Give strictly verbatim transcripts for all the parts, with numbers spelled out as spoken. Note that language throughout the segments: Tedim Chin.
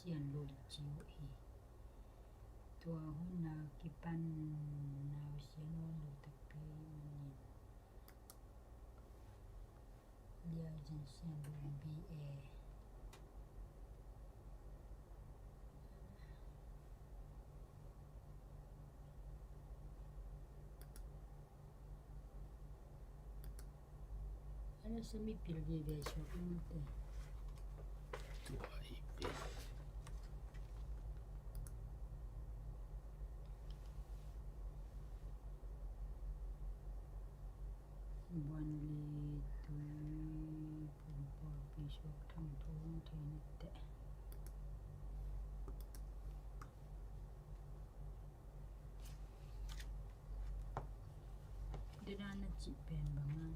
sian lo ci uh hi. Tua hun a kipan nausia nawn lo takpi manin Liauzin Sian Lun B A. Ana sa mipil vive suak mite. Tua hi ve. Buan le tui pumpuakpi suak thangthu hong thei nite. Dena na cih pen bang a.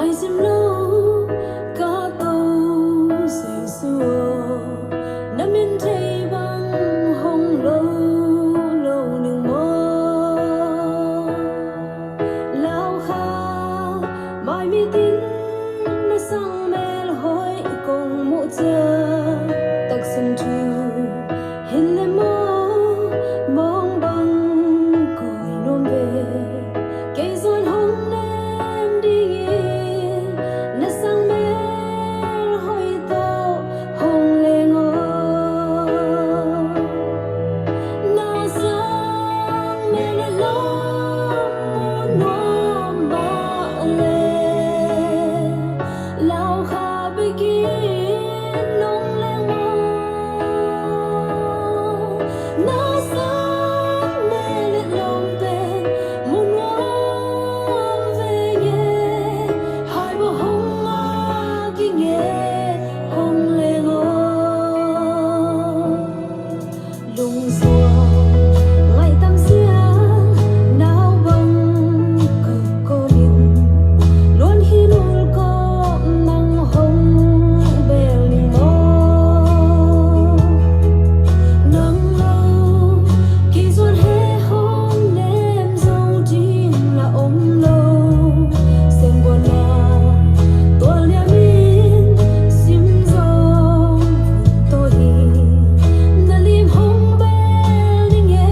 Sim lo ka Topa Jesu aw, na min thei bang hong lo lo ning maw? Lau kha, mai mitin na sang melhoih kong muh ciang, taksim thu hin le maw, mawng bang koi nuam ve. Kei zong hong nem dingin na sang melhoih tawh hong leng aw. Na sang melhoih lawm mu nuam mah leh, lau kha bekin nong leng maw? Na sang melhoih lawm pen mu nuam veng e, hai bang hong ngak ing e, hong leng aw. Lungzuang ngaih tam siang nau bang ka kawmin, luan khin ul kawm nang hong bel ning maw? Nang lo kei zong he hong nem zo ding na om lo. Sem guan na tual niamin sim zong vun tawi hi. Na lim hong bel ning e,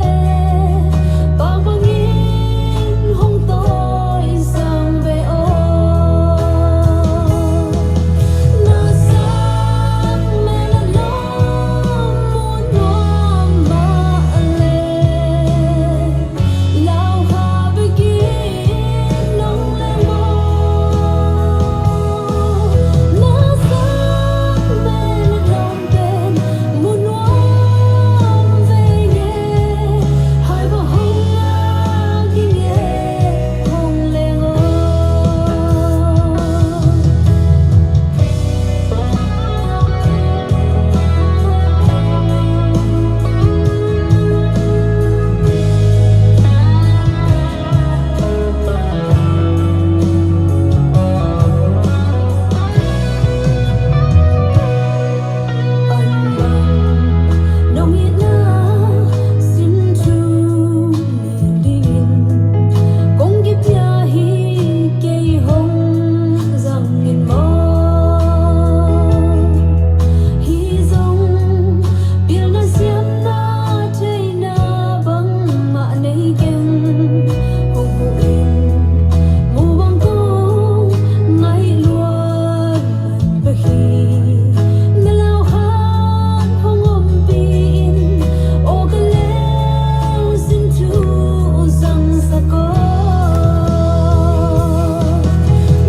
pak bangin hong tawi sang ve aw. Na sang melhoih lawm mu nuam mah leh, lau kha bekin nong leng maw? Na sang melhoih lawm pen mu nuam veng e, hai bang hong ngak ing e, hong leng aw. Nong itna sin thu nih dingin kong kipia hi, kei hong zang in maw? Hi zong pilna siamna theihna bangmah nei keng, hong huh in mu bang kong ngaih lua. Pahi na lau khat hong ompih in, aw ka leng sin thu zangsak aw.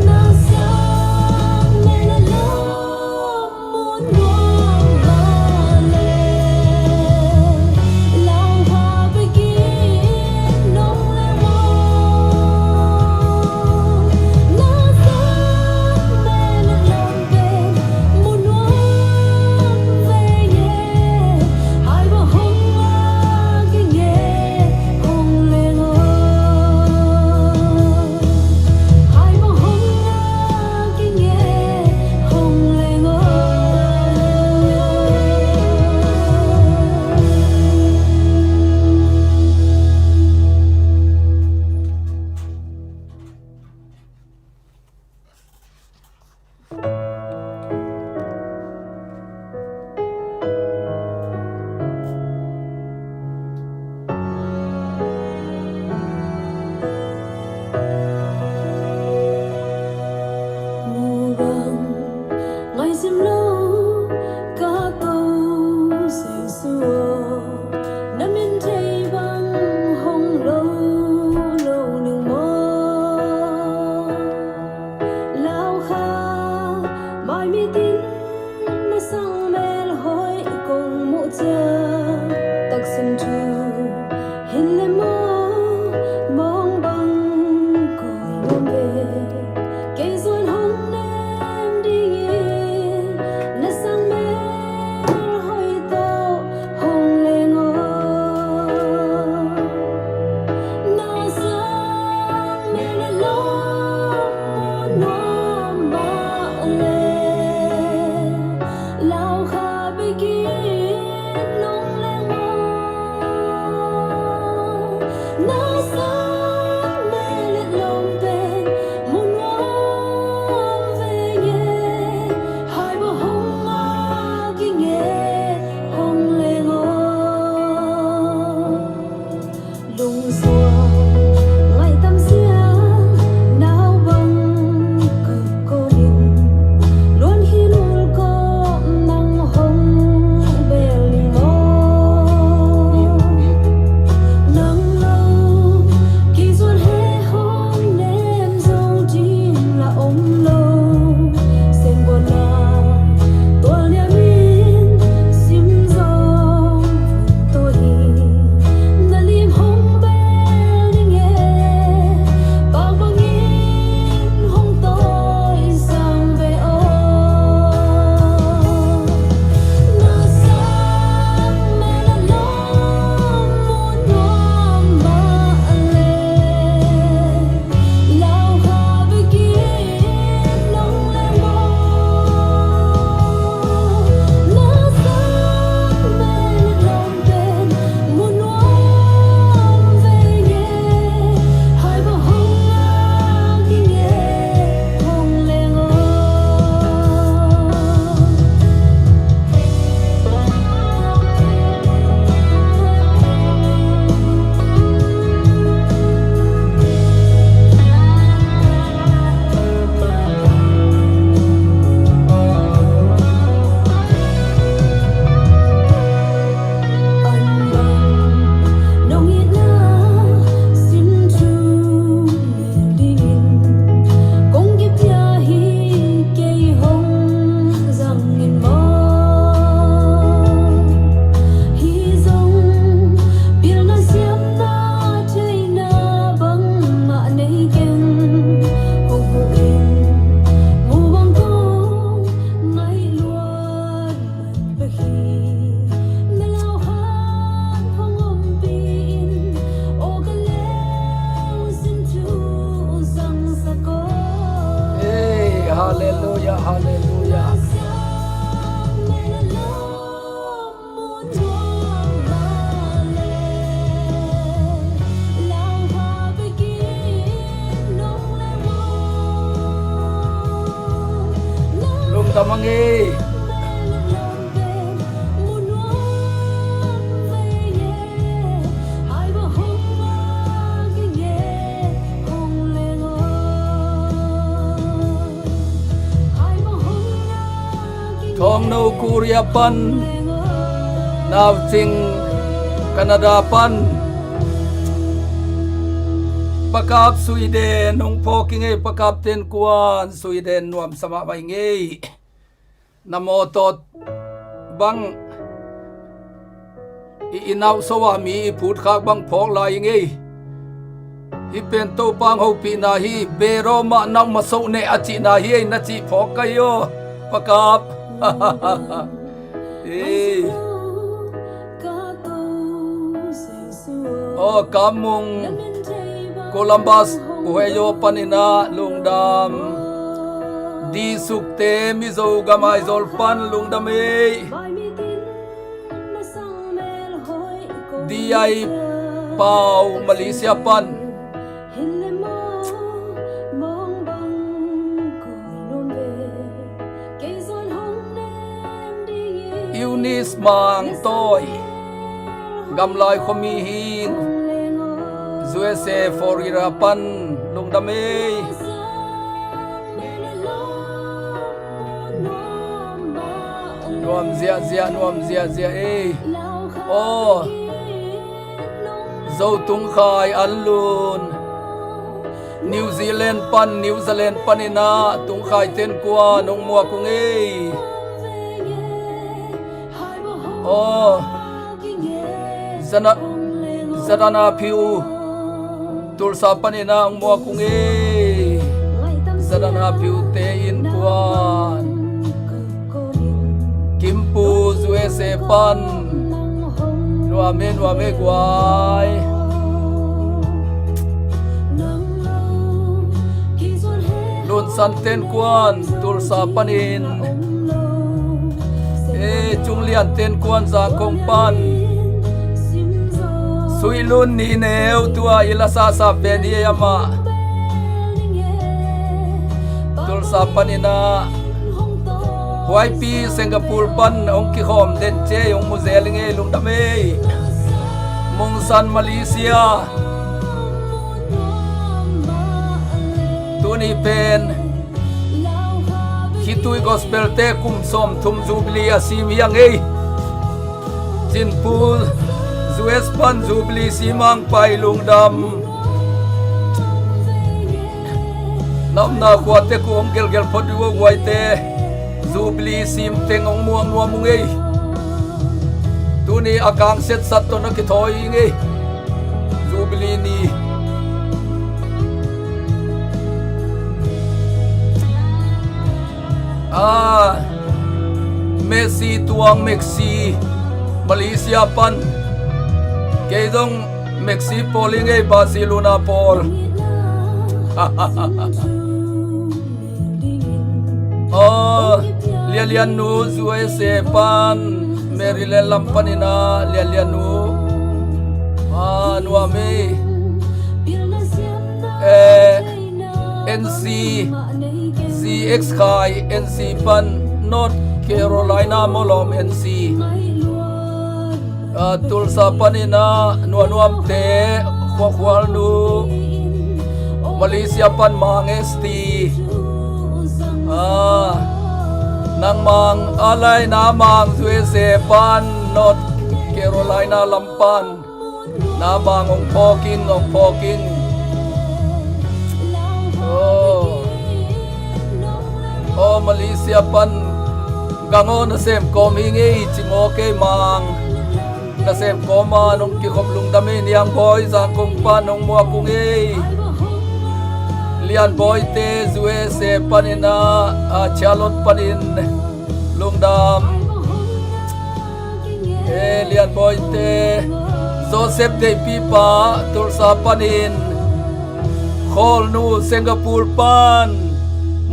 Na sang melhoih lawm mu nuam mah leh, lau kha bekin nong leng maw? Na sang melhoih lawm pen mu nuam veng e, hai bang hong ngak ing e, hong leng aw. Hai bang hong ngak ing e, hong leng aw. Mu bang ngaih sim lo ka Topa Jesu aw, na min thei bang hong lo lo ning maw? Lau kha, mai mitin na sang melhoih kong muh ciang, taksim thu hin le maw, mawng bang koi nuam ve. Kei zong hong nem dingin na sang melhoih tawh hong leng aw. Na sang melhoih lawm mu nuam Halleluiah, halleluiah. Lungdam a ngei. Thawngno Korea pan, Naucing Canada pan, Pakap Sweden hong phawk i ngei, Pakap Tenkuan Sweden nuamsa mahmah i ngei. Na mawtaw bang i, i nauhso a mi i phutkhak bang phawk lai i ngei. Hih pen Topa hong hopihna hi, bero mah nauh masoh neh a cihna hi ei, na cih phawk ka hi aw, Pakap. Ei. Aw, Kamung, Columbus, Ohio panin ah lungdam. Di Sukte, Mizo gam Aizawl pan lungdam ei. Di Ai Pau, Malaysia pan. Eunice Mang Tawi, Gamlai khuami hi, U S A Florida pan lungdam ei. Nuam ziahziah, nuam ziahziah ei. Aw, Zo Tungkhai Anlun, New Zealand pan, New Zealand panin ah Tungkhai Tenkuan hong muak ung ei. Aw, Zana, Zadana Phiu, Tulsa panin ah hong muak ung ei. Zadana Phiute innkuan. Kimpu, U S A pan. Nuam e, nuam e guai. Lunsan Tenkuan, Tulsa panin. E, Cung Lian Tenkuan, Zangkong pan. Sui Lun Ni Neu, tua i la sasa pen hi ei amah. Tulsa panin ah. Huaipi Singapore pan hong kikhawm den cei hong mu zel i ngei, lungdam ei. Mungsan Malaysia. Tuni pen Khitui Gospel te kum sawmthum Jubilee a sim hi a ngei. Cinpu U S pan Jubilee sim a hong pai, lungdam. Na omna khuate ku hong gelgel phot uh a guaite. Jubilee sim teng hong muak nuam ung ei. Tuni a kang setsat tawh na kithawi i ngei. Jubilee ni. Ah, Messi Tuang, Messi, Malaysia pan. Kei zong Messi pawl i ngei, Barcelona pawl. Aw, Lianlian nu, U S A pan, Maryland lam panin ah Lianlian nu. Ah, nuam ei. Eh, N C, Z X Khai, N C pan, North Carolina mawlawm, N C. Ah, Tulsa panin ah nuamnuamte, Khuakhual nu, Malaysia pan Mang S T. Ah, nang Mang, a lai na Mang, U S A pan, North Carolina lam pan. Na Mang hong phawk ing, hong phawk ing. Oh. Oh, Malaysia pan Gang aw, nasem kawm hi ngei, ci maw kei Mang. Nasem kawm a nong kikhop lungdam hi. Niang Bawi, Zangkong pan hong muak ung ei. Lian Bawite, U S A panin ah, ah, Charlotte panin lungdam. Eh, Lian Bawite, Joseph Deihpipa, Tulsa panin, Khawlnu, Singapore pan,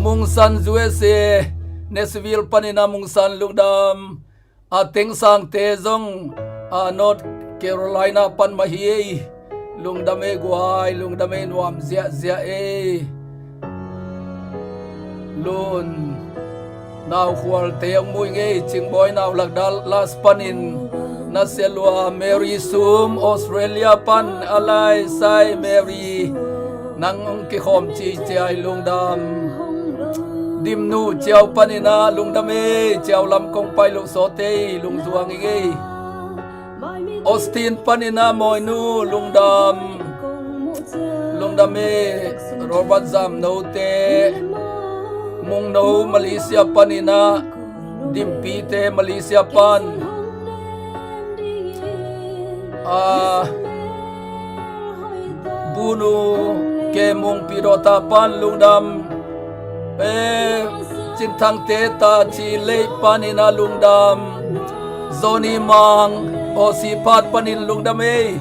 Mungsan U S A, Nashville panin ah Mungsan lungdam. A Tengsangte zong a North Carolina pan mah hi ei. Lungdam ei guai, lungdam ei, nuam ziahziah ei. Lun Nau Khualte hong mu ing ei, Cingbawi Nau Lak Dallas panin na sia lua, Mary Sum Australia pan a lai sai Mary, nang hong kikhawm ciciai lungdam. Dimnu Ciau panin ah lungdam ei, Ciau lam kong pai loh sawt ei, lungzuang ing ei. Austin panin ah Mawinu lungdam. Lungdam ei, Robert Zamnote, Mungno Malaysia panin ah, Dimpite Malaysia pan. A Bunu Kemung Pidota pan lungdam. E Cinthangte ta ci lei panin ah lungdam. Zoni Mang Aussie pat panin lungdam ei.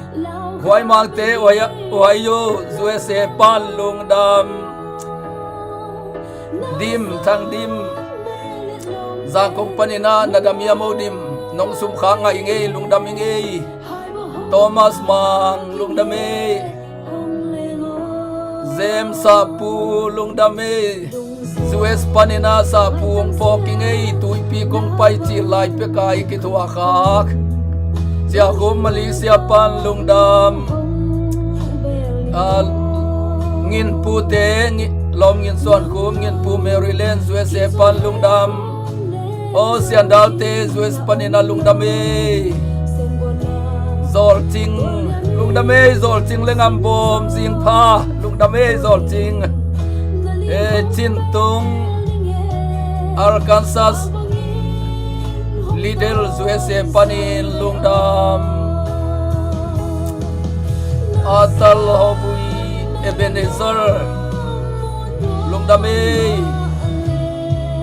Huai Mangte Ohio, U S A pan lungdam. Dim, Thang Dim, Zangkong panin ah na dam hiam, O Dim? Nong sumkhak ngah ing ei, lungdam ing ei. Thomas Mang lungdam ei. James Sapu lungdam ei. U S panin ah Sapu hong phawk ing ei, tuipi kong pai cil lai pek a i kithuahkhak. Ciakhum Malaysia pan lungdam. A Nginpute, Lawm Ngin Suan Khum, Nginpu Maryland U S A pan lungdam. Aw Siandalte U S panin ah lungdam ei. Zawlcing lungdam ei, Zawlcing le Ngambawm Zingpha lungdam ei, Zawlcing. E Cintung Arkansas, Liddell U S A panin lungdam. Atal Hobui Ebenezer lungdam ei.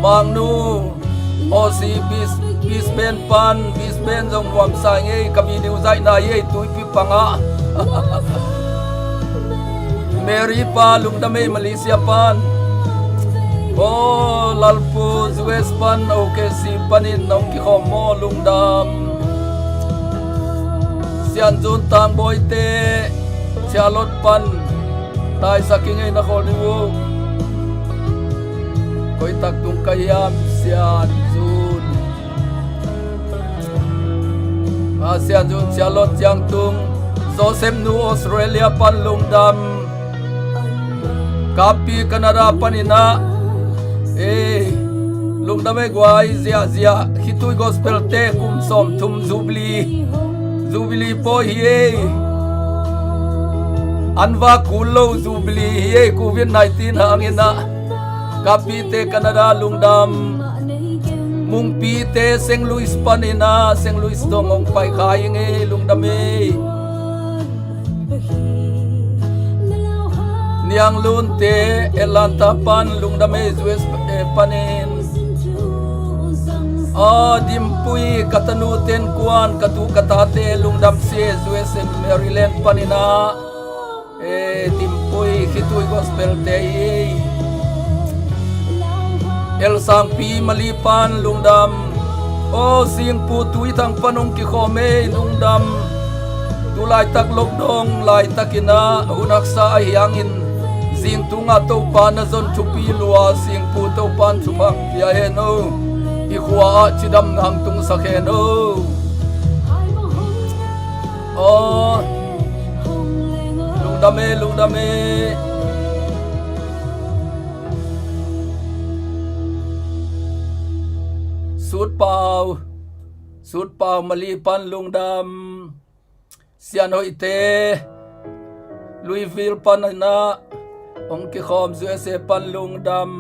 Mangnu Aussie Brisbane pan, Brisbane zong nuamsa ing ei, ka video zaihna ei, tuipi pangah. Mary pa lungdam ei, Malaysia pan. Aw Lalpu U S pan, O K C panin nong kikhawm maw, lungdam. Sianzun Tangbawite Charlotte pan taisak ing ei, na khawl ding uh. Koi tak tung ka hiam, Sianzun? A Sianzun Charlotte ciang tung. Joseph nu Australia pan lungdam. Kapi Canada panin ah. E lungdam ei guai, ziahziah. Khitui Gospel te kum sawmthum Jubilee, Jubilee pawi hi ei. An va kul lo Jubilee hi ei, Covid nineteen hangin ah. Kapite Canada lungdam. Mungpite Saint Louis panin ah, Saint Louis dong hong pai kha ing ei, lungdam ei. Nianglunte Atlanta pan lungdam ei, U S A panin. Aw Dimpui, ka tanu ten kuan, ka tu ka tate lungdam sia, U S A Maryland panin ah. E Dimpui, Khitui Gospel te hi. El Sangpi Mali pan lungdam. Aw Singpu Tuithang pan hong kikhawm ei, lungdam. Tu laitak lockdown laitakin ah, hun haksa ahi hangin zing tungah Topa na zon thupi lua, Singpu Topan thupha pia hen o. I khua ah cidamna hong tungsak hen o. Aw lungdam ei, lungdam ei. Sutpau, Sutpau Mali pan lungdam. Sianhoihte Louisville panin ah hong kikhawm, U S A pan lungdam.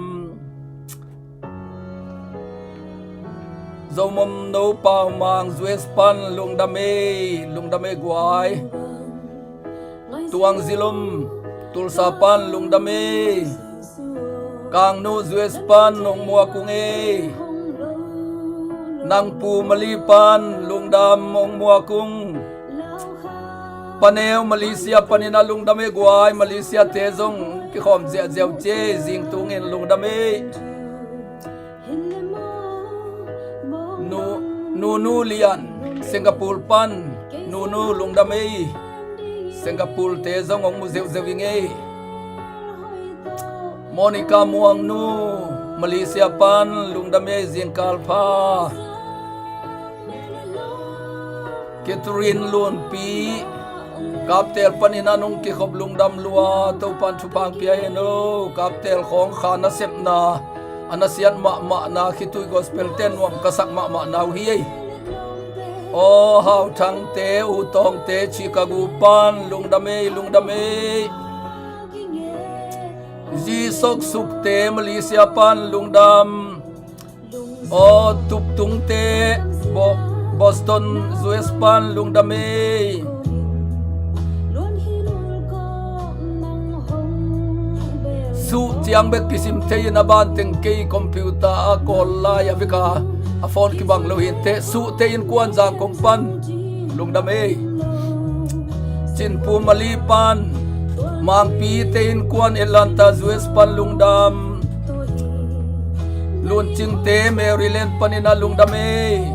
Zomom no Pau Mang U S pan lungdam ei, lungdam ei guai. Tuang Zilom Tulsa pan lungdam ei. Kangnu U S pan hong muak ung ei. Nangpu Mali pan lungdam, hong muak ung. Paneu Malaysia panin ah lungdam ei guai, Malaysia te zong kikhawm ziahziah uh ci ei, zingtungin lungdam ei. Nu, Nunu Lian, Singapore pan, Nunu lungdam ei. Singapore te zong hong mu zeuhzeuh ing ei. Monica Muangnu, Malaysia pan lungdam ei, zingkal pha. Catherine Lunpi, Kaptel panin a nong kikhop lungdam lua, Topan thupha pia hen aw. Kaptel khawng kha nasepna, a nasiat mahmahna, khitui gospel ten nuam ka sak mahmahna uh hi ei. Aw Hau Thangte, U Tawngte, Chicago pan lungdam ei, lungdam ei. Zi Sok Sukte, Malaysia pan lungdam. Aw Tup Tungte, Bo-, Boston, U S pan lungdam ei. Suh ciang bek kisim thei in a ban teng kei computer a call lai a vek a, a phone kibang lo hi inteh. Suhte innkuan Zangkong pan lungdam ei. Cinpu Mali pan, Mangpite innkuan Atlanta, U S pan lungdam. Luncingte Maryland panin a lungdam ei.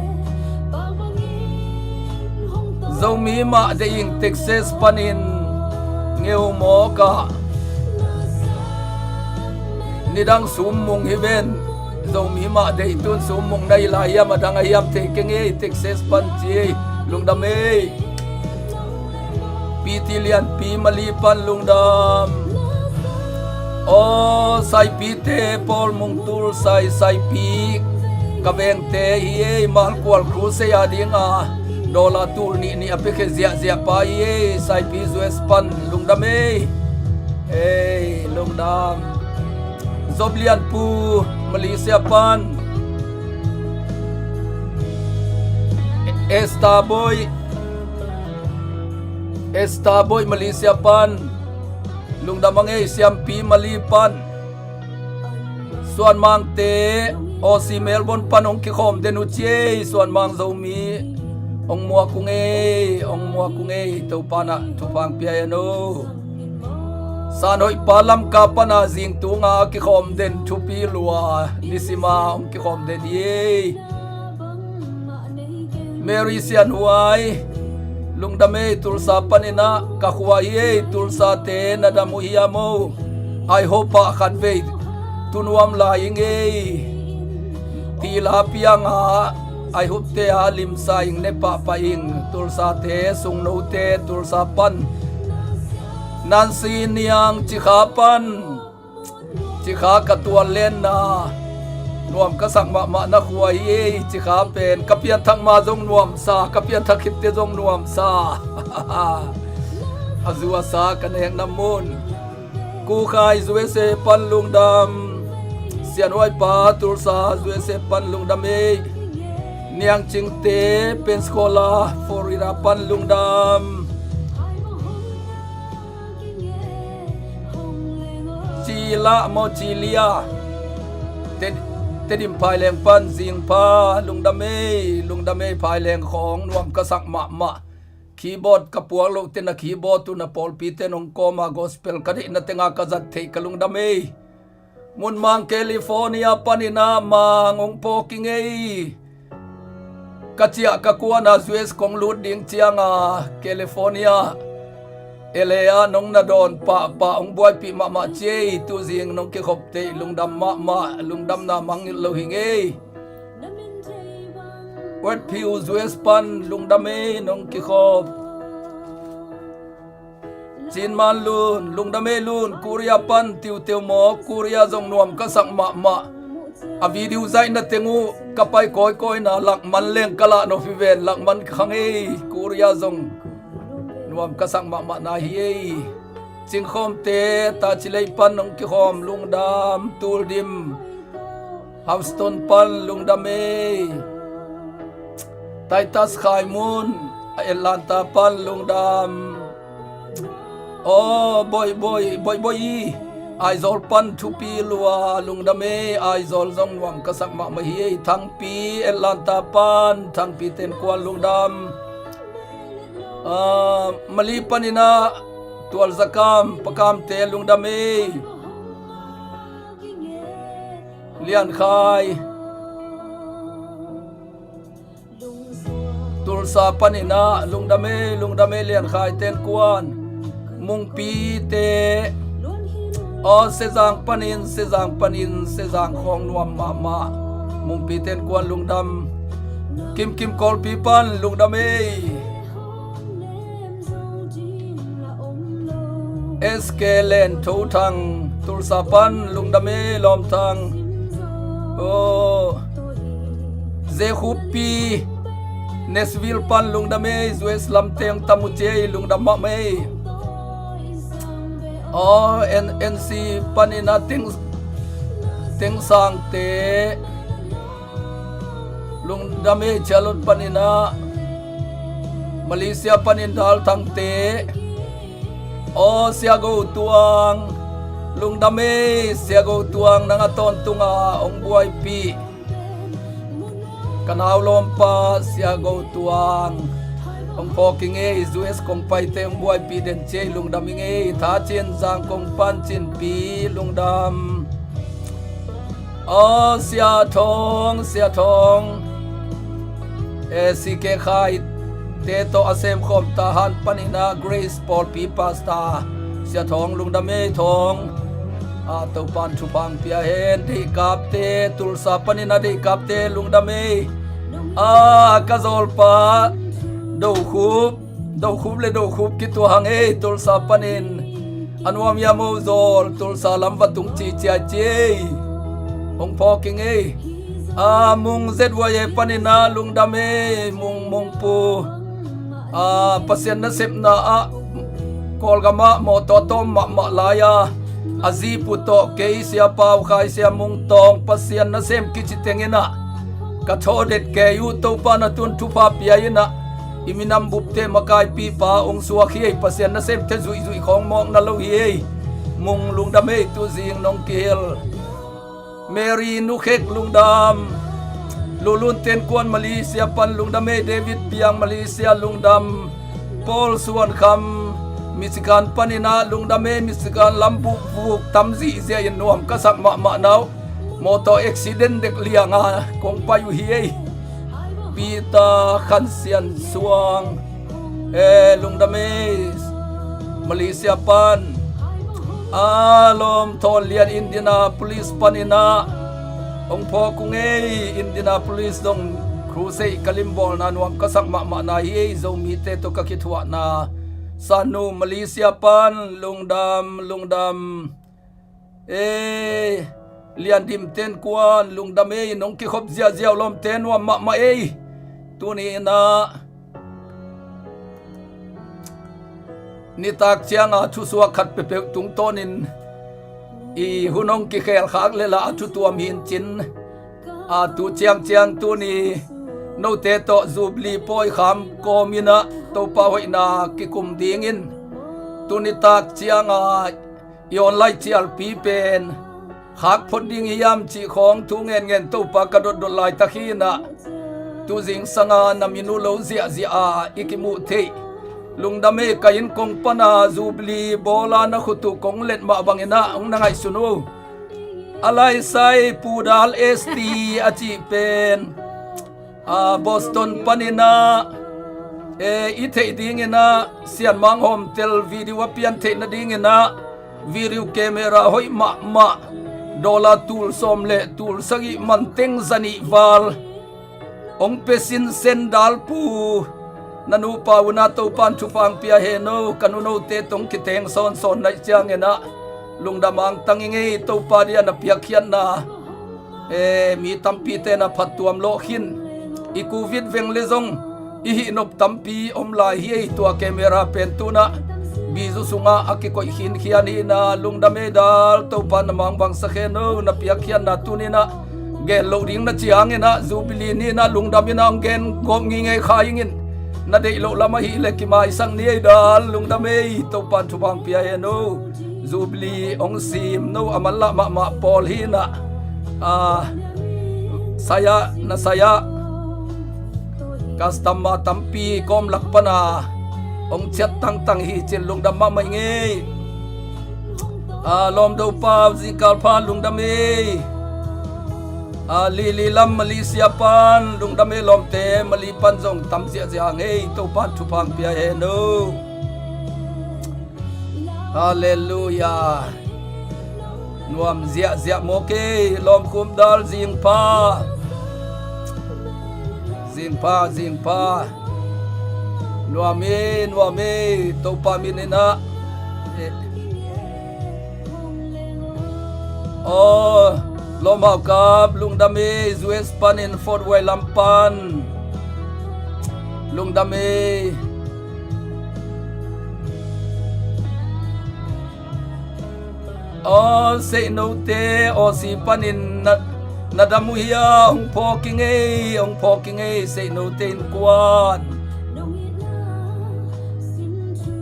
Zomi mah deih ing, Texas panin ngeu mawk ah. Nidang summung hi ven. Zomi mah deih tun summung na hi lai hiam, a dang a hiam thei keng ei, Texas pan ci ei, lungdam ei. Pi Ti Lianpi Mali pan lungdam. Aw Saipite, Paul Mung Tul Sai, Saipi ka vengte hi ei, Malkual Crusade a dinga dollar tul nih nih a piakhia ziahziah pa hi ei, Saipi U S pan lungdam ei. Ei, lungdam. Zop Lianpu, Malaysia pan. Esther Boih, Esther Boih, Malaysia pan lungdam a ngei. Siampi Mali pan. Suan Mangte, Aussie Melbourne pan hong kikhawm den uh ci ei. Suan Mang Zomi hong muak uh ngei, hong muak uh ngei. Topan ah thupha pia hen aw. San Hoih pa Lamka pana zingtunga a kikhawm den thupi lua, nisima hong kikhawm den hi ei. Mary Sian Huai, lungdam ei, Tulsa panin ah ka khua hi ei, Tulsa te na dam uh hiam aw. I hope ah khatvei tu nuam lai ing ei. Tila piang a, I hope te a limsa ing, ne pahpah ing, Tulsa te, Sungno te, Tulsa pan. Nancy Niang, Cikha pan. Cikha ka tual lenna nuam ka sak mahmah na khua hi ei. Cikha pen ka pianthak ma zong nuamsa, ka pianthak khit teh zong nuamsa. A zuasa ka nek na mun. Kukhai U S A pan lungdam. Sianhuai pa Tulsa U S A pan lungdam ei. Niang Cingte Pensacola, Florida pan lungdam. Cila maw, Cilia. Te, Tedim Phaileng pan zingpha lungdam ei, lungdam ei, Phaileng khawng nuam ka sak mahmah. Keyboard ka puak loh teh na keyboard uh na pawlpi ten hong kawm a, gospel ka deihna tenga ka zat theih ka lungdam ei. Munmang California panin ah Mang hong pawk ing ei. Ka ciah ka kuan a U S kong lut ding cianga California, L A ah nong na dawn pahpah, hong buaipih mahmah ci ei. Tuzing nong kikhop teh lungdam mahmah, lungdamna mangngilh lo hi ing ei. Westfield U S pan lungdam ei, nong kikhop. Cin Man Lun, lungdam ei Lun, Korea pan tiuteu maw, Korea zong nuam ka sak mahmah. A video zaihna teng uh ka pai kawikawina, lakman leng ka lah nop hi ven, lakman ka khang ei, Korea zong nuam ka sak mahmah na hi ei. Cingkhawmte, Tacilei pan nong kikhawm lungdam, Tuldim, Houston pan lungdam ei. Titus Khaimun, a Atlanta pan lungdam. Aw, Boih, Boih, Boih, Boih i, Aizawl pan thupi lua lungdam ei. Aizawl zong nuam ka sak mahmah hi ei. Thangpi, Atlanta pan, Thangpi ten kuan lungdam. Ah, Mali panin ah Tual Zakam, Pakamte lungdam ei. Liankhai, Tulsa panin ah lungdam ei, lungdam ei Liankhai ten kuan. Mungpite, aw Sezang panin, Sezang panin, Sezang khawng nuam mahmah. Mungpiten kuan lungdam. Kimkim Kawlpi pan lungdam ei. S K Len Tho Thang, Tulsa pan lungdam ei Lawm Thang. Aw Zekhuppi, Nashville pan lungdam ei, U S lam teng tam uh ci ei, lungdam mahmah ei. Aw N C panin ah Teng, Teng Sangte lungdam ei, Charlotte panin ah. Malaysia panin Dal Thangte. Aw Sia Go Tuang, lungdam ei Sia Go Tuang, nang a tawntung a hong buaipih. Ka nau lawmpa Sia Go Tuang, hong phawk ing ei, U S kong paite hong buaipih den ci ei, lungdam ing ei. Thacin Zangkong pan Cinpi lungdam. Aw Sia Thawng, Sia Thawng, eh, C K Khai te tawh a semkhawm Tahan panin ah Grace Pawlpi Pastor, Sia Thawng lungdam ei Thawng. A, Topan thupha hong pia hen. Deihkapte, Tulsa panin ah Deihkapte lungdam ei. A, ka zawlpa Do Khup, Do Khup le Do Khup kituah hang ei, Tulsa panin. A nuam hiam o zawl, Tulsa lam va tung ciciai ci ei. Hong phawk ing ei. A, Mung Z Y A panin ah lungdam ei, Mung, Mung Pu. A, Pasian nasepna ah Kawlgam ah mawtaw a tawm mahmah lai a, a zi pu tawh kei Sia Pau Khai, Sia Mung Tawng, Pasian nasem kici teng in ah ka thawdet kei uh, Topa na tun thupha pia in ah i minam bupte makaipipa hong suak hi ei. Pasian nasemte zuihzuih khawng mawk na lo hi ei. Mung lungdam ei, tuzing nong kihel. Mary Nukhek lungdam. Lulun Ten Kuan Malaysia pan lungdam ei, David Piang Malaysia lungdam. Paul Suan Kham Michigan panin ah lungdam ei, Michigan lam bukbuk tam zihziah in nuam ka sak mahmah na uh. Mawtaw accident dek liang a kong pai uh hi ei. Peter Khan Sian Suang, eh, lungdam ei, Malaysia pan. A, Lawm Thawn Lian Indianapolis panin ah hong phawk ung ei, Indianapolis dong crusade ka limbawlna nuam ka sak mahmah na hi ei, Zomite tawh ka kithuahna. Sanu Malaysia pan lungdam, lungdam. Ei, Lian Dim Ten Kuan lungdam ei, nong kikhop ziahziah uh, lawmte nuam mahmah ei. Tuni in ah nitak ciang a thusuak khat peuhpeuh tungtawnin i hun hong kikhel khak leh lah a thu tuam hi in cin. A, tu ciangciang tuni note tawh Jubilee pawi kham kawm in ah Topa hoihna kikum dingin tuni tak ciang a i online cialpi pen khak phot ding hiam cih khawng thu ngenngen Topa ka dotdot laitak hi in ah, tu zingsanga na min uh lo ziahziah a i kimuh theih. Lungdam ei, ka inn kong pan a Jubilee bawl a na khut uh kong let mah bangin ah hong na ngaihsun uh. A laisai Pu Dal S T a cih pen, a, Boston panin ah, e, i theih dingin ah Sian Mang Hawm tel video a pian theih nadingin ah video camera hoih mahmah, dollar tul sawm le tul sagih manteng zanih val hong pia sinsen Dal Pu. Na nupa un ah Topan thupha hong pia hen o, ka nu note tawh hong kiteng sawnsawn na hih ciangin ah lungdam angtang ing ei. Topa dia na piakkhiatna, e, mi tampite na phattuam lawh khin. I covid veng le zong i hihnop tampi om lai hi ei. Tua camera pen tu-in ah bizu sungah a kikoih khinkhian hi in ah, lungdam ei Dal, Topa na mangbangsak hen o. Na piakkhiatna tuni-in ah gen loh ding na cih hangin ah Jubilee ni-in ah lungdam in ah hong gen gawp ngingei kha ing in. Na deih loh lam ahih leh kimaisak ni ei Dal, lungdam ei, Topan thupha hong pia hen o. Jubilee hong sim no a manlah mahmah pawl hi in ah, a, sai-ah, na sai-ah customer tampi kawm lak pan a Hong ciat tangtang hi cin lungdam mahmah ing ei. A, lawm Dopau zingkal pha lungdam ei. A, Lili lam Malaysia pan lungdam ei, lawmte Mali pan zong tam ziahziah ing ei, Topan thupha pia hen o. Halleluiah. Nuam ziahziah mawk ei, lawm Khum Dal zingpha. Zingpha, zingpha. Nuam ei, nuam ei, Topa min in ah. Aw, lawm Hau Kap lungdam ei, U S panin Fort Wayne lam pan. Lungdam ei. Aw, Seihnote Aussie panin na, na dam uh hia, hong phawk ing ei, hong phawk ing ei, Seihnote innkuan.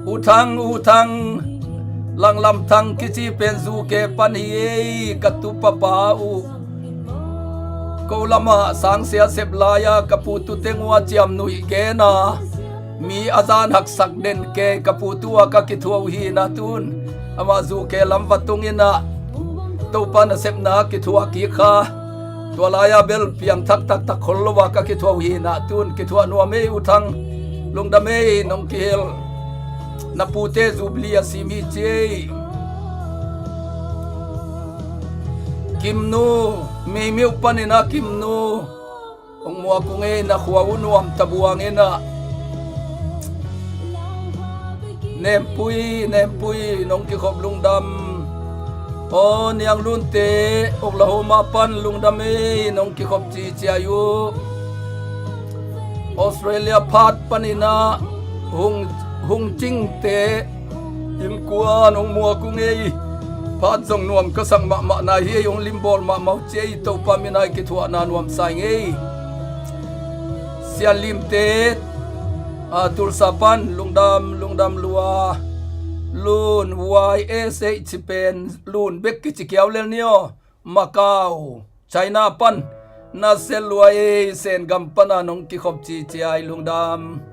U Thang, U Thang, Langlam Thang kici pen U K pan hi ei, ka tu papa uh. Ko lamah sangsia sep lai-a ka pu tu teng uh a ciamnuih gen a, mi a zan haksak den kei ka pu tu a ka kithuah uh hi na tun. Amah U K lam va tung in ah Topa nasepna kithuah kik kha. Tua lai-a bel piangthak taktak khol lo a ka kithuah uh hi na tun. Kithuah nuam ei U Thang. Lungdam ei, nong kihel. Na pute Jubilee a si mi ci ei. Kimnu, Meimiuh panin ah Kimnu. Hong muak ung ei, na khua uh nuam ta buang in ah. Nempui, Nempui, nong kikhop lungdam. Aw, Niang Lunte, Oklahoma pan lungdam ei, nong kikhop ciciai uh. Australia phat panin ah Hung, Hung Cingte, innkuan hong muak ung ei. Phat zong nuam ka sak mahmah na hi ei, hong limbawl mahmah uh ci ei, Topa min ah i kithuahna nuamsa ing ei. Sian Limte, a, Tulsa pan lungdam, lungdam lua. Lun, Y S H pen Lun bek kici kiau lel ni aw. Macau, China pan na sel lua ei, Sengam pan a nong kikhop ciciai lungdam.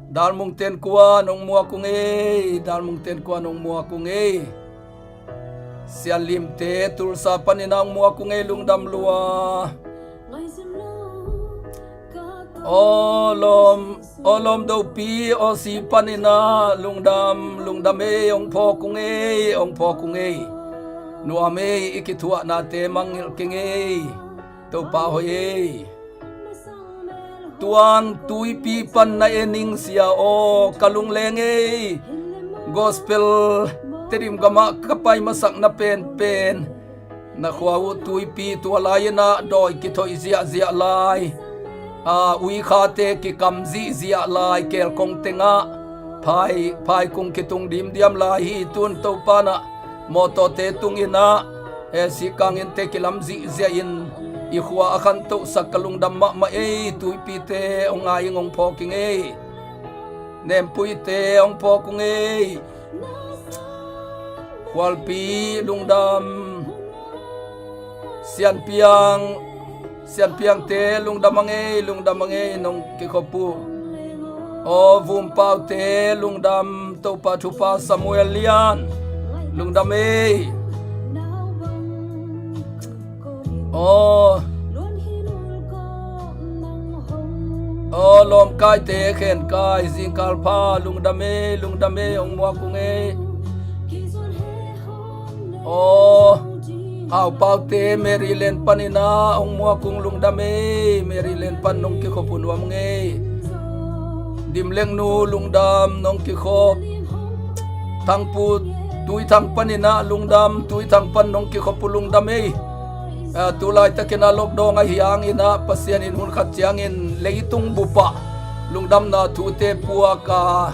Dalmung ten kua nong muak ung ei, Dalmung ten kua nong muak ung ei. Sian Limte Tulsa panin a hong muak ung ei, lungdam lua. Aw lawm, aw lawm Dopi, Aussie panin ah lungdam, lungdam ei, hong phawk ung ei, hong phawk ung ei. Nuam ei, i kithuahnate mangngilh keng ei. Topa hoih ei. Tuang Tuipi pan na en ing sia aw, ka lungleng ei. Gospel Tedim gamah ka pai masak na penpen. Na khua uh Tuipi tua lai-in ah dawi kithoih ziahziah lai. A, uikhate kikam zihziah lai, kelkong tengah phai, phaikung kitung dimdiam lai hi. Tun Topa in ah mawtawte tungin ah, e, sikkanginte kilam zihziah in i khua a khantohsak, ka lungdam mahmah ei. Tuipite hong ngai ing, hong phawk ing ei. Nempuite hong phawk ung ei. Khualpi lungdam. Sianpiang, Sianpiangte lungdam a ngei, lungdam a ngei, nong kikhop uh. Aw Vumpaute lungdam, Topa thupha, Samuel Lian lungdam ei. Aw, aw lawmkaite khenkai, zingkal pha lungdam ei, lungdam ei, hong muak ung ei. Aw, Haupaute Maryland panin ah hong muak ung, lungdam ei, Maryland pan nong kikhop uh nuam ung ei. Dimlengnu lungdam, nong kikhop. Thangpu Tuithang panin ah lungdam, Tuithang pan nong kikhop uh lungdam ei. A, tu laitakin ah lockdown ahi hangin ah Pasian in hun khat ciangin leitung bupah lungdamna thute puak a,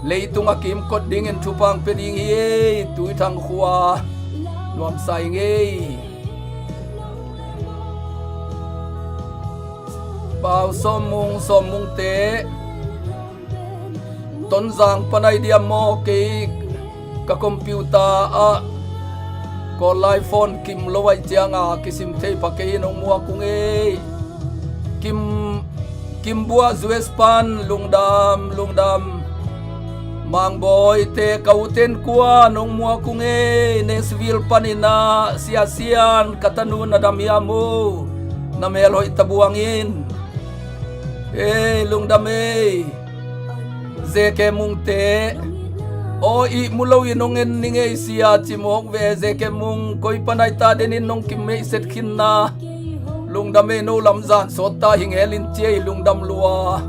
leitung a kimkot dingin thupha hong pia ding hi ei. Tuithang khua nuamsa ing ei. Pau Sawmmung, Sawmmungte Tonzang pan ahi diam maw? Kei ka computer ah Kawl lai phone kim lo ahih cianga kisim thei pha kei in, hong muak ung ei. Kim, Kim Bua U S pan lungdam, lungdam. Mangbawite ka uten kua nong muak ung ei, Nashville paninah Siasian ka tanu na dam hiam uh? Na mel hoih ta buang in. Ei, lungdam ei. Zeke Mungte aw, ihmu loin hong en ning ei sia, cimawk ve. Zeke Mung koi pan aita denin nong kimeihset khinna. Lungdam ei, no lamzan sawtta hi ngelin ciei, lungdam lua.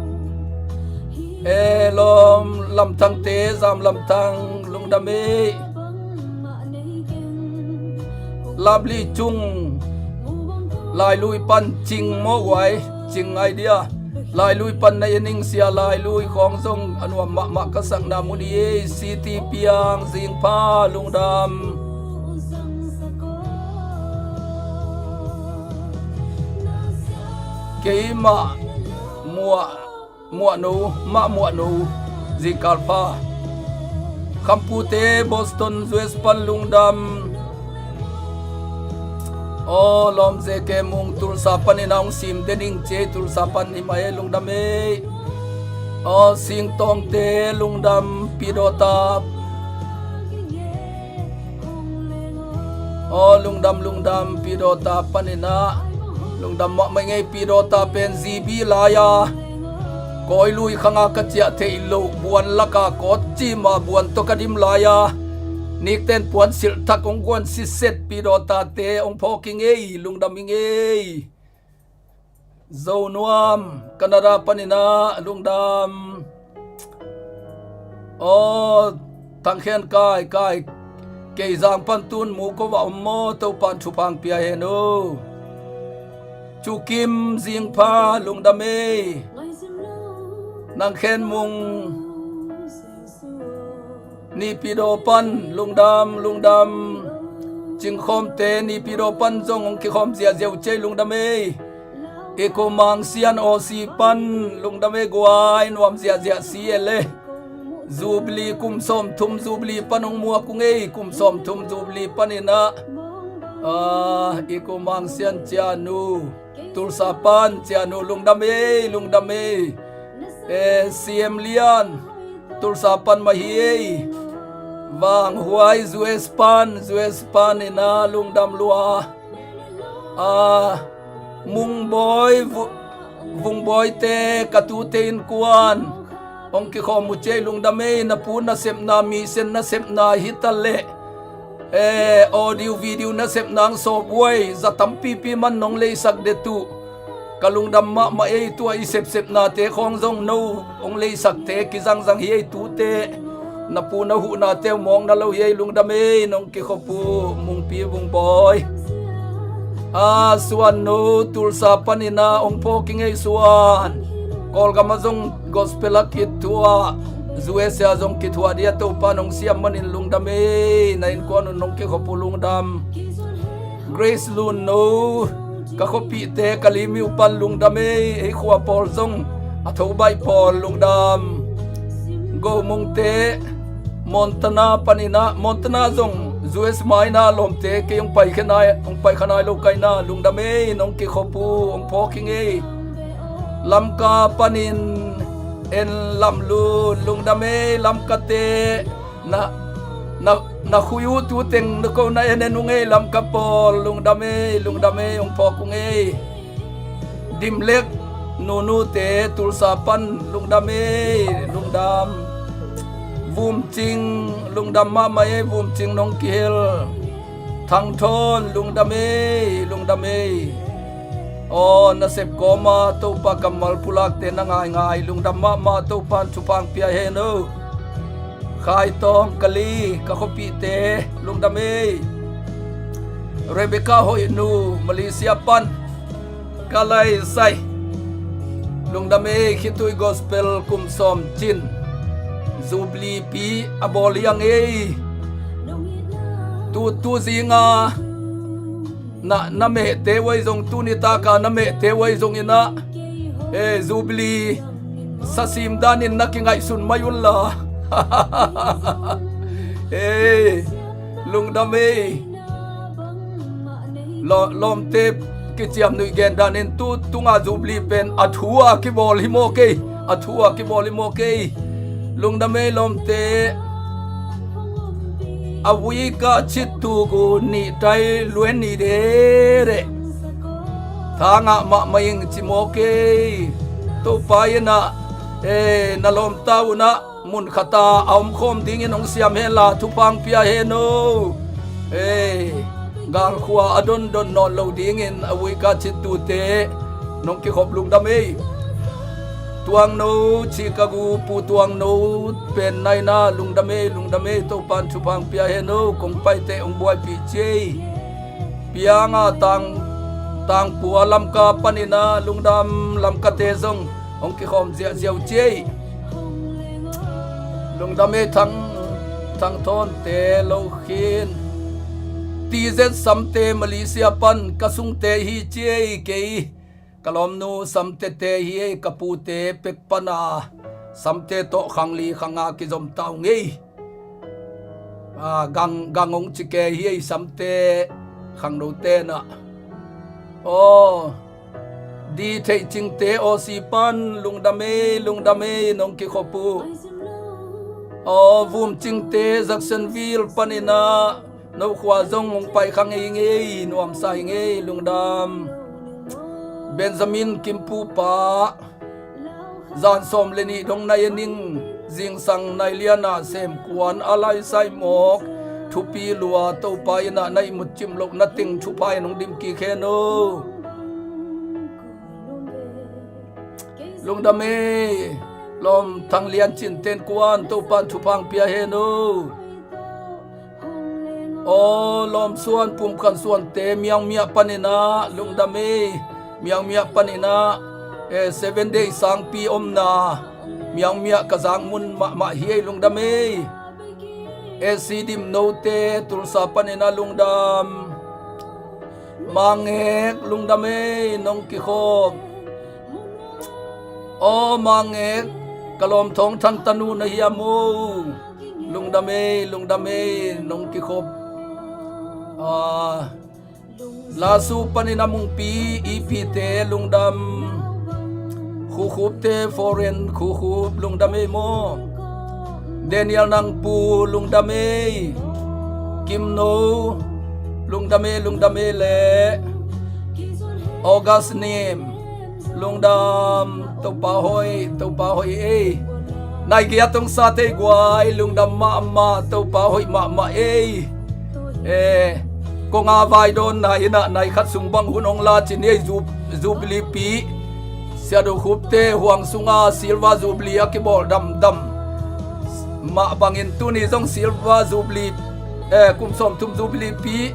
E lawm, Lamthangte, Zam Lamthang, lungdam ei. Lapli Cung, Lailui pan Cing maw, Uai Cing ngai dia. Lailui pan na en ing sia, Lailui khawng zong a nuam mahmah ka sakna mun hi ei. City Piang, Zingpha, lungdam. Keimah muah muahno, mah muahno, zingkal pha. Khampute, Boston, U S pan lungdam. Aw lawm, Zeke Mung Tulsa panin a hong sim dening ciei, Tulsa pan hi mah ei, lungdam ei. Aw Singtawngte lungdam, Pidawta. Aw lungdam, lungdam, Pidawta paninah lungdam mahmah ing ei. Pidawta pen G B lai-a kawi lui khanga ka ciah theih loh buan laka kawt cima buan tawh ka dim lai-a nikten puan silh thak hong guan sitset Pidawtate hong phawk ing ei, lungdam ing ei. Zonuam, Canada paninah lungdam. Aw Thangkhen Kai, Kai Keizang pan tun mu ko va om maw, Topan thupha pia hen uh. Cukim, Zingpha, lungdam ei. Nangkhen Mung, Nipidaw pan lungdam, lungdam. Cingkhawmte, Nipidaw pan zong hong kikhawm ziahziah uh ciei, lungdam ei. Iku Mang Sian, Aussie pan lungdam ei, guai nuam ziahziah si e le. Jubilee kum sawmthum Jubilee pan hong muak ung ei, kum sawmthum Jubilee paninah. Iku Mang Sian cianu, Tulsa pan cianu, lungdam ei, lungdam ei. E, C M Lian, Tulsa pan mah hi ei. Vang Huai, U S pan, U S paninah lungdam lua. A, Mungbawi, Vu-, Vungbawite, ka tute innkuan hong kikhawm uh ciei, lungdam ei. Na pu nasepna, mission nasepna hi ta leh, e, audio video nasepna hong sawp uh ei, za tampipi man nong leisak det uh. Ka lungdam mahmah ei. Tua i sepsepnate khawng zong no hong leisakte kizangzang hi ei. Tute na pu na huhnate uh mawkna lo hi ei, lungdam ei. Nong kikhop uh Mungpi Vungbawi. A, Suan no, Tulsa paninah hong phawk ing ei Suan. Kawlgamah zong gospel a kithuah, U S A zong kithuah dia Topan hong siam manin lungdam ei. Na innkuan un nong kikhop uh, lungdam. Grace Lun no, ka khuapihte, ka Limview pan lungdam ei. Ei khua pawl zong, a Thobaih pawl lungdam. Go Mungte, Montana paninah, Montana zong U S mai na lawmte, kei hong pai kha nai, hong pai kha nai lo ka hi na, lungdam ei. Nong kikhop uh, hong phawk ing ei. Lamka panin En Lam Lun, lungdam ei. Lamkate, na, na, na khui uh tu teng na ko na en en ung ei, Lamka pawl, lungdam ei, lungdam ei, hong phawk ung ei. Dimlek nunute, Tulsa pan, lungdam ei, lungdam. Vumcing, lungdam mahmah ei, Vumcing nong kihel. Thangthawn, lungdam ei, lungdam ei. Aw, nasep kawma Topa kammal pulakte na ngaingai, lungdam mahmah, Topan thupha pia hen o. Khaitawng, Kali, ka khuapihte, lungdam ei. Rebecca Hoihnu, Malaysia pan, ka laisai, lungdam ei. Khitui Gospel kum sawm cin, Jubilee pi a bawl hi ang ei. Tu, tu zinga na, na mehte uai zong, tuni taka na mehte uai zong inah, eh, Jubilee sasim danin na kingaihsun mai unla. Eh, lungdam ei. Law-, lawmte kiciamnuih gen danin tu tunga Jubilee pen a thu a kibawl hi maw kei, a thu a kibawl hi maw kei. Lungdam ei lawmte. A week a cit tuk uh nih tai luen ni dede. Thangah mahmah ing ci mawk ei. Topa in ah, eh, na lawmta un ah mun khat ah a omkhawm dingin hong siam henla thupha hong pia hen o. Eh, galkhua a dondon nawn lo dingin a week a cit tute nong kikhop lungdam ei. Tuangno Chicago Pu Tuangno pen naina lungdam ei, lungdam ei, Topan thupha hong pia hen o, kong paite hong buaipih ci ei. Pianga tang, tangpua Lamka panin ah lungdam, Lamkate zong hong kikhawm ziahziah uh ci ei. Lungdam ei Thang, Thang Thawnte, Lo Khin. T Z Samte, Malaysia pan ka sungte hi ci ei kei. Ka lawmnu Samtete hi ei, ka pute pek pana Samte tawh khang li khang nga kizom ta ung ei. Ah, gang, gang hong ci kei hi ei Samte khangnote nah. Aw, Di Theih Cingte Aussie pan lungdam ei, lungdam ei, nong kikhop uh. Aw, Vum Cingte Jacksonville panin ah no khua zong hong pai kha ngei ngei, nuamsa ing ei, lungdam. Benjamin Kimpu pa, zan sawm le nih dong nai a ning, zingsang nai lian ah sem kuan a lai sai mawk, thupi lua, Topa in ah na ihmut cim loh na teng thupha in hong dim kik hen o. Lungdam ei, lawm Thang Lian Cin ten kuan, Topan thupha hong pia hen o. Aw, lawm Suan, Pum Khan Suante, Miangmiah panin ah lungdam ei. Miangmiah panin ah, eh, Seven Day sangpi omna Miangmiah ka zak mun mahmah hi ei, lungdam ei. Eh, Sidim Note, Tulsa panin ah lungdam. Mangek, lungdam ei, nong kikhop. Aw, Mangek, ka lawm Thawng Than tanu na hiam o. Lungdam ei, lungdam ei, nong kikhop. Ah, Lasu panin ah Mungpi, Ipite, lungdam. Khukhupte, Foreign, Khukhup, lungdam ei maw. Daniel Nangpu, lungdam ei. Kimno, lungdam ei, lungdam ei le. August Nim, lungdam, Topa hoih, Topa hoih ei. Nai giat hong sate guai, lungdam mahmah, Topa hoih mahmah ei. Eh, kong a vai dawn nai in ah nai khat sung bang hun hong la cin ei, Ju-, Jubilee pi. Siadu Khupte huang sunga Silver Jubilee a kibawl damdam mah bangin tuni zong Silver Jubilee, eh, kum sawmthum Jubilee pi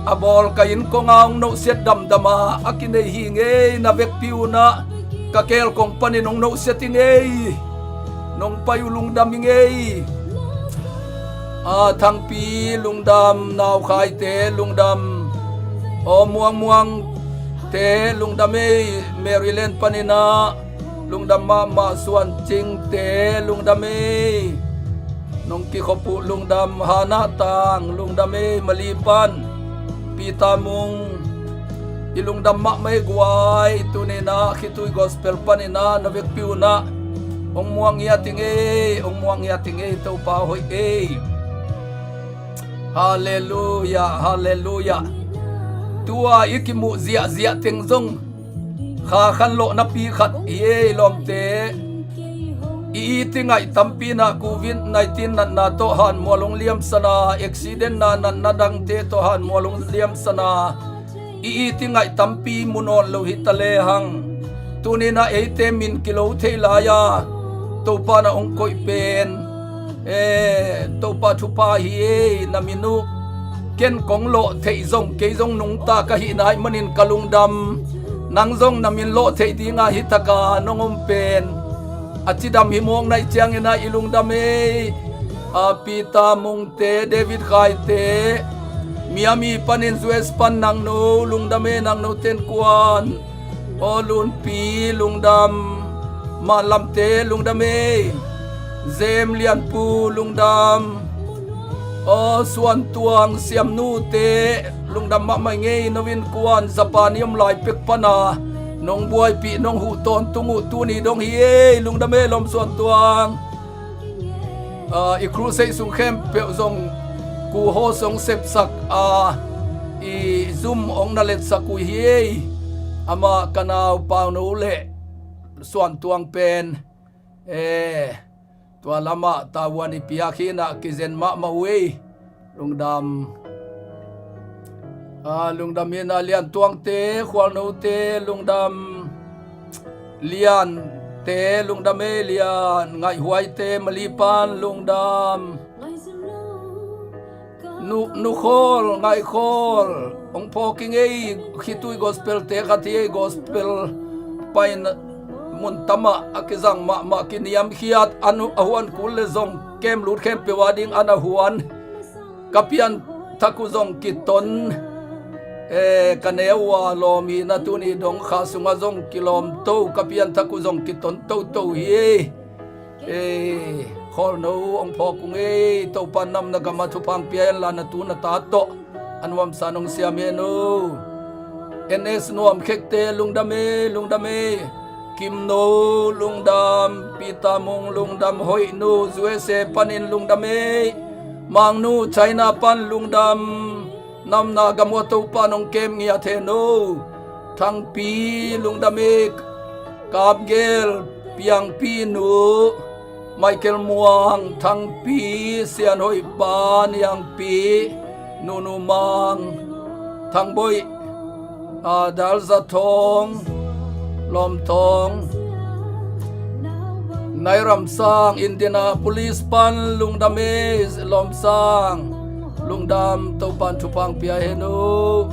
a bawl ka inn kong a hong nohsiat damdam a, a kinei hi ngei, na vekpi un ah ka keel kong panin hong nohsiat hi ngei. Nong pai uh lungdam hi ngei. A, Thangpi lungdam, Naukhaite lungdam. Aw, Muangmuangte lungdam ei, Maryland panin ah lungdam mahmah, Suancingte lungdam ei. Nong kikhop uh lungdam, Hana Tang lungdam ei, Mali pan. Peter Mung, i lungdam mahmah ei guai, tuni in ah Khitui Gospel panin ah na vekpi un ah hong muang ngiat hi ngei, hong muang ngiat hi ngei, Topa hoih ei. Halleluiah, halleluiah. Tua i kimuh ziahziah teng zong kha khan lawh napi khat hi ei lawmte. I iti ngaih tampi in ah Covid nineteen natna tawh hanmual hong liamsan a, accident na natna dangte tawh hanmual hong liamsan a, i iti ngaih tampi mu nawn lo hi ta lehang, tuni in ah eite min kilo thei lai a Topa na hong koih pen, eh, Topa thupha hi ei, na min uh. Ken kong lawh theih zong, kei zong nungta ka hih nai manin ka lungdam. Nang zong na min lawh theih dinga hi taka nong om pen a cidam hi mawk nai ciangin ah i lungdam ei. A, Peter Mungte, David Khaite, Miami panin U S pan Nangno lungdam ei, Nangno ten kuan. Aw Lunpi lungdam, Manlamte lungdam ei. Jem Lianpu lungdam. Aw Suantuang Siamnute lungdam mahmah ing ei, no in kuan Japan i om lai pek pana nong buaipih nong huh tawntung uh tuni dong hi ei, lungdam ei lawm Suantuang. ah, i crusade sung khempeuh zong kuhawsong sepsak a, i zum ong na letsak uh hi ei. Amah ka nau Pauno le Suantuang pen, eh, tua lamah tavuan i piak hinah kizen mahmah uh ei. Lungdam. Ah, lungdam hinah Lian Tuangte, Khualnote, lungdam. Liante, lungdam ei. Lian Ngaihhuaite, Malipan, lungdam. Nu, Nu Khawl, Ngaih Khawl, ong phawk ing ei. Khitui gospel te khat hi ei, gospel paina mun tamah a kizang mahmah, kiniamkhiat, a huan kul le zong kem lut khempeuh a ding an a huan. Ka pianthak uh zong kiton, eh, ka neu uh a lawm hi na, tuni dong kha sungah zong kilawm to, ka pianthak uh zong kiton toto hi. Eh, Khawlno ong phawk ung ei. Topa namna gamah thupha ong pia henla, na tu na ta tawh a nuamsa nong siam hen o. N S Nuam Khekte, lungdam ei, lungdam ei. Kimno, lungdam. Peter Mung, lungdam. Hoihnu, U S A panin lungdam ei. Mangnu, China pan lungdam. Namna gam uah Topa nong kem ngiat hen o. Thangpi, lungdam ei. Kapgel, Piangpi nu, Michael Muang, Thangpi, Sianhoih pa, Niangpi, Nunu Mang, Thangboih, ah, Dalza Thawng, Lawm Thawng, Nai Ram Sang, Indianapolis pan lungdam ei, Lawm Sang, lungdam. Topan thupha ong pia hen o.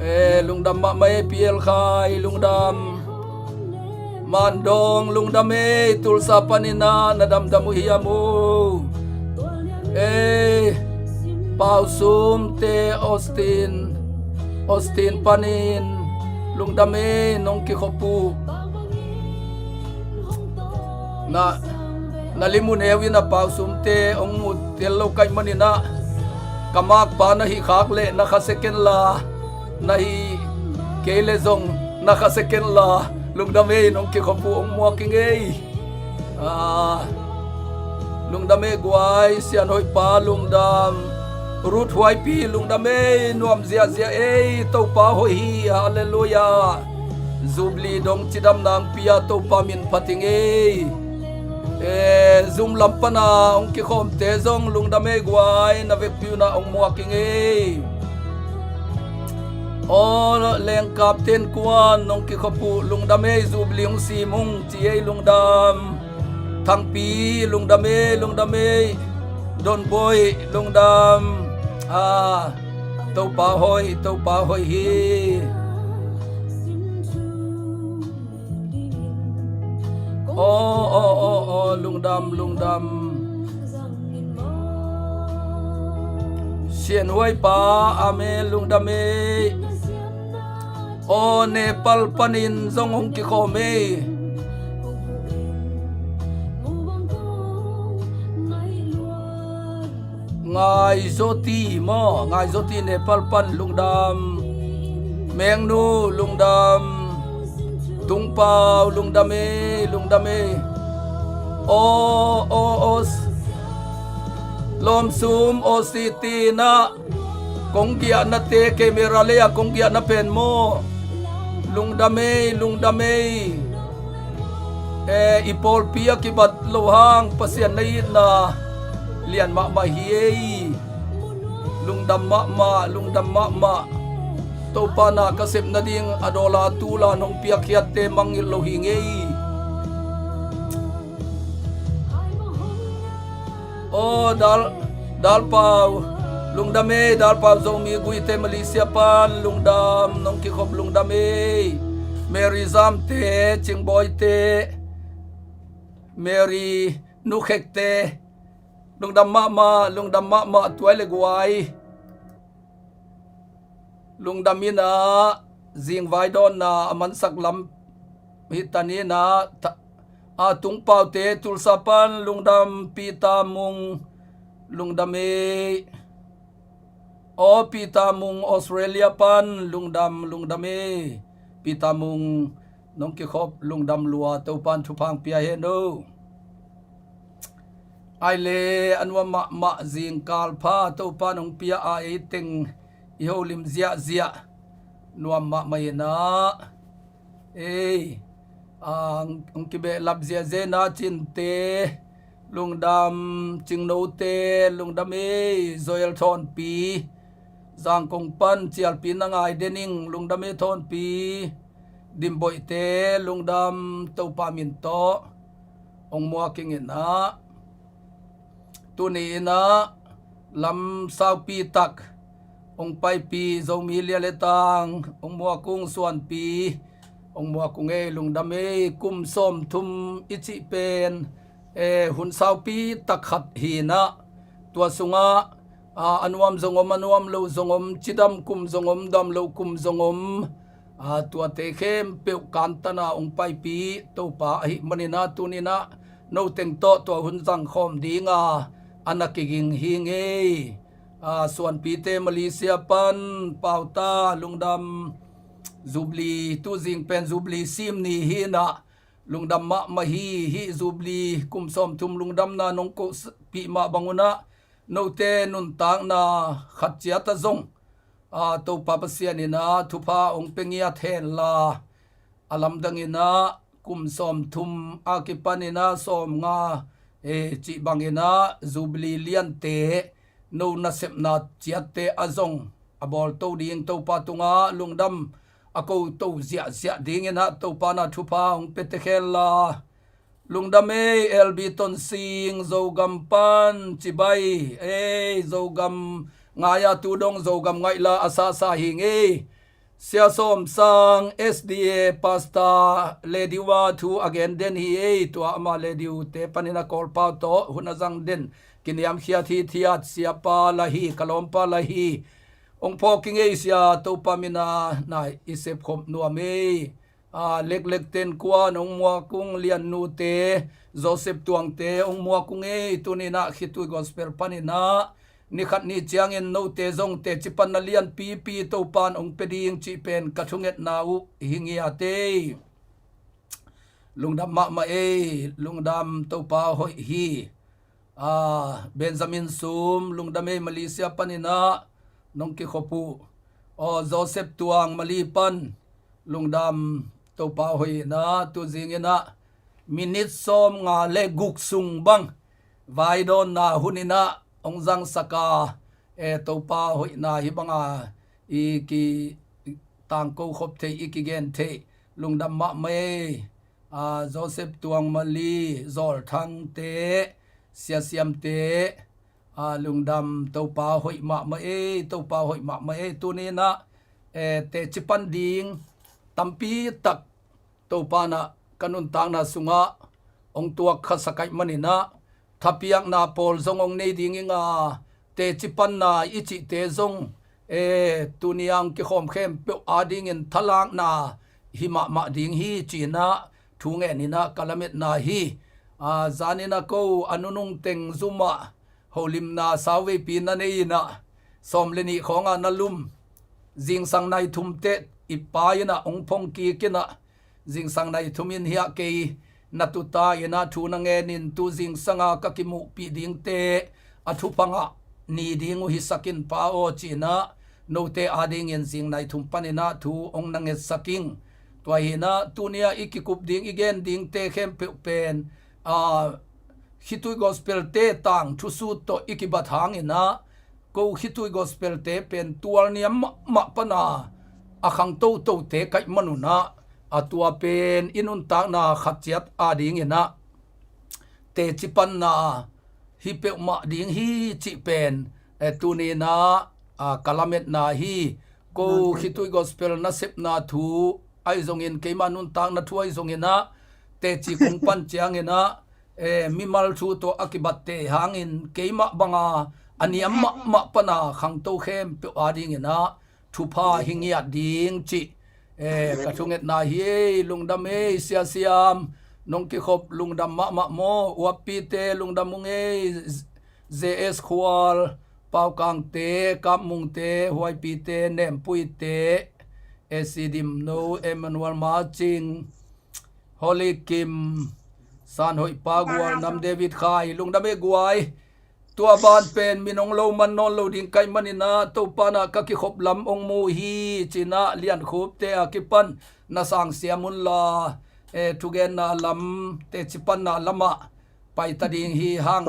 Eh, lungdam mahmah ei. P L Khai, lungdam. Mandong, lungdam ei. Tulsa panin ah na damdam uh hiam o. Eh, Pausumte, Austin, Austin panin lungdam ei, nong kikhop uh. Na, na lim uh neu in ah Pausumte ong mu tel lo ka hih manin ah, ka makpa na hih khak leh na khasia kenla, na hih kei leh zong na khasia kenla, lungdam ei, nong kikhop uh ong muak ing ei. Ah, lungdam ei guai. Sianhoih pa, lungdam. Ruth Huaipi, lungdam ei, nuam ziahziah ei, Topa hoih hi, halleluiah. Jubilee dong cidamna ong pia, Topa min phat ing ei. Eh, Zoom lam pana ong kikhawmte zong lungdam ei guai, na vekpi un ah ong muak ing ei. Aw, Lengkap Ten Kuan, nong kikhop uh lungdam ei, Jubilee ong sim ung ci ei, lungdam. Thangpi, lungdam ei, lungdam ei. Donboi, lungdam. Ah, Topa hoih, Topa hoih hi. Aw, aw, aw, aw, lungdam, lungdam. Sianhuai pa, amen, lungdam ei. Aw, Nepal panin zong hong kikhawm ei. Ngaizoti maw, Ngaizoti Nepal pan lungdam. Mengnu lungdam. Tungpau lungdam ei, lungdam ei. Aw, aw, aw. Lawmsum, aw, sitinah kong giahnate, camera lei-a kong giahna pen maw. Lungdam ei, lungdam ei. Eh, i pawlpi a kibat loh hang Pasian na itna lian mahmah hi ei. Lungdam mahmah, lungdam mahmah. Topa na ka sep nading a dawla tula nong piakkhiatte mangngilh lo hi ngei. Aw, Dal, Dalpau, lungdam ei, Dalpau Zomi Guite Malaysia pan, lungdam, nong kikhop lungdam ei. Mary Zamte, Chingbawite, Mary Nukhekte, lungdam mahmah, lungdam mahmah, tuai le guai. Lungdam inah, zingvai dawnna a mansak lam hi ta ni inah, tha-, a, Tungpaute, Tulsa pan, lungdam, Peter Mung, lungdam ei. Aw, Peter Mung, Australia pan, lungdam, lungdam ei. Peter Mung, nong kikhop lungdam lua, Topan thupha hong pia hen o. Ai le, a nuam mahmah zingkal pha Topa nong pia a, ei teng i holim ziahziah nuam mahmah inah, ei, a, hong kibehlap ziahziah inah Cinte lungdam, Cingnote lungdam ei, Joel Thawnpi, Zangkong pan Cialpi na ngai dening lungdam ei Thawnpi, Dimboihte lungdam, Topa min tawh hong muak ing inah. Tuni inah lam saupi tak hong paipi Zomi lia le tang hong muak ung, Suanpi hong muak ung ei, lungdam ei. Kum sawmthum i cih pen, eh, hun saupi tak khat hi inah, tua sungah, a, a nuam zong om, a nuam lo zong om, cidam kum zong om, dam lo kum zong om, a, tuate khempeuh kantana hong paipi Topa ahih maninah tuni inah no teng tawh tua hun zangkhawm dinga a na kiging hi ing ei. A, Suanpite Malaysia pan Pauta lungdam, Jubilee, tuzing pen Jubilee sim ni hi inah, lungdam mahmah hi. Hih Jubilee kum sawmthum lungdamna nong kohpih mah bangunah note nuntakna khat ciat ah zong, a, Topa Pasian inah thupha hong pia ngiat henla, a lamdang inah kum sawmthum a kipan inah sawmnga, eh, cih bang inah Jubilee liante, no nasepna ciatte ah zong a bawlto ding Topa tungah lungdam a koto ziahziah ding inah Topa na thupha hong pia tek henla. Lungdam ei, L B Tonsing, Zogam pan cibai ei, Zogam ngai-a tu dong Zogam ngaihla a sasa hi ing ei. Sia Sawm Sang, S D A Pastor, Lediu a thu a gen den hi ei, tua ama Lediu te panin a Kawlpau tawh hun a zang den, kiniamkhiat hithiat, siapa la hi, ka lawmpa la hi. Hong phawk ing ei sia, Topa mina na i sepkhop nuam ei. A, leklek ten kuan hong muak ung, Liannute, Joseph Tuangte hong muak ung ei, tuni inah Khitui Gospel paninah, nikhat ni ciangin note zong teci panna lianpipi Topan hong pia ding cih pen ka thungetna uh hi ngiat ei. Lungdam mahmah ei, lungdam, Topa hoih hi. A, Benjamin Sum, lungdam ei, Malaysia paninah nong kikhop uh. Aw, Joseph Tuang, Mali pan, lungdam, Topa hoih inah, tuzing inah minit sawmnga le guk sung bang vaidawnna hun inah hong zangsak a, e, Topa hoihna hih banga i kitangko khop theih, i kigen theih, lungdam mahmah ei. A, Joseph Tuang, Mali, Zawlthangte, Sia Siamte, a, lungdam, Topa hoih mahmah ei, Topa hoih mahmah ei. Tuni inah, e, teci pan ding tampi tak Topa nah ka nuntakna sungah hong tuak khasak ahih maninah, thapiakna pawl zong hong nei ding ing a, teci panna i cihte zong, e, tuni a hong kikhawm khempeuh adingin thalakna hi mahmah ding hi, ci-inah thu ngen inah ka lametna hi. A, zan inah ko a nunung teng zumah holimna sauveipi na nei inah, sawm le nih khawnga na lum, zingsang nai thum teh i pa inah hong phong kik inah, zingsang nai thum in hiah kei na tuta inah thu na ngenin, tu zingsanga ka kimuhpih dingte a thupha ngah ni ding uh hisak in Pa aw, ci-inah note adingin zing nai thum paninah thu hong na ngetsak ing. Tua hinah tuni-ah i kikup ding, i gen dingte khempeuh pen, a, Khitui Gospel-te tangthu sut tawh i kibat hanginah, ko Khitui Gospel-te pen tualniam mahmah pana a khang totote ka hih manunah, a tua pen i nuntakna khat ciat adinginah teci panna hi peuhmah ding hi cih pen, eh, tuninah, a, ka lametna hi. Ko Khitui Gospel nasepna thu ahi zongin, keimah nuntakna thu ahi zonginah, teci kong pan cianginah, eh, mimal thu tawh a kibatte hangin keimah banga a niam mahmah pana khangto khempeuh adinginah thupha hi ngiat ding cih, eh, ka thungetna hi. Ei, lungdam ei, Sia Siam, nong kikhop lungdam mahmah maw? Uappite lungdam ung ei, J S Khual, Paukangte, Kapmungte, Huaipite, Nempuite, A C Dimno, Emmanuel Marching, Holy Kim, San hoih pa gual nam David Khai, lungdam e guai. Tua ban pen min hong lo man nawn lo ding ka hih manin ah Topa in ah ka kikhop lam hong mu hi ci-in ah Lian Khup te a kipan na sang siam un la, eh, thugenna lam teci panna lamah pai ta ding hi hang.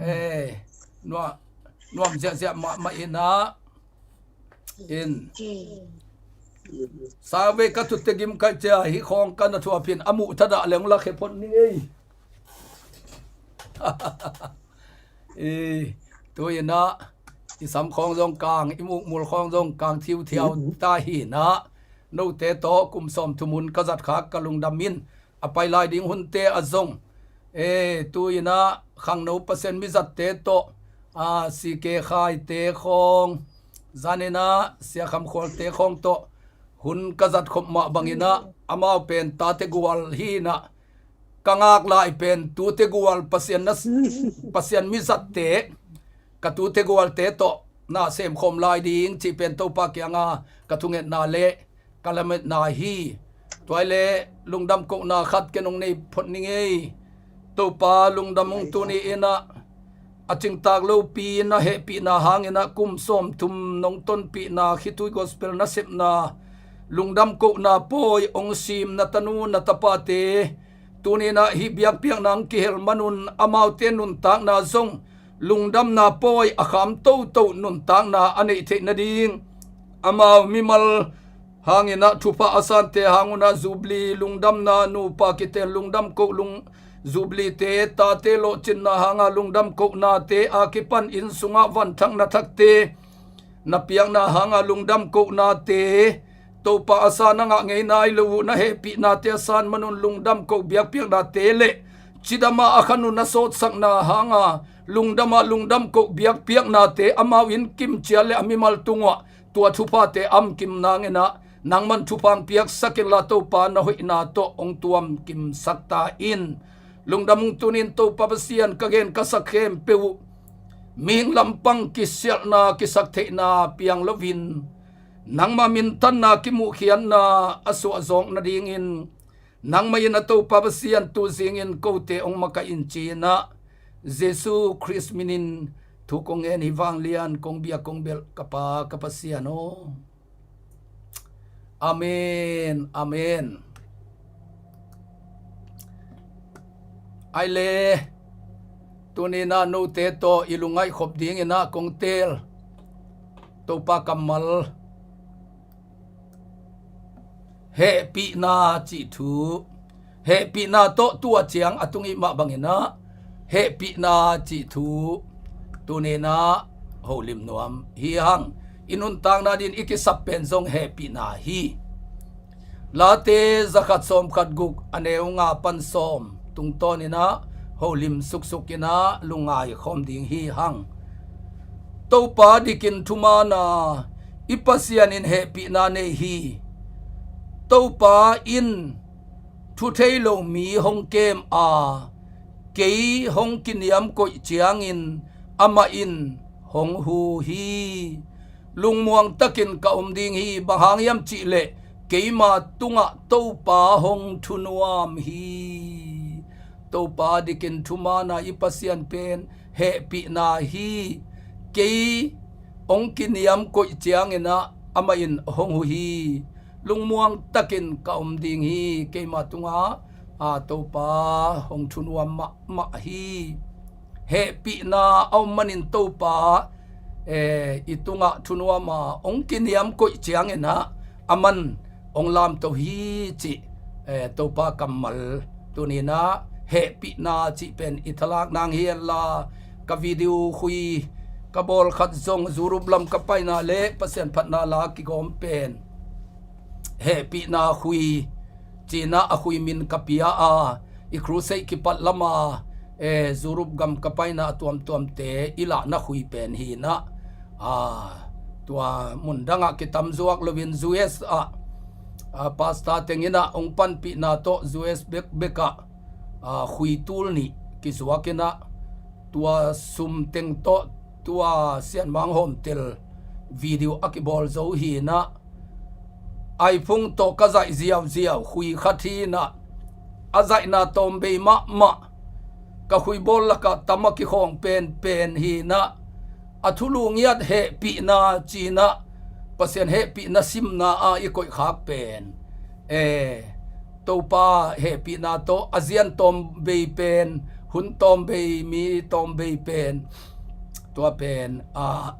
Eh, nuam, nuam ziahziah mahmah in ah. In. Sangvei ka tutte gim kaih cia hih khawng ka na thuap in a muh thadah leng la khe phot ni ei. I, tu in ah i sam khawng zong kang, i mukmul khawng zong kang thiuthiau ta hi in ah. Note tawh kum sawmthum hun ka zat khak ka lungdam in, a pai lai ding hunte ah zong, eh, tu in ah khangno Pasian mizatte tawh, ah, C K Khai te khawng, zan in ah Sia Kham Khual te khawng tawh hun ka zat khop mah bang in ah, amau pen tate gual hi in ah, ka ngak lai pen tute gual Pasian na, Pasian mizatte, ka tute gualte tawh na sem khawm lai ding cih pen Topa kiangah ka thungetna le ka lametna hi. Tua hi leh lungdam kohna khat ken hong nei phot ni ei. Topa lungdam hong tun hi in ah, a cingtak lopi na hehpihna hang in ah kum sawmthum nong tonpihna khitui gospel nasepna lungdam kohna pawi hong sim na tanu na tapate, tuni in ah hih biakpiakna hong kihel man un, amaute nuntakna zong lungdamna pawi a kham toto nuntakna a neih theih nading, amau mimal hang in ah thupha a sante hang un ah Jubilee lungdamna, nupa kiten lungdam koh lung, Jubilee te tate lawhcinna hang a lungdam kohnate a kipan inn sungah vanthak na thakte na piakna hang a lungdam kohnate, Topa a sa na ngah ngei nai lo uh na hehpihnate a san man un lungdam koh biakpiaknate le cidam a a khan uh na sawtsakna hang a lungdam a lungdam koh biakpiaknate, amau inn kim ciat le a mimal tungah tua thuphate a om kim nang in ah nangman thupha hong piaksak in la Topa na hoihna tawh hong tuam kimsak ta in. Lungdam hong tun in Topa Pasian, ka gen ka sak khempeuh uh mihing lampang kisialhna kisaktheihna piang loin nangma minthanna kimuhkhiatna a suahzawk nadingin nangmah in a Topa Pasian tu zingin kote hong makaih in ci-in ah Jesu Khrist minin thu kong ngen hi vanglian kong biak kong belh ka Pa ka Pasian aw. Amen, amen. Ai le, tuni in ah note tawh i lungngaih khop dingin ah kong teel Topa kammal. Hehpihna cih thu. Hehpihna tawh tua ciang a tung ih mah bangin ah hehpihna cih thu tuni in ah holim nuam hi hang. I nuntakna dingin i kisap pen zong hehpihna hi. Late zakhat sawmkhat guk a neu nga pan sawm tungtawn in ah holim suksuk in ah lungngai khawm ding hi hang. Topa dikin thumaana, i Pasian in hehpihna nei hi. Topa in thu thei lo mi hong kem a, kei hong kiniam koih ciangin amah in hong hu hi. Lungmuang takin ka om ding hi, bang hang hiam cih leh keima tungah Topa hong thunuam hi. Topa dikin thumaana, i Pasian pen hehpihna hi. Kei hong kiniam koih ciangin ah amah in hong hu hi. Lungmuang takin ka om ding hi, keima tungah a Topa hong thunuam mahmah hi. Hehpihna a om manin Topa, eh, i tungah thunuam a hong kiniam koih ciangin ah aman hong lamto hi cih, eh, Topa kammal tuni in ah hehpihna cih pen i thalak nang hi hen la, ka video khui ka bawl khat zong Europe lam ka paina le Pasian phatna la kigawm pen hehpihna khui ci-in ah a khui min ka pia a, i crusade kipat lama, eh, Europe gam ka paina a tuamtuamte i lahna khui pen hi in ah, ah, tua mundangah kitam zuak loin U S ah, ah, pastor teng in ah hong panpihna tawh U S bekbek ah, ah, khui tul nih kizuak in ah tua sum teng tawh tua sianmang hawmtel video a kibawl zo hi in ah, iPhone tawh ka zaih ziauziau khui khat hi in ah, a zaihna tawmbei mahmah, ka khuibawl lakah tam a kikhawng penpen hi-in ah, a thulu ngiat hehpihna ci-in ah, Pasian hehpihna simna ah i koihkhak pen, eh, Topa hehpihna tawh a zian tawmbei pen, hun tawmbei, mi tawmbei pen, tua pen, a,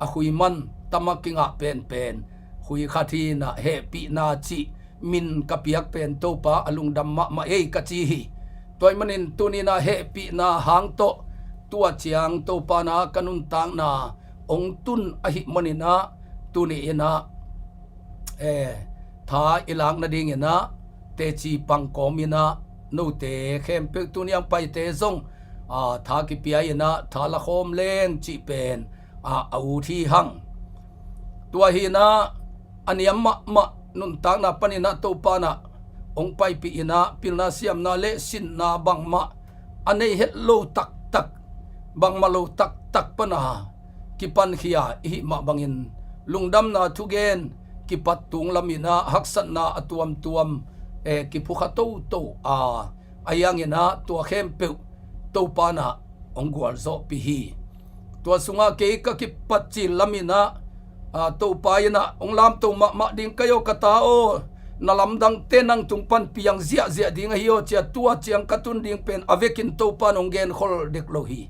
a khui man tam a kingah penpen, khui khat hi-in ah hehpihna cih min ka piak pen Topa a lungdam mahmah ei ka ci hi. Tua ahih manin tuni-in ah hehpihna hang tawh tua ciang Topa na ka nuntakna hong tun ahih manin ah, tuni-in ah, eh, tha i lak nadingin ah teci pang kawmin ah, note khempeuh tuni-a hong paite zong, ah, tha kipia-in ah tha lakhawm leng cih pen, ah, a ut hi hang. Tua hi-in ah, a niam mahmah nuntakna panin ah Topa in ah hong paipih in ah, pilna siamna le sinna bangmah a nei het lo taktak, bangmah lo taktak pan a kipankhia i hih mah bangin, lungdamna thugen kipat tung lamin ah haksatna a tuamtuam, eh, kiphukha toto a, ahi hangin ah tua khempeuh Topa in ah hong gualzawhpih hi. Tua sungah kei ka kipat cil lamin ah, ah, Topa in ah hong lamto mahmah ding ka hi aw ka ta aw, na lamdangte nang tung pan piang ziahziah ding ahi aw ci-a tua ciang ka tun ding pen a vekin Topa in hong genkhol dek lo hi.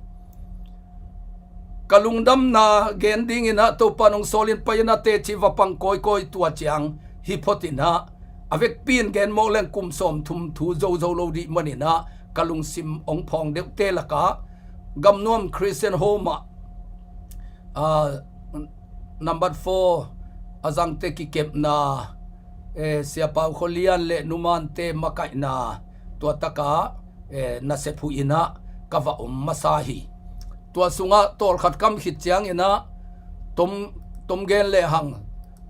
Ka lungdamna gen dingin ah Topa in hong sawlin pai-in ah teci va pang kawikawi tua ciang hi phot in ah, a vekpi-in gen mawk leng kum sawmthum thu zozo lo dih manin ah ka lungsim hong phawng deuhte lakah Gamnuam Christian Home ah, ah, number four a zangte kikepna, eh, Sia Pau Khua Lian le Nu Mante makaihna tua takah, eh, nasep huih in ah ka va om masa hi. Tua sungah tawlkhat kam khit ciangin ah tom, tom gen lehang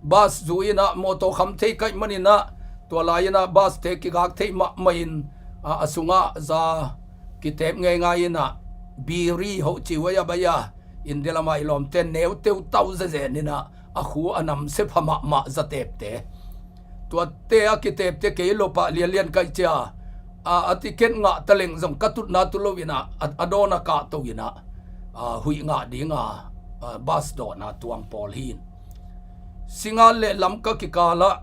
bus zui-in ah mawtaw kham thei ka hih manin ah, tua lai-in ah bus-te kigak thei mahmah in, ah, a sungah za kitep ngeingai in ah, biri hoh ci uh a, a bai a, India lamah i lawmte neuteu tau zezen in ah, a khu a namsia pha mahmah zatepte. Tuate a kitepte kei lo pah lianlian ka hih cia, a, a ticket ngah taleng zong ka tutna tu lo in ah, a, a dawn a kahto in ah, a, huih ngah ding a, a, bus dawhna tuang pawl hi. Singat le Lamka kikal ah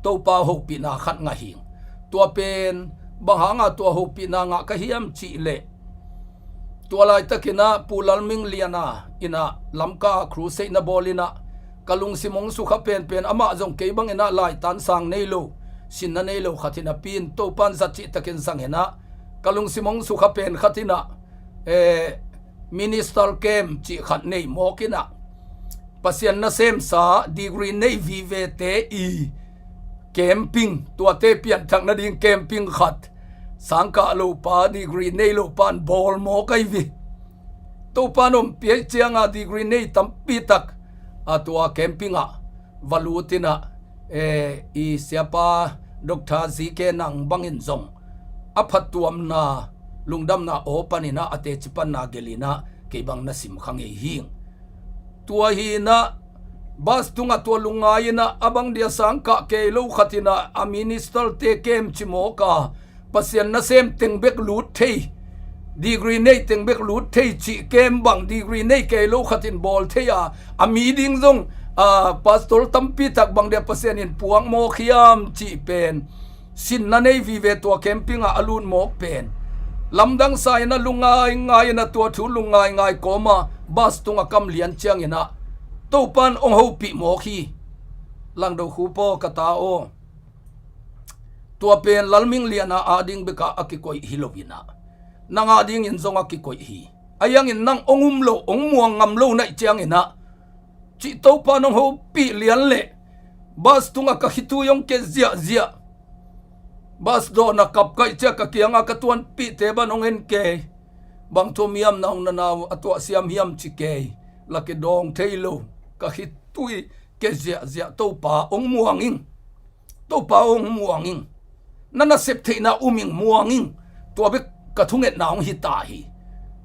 Topa hopihna khat ngah hi. Tua pen bang hanga tua hopihna ngah ka hiam cih leh, tua laitakin ah Pu Lalmingliana in ah Lamka crusade na bawl in ah, ka lungsim hong sukha penpen, amah zong kei bangin ah laitan sang nei lo, sinna nei lo khat hi napi in Topa in zat cihtakin zang in ah, ka lungsim hong sukha pen khat in ah, eh, minister camp cih khat nei mawk in ah, Pasian nasemsa degree nei vivete i camping, tuate pianthak nading camping khat, sangkah lo pa, degree nei lo pan bawl mawk ahi ve. Topa in ompih ahih cianga degree nei tampi tak, a, tua camping ah va lut in ah, eh, i Siapa Doctor G K Nang bangin zong a phattuamna, lungdamna aw panin ah a teci panna gelh in ah kei bang na simkha ngei hing. Tua hi in ah bus tungah tua lungngai in ah, a bang dia sangkah kei lo khat in ah a minister-te camp ci mawk a, Pasian nasem teng bek lut thei, degree nei teng bek lut thei cih camp bang degree nei kei lo khat in bawl thei a, a mi ding zong, a, pastor tampi tak bang dia Pasian in puak mawk hiam cih pen sinna nei vive tua camping ah a lut mawk pen, lamdang sa in ah lungngaingai in ah tua thu lungngaingai kawm a bus tungah kam lian ciangin ah Topa in hong hopih mawk hi. Langdo khu paw ka ta aw. Tua pen Lalmingliana ading bekah a kikoih hi lo in ah, nang adingin zong a kikoih hi. Ahi hangin nang hong um lo, hong muang ngam lo na hih ciangin ah, cih Topa in hong hopih lian leh, bus tungah ka khitui hong ke ziahziah. Bus dawhna kap ka hih ciang ka kiangah ka tuanpihte bang hong en kei. Bang thu om hiam, na hong na nau a tuah siam hiam ci kei. La kidawng thei lo, ka khitui ke ziahziah. Topa hong muang ing. Topa hong muang ing. Na nasep theihna um ing, muang ing. Tua bek ka thungetna hong hi ta hi.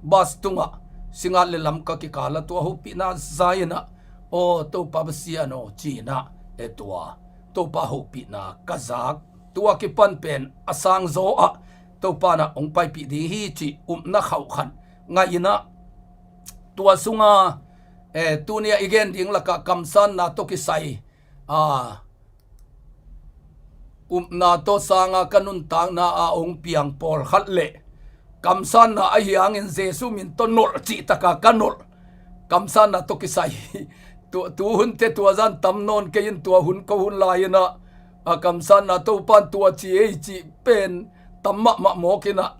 Bus tungah Singat le Lamka kikal ah tua hopihna za in ah, aw Topa Pasian aw ci in ah, e tua Topa hopihna ka zak tua kipan pen a sangzaw ah Topa in ah hong paipih ding hi cih upna khauh khat ngah in ah, tua sunga, eh, tuni-a i gen ding lakah kamsanna tawh kisai, a, upna tawh sanga ka nuntakna a hong piang pawlkhat le kamsanna ahi hangin Jesu min tawh nolh cih taka ka nolh kamsanna tawh kisai. Tu, tu hunte tua zan tam nawn kei in, tua hun ko hun lai-in ah, a, kamsanna Topa in tua ci ei cih pen tam mahmah mawk in ah,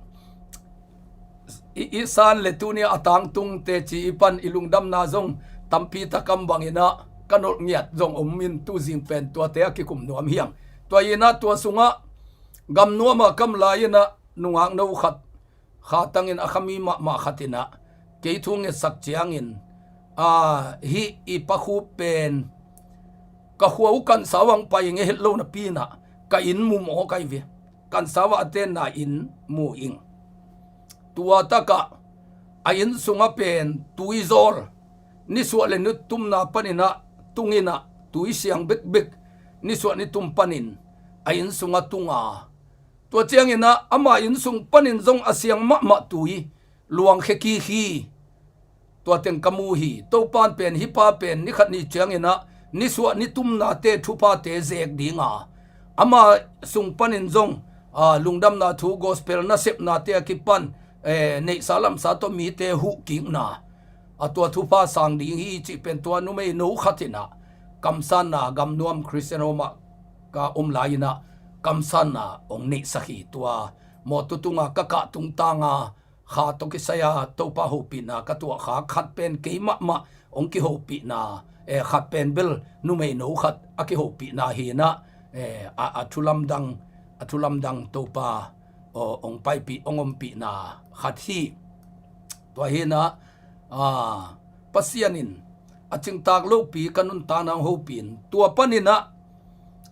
i, i san le tuni-a a tangtungte ci i pan i lungdamna zong tampi tak om bangin ah ka nolh ngiat zong om in, tuzing pen tuate a kikum nuam hi hang. Tua hi in ah tua sungah gamnuam ah ka om lai-in ah nungakno khat kha tangin a kha mi mahmah khat in ah kei thu ngetsak ciangin, a, hih i Pa Khup pen ka khua uh Kansau ah hong pai ing e, het lo napi in ah ka inn mu mawk ahi ve. Kansau ah a tenna inn mu ing. Tua takah a inn sungah pen tuizawl, nisuah le nitumna panin ah tung in ah, tui siang bekbek, nisuah nitum panin a inn sungah tung a, tua ciangin ah ama inn sung panin zong a siang mahmah tui luangkhia kik hi. Tua teng ka mu hi. Topa in pen hih pa pen ni khat ni ciangin ah nisuah nitumnate thuphate zek ding a, ama sung panin zong, a, lungdamna thu, gospel nasepnate a kipan, eh, neihsa lamsa tawh mite huh kikna, a, tua thupha sang ding hi cih pen tua numeino khat in ah kamsanna, gamnuam Christian home ah ka om lai-in ah kamsanna hong neihsak hi. Tua mawtaw tunga ka kah tungtang a, kha tawh kisai a Topa hopihna ka tuah kha, khat pen kei mahmah hong kihopihna, eh, khat pen bel numeino khat a kihopihna hi in ah, eh, a, a thu lamdang, a thu lamdang Topa, aw, hong paipih, hong ompihna khat hi. Tua hi in ah, a, Pasian in a cingtak lopi ka nuntakna hong hopih in, tua panin ah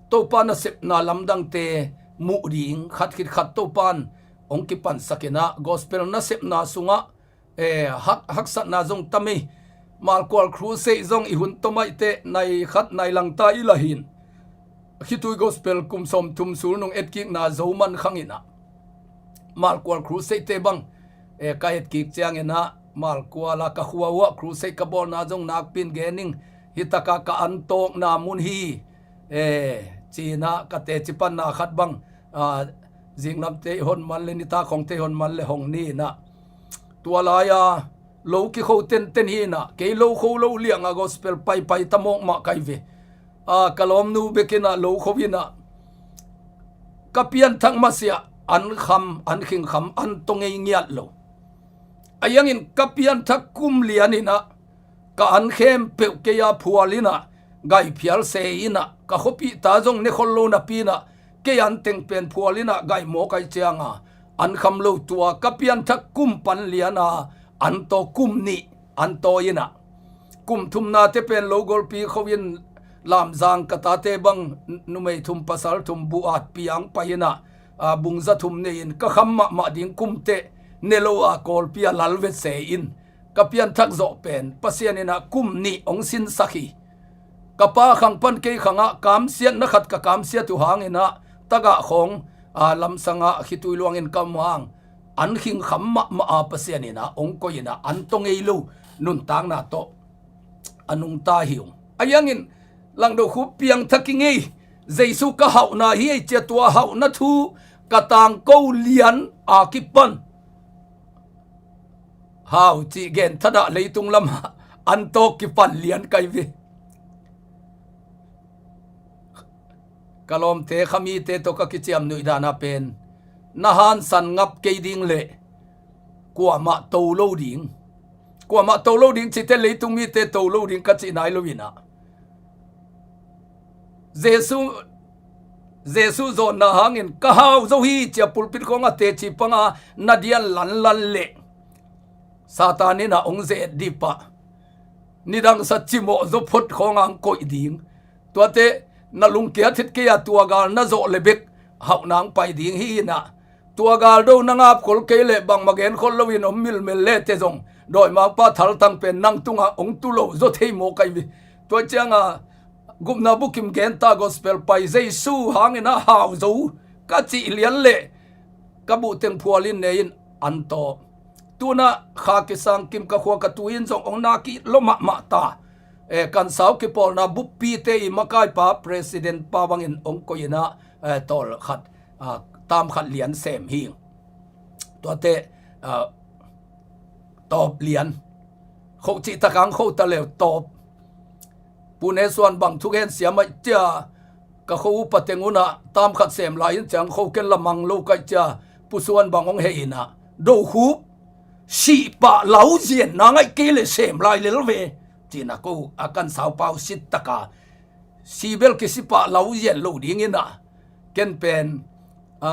Topa nasepna lamdangte muh ding khat khit khat Topa in hong kipansak in ah, gospel nasepna sungah, eh, hak, haksatna zong tam ei. Malkual Crusade zong i hun tawh maite nai khat nai lang ta i la hi in, khitui gospel kum sawmthum sulnung etkikna Zo man khang in ah, Malkual Crusade te bang, eh, ka etkik ciangin ah, Malkual a ka khua uh ah Crusade ka bawlna zong nakpi in gen ing, hih takah ka antawkna mun hi, eh, ci in ah ka teci panna khat bang, ah, zinglamte i hon man le, nitak khawngte i hon man le hong ni in ah, tua lai-a lo kikho tenten hi in ah, kei lo kho lo liang a gospel paipai ta mawkmah ka hi ve. A, ka lawmnu bek in ah lo kho in ah, ka pianthak masiah an kham, an khing kham, an taw ngei ngiat lo. Ahi hangin ka pianthak kum lian in ah ka an khempeuh kei a phual in ah, gaiphial se in ah, ka khuapihte zong ne khol lo napi in ah, kei an teng pen phual in ah gai mawk ahih ciang a, an kham lo. Tua ka pianthak kum pan lian a, an taw kum nih an taw in ah, kum thumnate pen lo golpi kho in, Lamzang ka tate bang numei thum pasal thum bu at piang pai in ah, a, bungza thum nei in ka kham mahmah ding kum teh ne lo a, Kawlpi a lal vet se in, ka pianthak zawh pen Pasian in ah kum nih hong sinsak hi. Ka pa khang pan kei khang ah kamsiatna khat ka kamsiat uh hang in ah, tagah khawng, a, lamsang ah khitui luang in ka om hang, an khing kham mahmah a, Pasian in ah hong koih in ah, an taw ngei lo nuntakna tawh a nungta hi ung. Ahi hangin Langdo Khup piangthak ing ei, Jesu ka hauhna hi ei ci a, tua hauhna thu ka tangko lian a kipan hau cih gen thadah leitung lamah an tawk kipan lian ka hi ve. Ka lawmte, khamite tawh ka kiciam nuih dan a pen, na hansan ngap kei ding leh kuamah to lo ding. Kuamah to lo ding cite leitung mite to lo ding ka cih nai lo in ah, Jesu, Jesu zawnna hangin ka hau zo hi ci a pulpit khawng a teci pang a na dian lanlan leh Satan in ah hong ze-et dih pah. Nidang sa cimawh zaw phot khawng a hong koih ding. Tuate na lungkia thit kei a, tua gal na zawh le bek hauhna hong pai ding hi in ah, tua gal do na ngap khol kei leh bangmah gen khol lo in om milmel le te zong, dawimangpa thaltang pen nang tungah hong tu lo zaw thei mawk ahi ve. Tua ciang a gupna bukim gen ta, gospel pai, Jesu hang in ah hau zo ka cih lian leh ka buh teng phual in ne in an tawp. Tunah kha kisang kim ka khua ka tui in zong hong na kih lo mahmah ta. Eh, kansau kipawlna buppite i makaipa president pa bangin hong koih inah, eh, tawl khat, ah, tam khat lian sem hing. Tuate, ah, tawp lian. Khoh cih takang khoh ta leu tawp. Pu Ne Suan bang thugen siam aih cia ka kho upa teng unah tam khat sem lai in ciang kho ken la mang lo kaih cia Pu Suan bang hong hei inah, do khup, sih pah lau zian na ngaih kei le sem lai lel ve. Cinah ko a kansau pau sit taka si bel kisi pah lau zian lo ding inah, ken pen, a,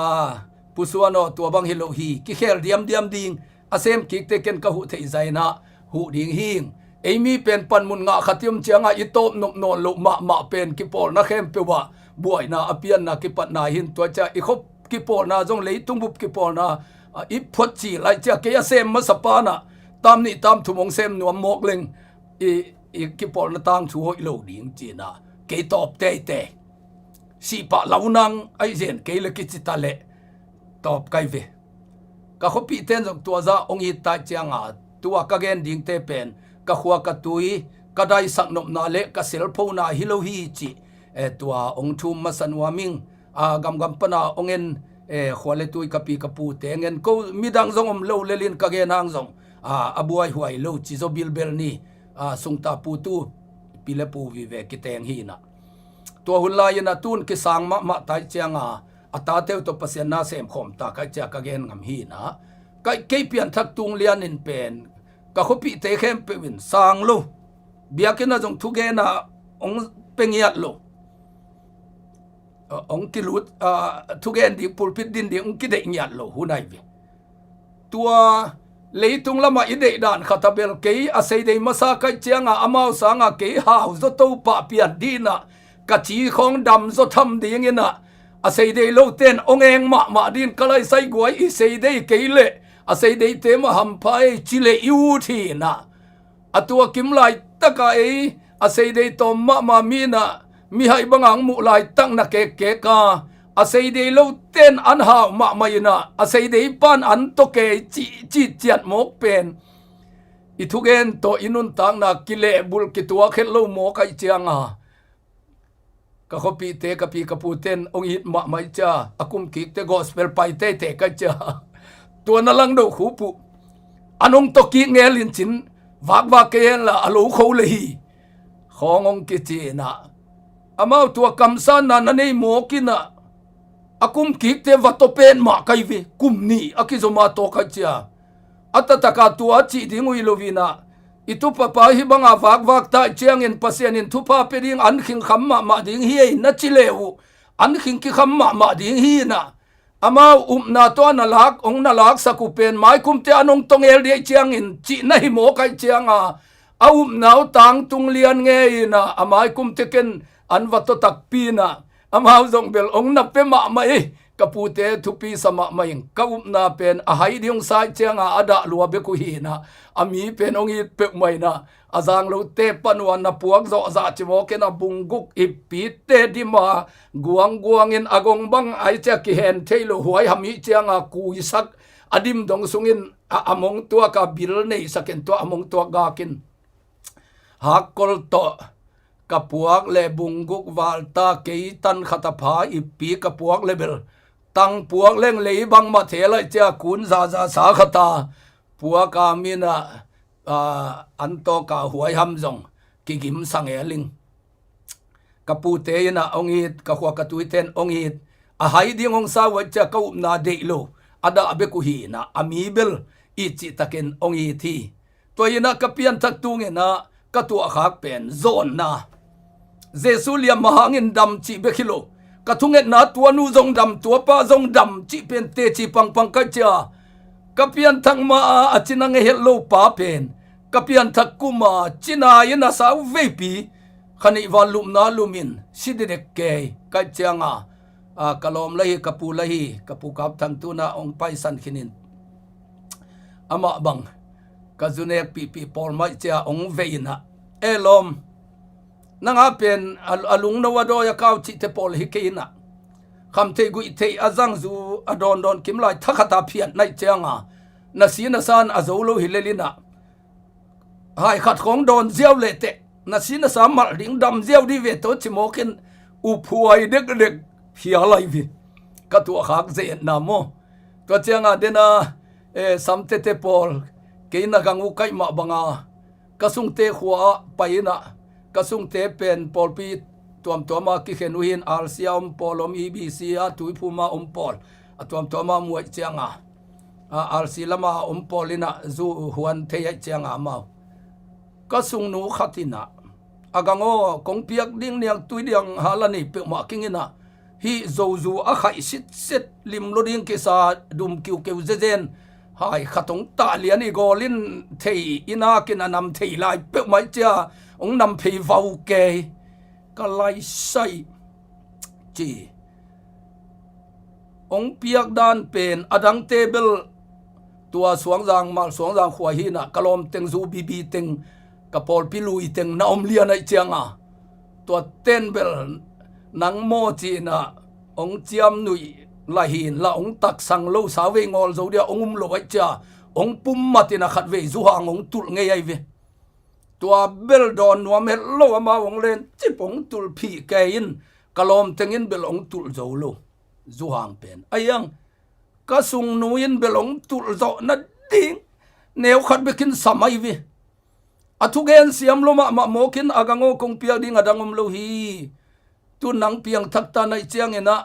Pu Suan aw, tua bang hi lo hi, kikhel diamdiam ding, a sem kikte ken ka huh theih zah inah huh ding hing. Ei mi pen panmun ngah khat i om ciangah i tawp nop nawn loh mahmah pen kipawlna khempeuh ah buaina a pianna kipatna hi in, tua ciah i khop kipawlna zong leitung bup kipawlna, a, i phuat ci lai ciah kei a sem masa panah tam nih tam thum hong sem nuam mawk leng i, i kipawlna tangthu hoih lo ding cinah kei tawp teitei. Sih pah lau nang aih zen kei le kici ta leh tawp kai ve. Ka khuapihte in zong tua zah hong it taih cianga tua ka gen dingte pen ka khua ka tui, ka daisak nopna le ka selphona hi lo hi cih, eh, tua hong thum masa nuam ing. A, gamgam pana hong en, eh, khua le tui ka pi ka pute ngen ko midang zong om lo lelin ka gen hang zong, a, a buaihuai lo ci zaw bilbel ni. A, sungta pu tu pi le pu vive kiteng hi inah. Tua hun lai inah tun kisang mahmah taih cianga a tateu tawh Pasian na semkhawm ta kaih cia ka gen ngam hi inah. Kaih kei pianthak tung lian in pen ka khuapihte khempeuh in sang lo. Biakinn ah zong thugen ah hong pe ngiat lo. A, hong kilut, a, thugen ding pulpit din ding hong kideih ngiat lo hun aih ve. Tua leitung lamah i deih dan khat a bel kei a seidei masa kaih cianga amau sanga kei hau zaw to pah pian dinah ka ci khawng dam zaw tham ding inah a seidei lote in hong eng mahmah din ka laisai guai i seidei kei leh a seideite mah hampha ei ci leh i ut hi inah. A tua kim laitaka ei a seidei tawm mahmah mi inah mihaih banga hong muh laitak na kekkeka a seidei lote in an hau mahmah inah a seidei pan an tawk ei cih, cih ciat mawk pen i thugen tawh i nuntakna kilehbulh kituak het lo mawk aih cianga ka khuapihte ka pi ka pute in hong it mahmah ih cia a kumkikte gospel pai teitei kaih cia tua na langdo khup uh an hong tawkik ngel in cin vakvak kei henla a lo kho le hi khawng hong kici inah. Amau tua kamsanna na nei mawk inah a kumkikte va tawpen mah kai ve, kum nih a kizom a tawk aih cia a taktak a tua a cih ding uh hi lo inah. I tupapa hih banga vakvak taih ciangin Pasian in thupha pia ding an khing kham mahmah ding hi ei na ci le uh an khing kikham mahmah ding hi inah. Amau upna tawh a na lak hong na laksak uh pen maikumte an hong tawngel dih ciangin cihna hi mawk aih cianga a upna uh tangtung lian ngei inah a maikumte ken an va tawh takpi inah. Amau zong bel hong na pe mahmah ei. Ka pute thupi sa mahmah ing. Ka upna pen a hai ding hong sa ih cianga a dah lua bek uh hi inah a mi pen hong it peuhmah inah. A zang lote pan uh a na puak zawh zah ci mawk in a bung guk i pite dim a guangguangin a gong bang aih cia kihen thei lo huaiham ih cianga kuisak a dim dong sungin a, a mongtuak a bil neisak in tua a mongtuak gak in hakkol tawh ka puak le bung guk valta kei tan khat a pha ippi ka puak le bel tang puak leng lei bangmah thel aih cia kun zaza sa khat a puak a minah, a, an tawka huaiham zong kigimsa ngel ing. Ka pute inah hong it, ka khua ka tuite in hong it, a hai ding hong sa uh aih cia ka upna deih lo a dah bek uh hi inah a mi bel it cihtakin hong it hi. Tua inah ka pianthak tung inah ka tuahkhak pen zawnna. Jesu liamma hangin dam cih bek hi lo. Ka thungetna tua nu zong dam, tua pa zong dam cih pen teci pangpang kaih cia ka pianthak ma a, a cina ngei het lo pa pen ka pianthak kuma cina in a sau veipi khanih val lupna lumin si dedek kei kaih cianga, a, ka lawm la hi, ka pu la hi, ka pu Kap Thang tuna hong paisan khinin amah bang ka zu nek pihpih pawl maih cia hong vei inah, e lawm, nanga pen a, a lungno a dawi a kau cihte pawl hi kei inah, kham theih guih theih a zang zu a dawndawn kim lai thakhat a phiat naih cianga na si na san a zo lo hi lel inah, hai khat khawng dawn ziau lehteh na si na sa malh ding dam ziau dih ve tawh ci mawkin uphuai dekdek phial lai vi. Ka tuahkhak ze-etna maw? Tua cianga dena, eh, samtete pawl kei na gang uh kaih mah banga ka sungte khua ah pai inah, ka sungte pen pawlpi tuamtuama kikhen uh hin, R C a om pawl om, E B C a Tuiphum a om pawl, a tuamtuama muaih cianga, a, R C lama om pawl inah zu huan thei aih cianga amau. Ka sungnu khat inah, a gang aw, kong piak ding niangtui diang hala nei peuhmah king inah, hih zozu a khaih sitset lim lo ding kisa dum kiukeu zezen hai khat hong tah lian i gawl in thei i nakin a nam thei lai peuhmah i cia hong nam phei vau kei ka lai saih ci. Hong piak dan pen a dangte bel tua Suangzang, Mal Suangzang khua hinah ka lawmteng zu bibi teng, ka pawlpi lui teng na om lian aih cianga, tua ten bel nang maw cinah hong ciam nuih lai hin la hong taksang lo sa vei ngawl zo dia hong um lo aih cia hong pum matin a khat vei zuhang hong tulh ngei aih ve. Tua bel dawn nuam het lo amau hong len cip hong tulh phih kei in ka lawmteng in bel hong tulh zo lo. Zuhang pen a iang ka sungnu in bel hong tulh zawh nading neu khat bekin sam aih ve. A thugen siam lo mahmah mawkin a gang aw kong piak ding a dang om lo hi. Tu nang piangthak ta naih cianginah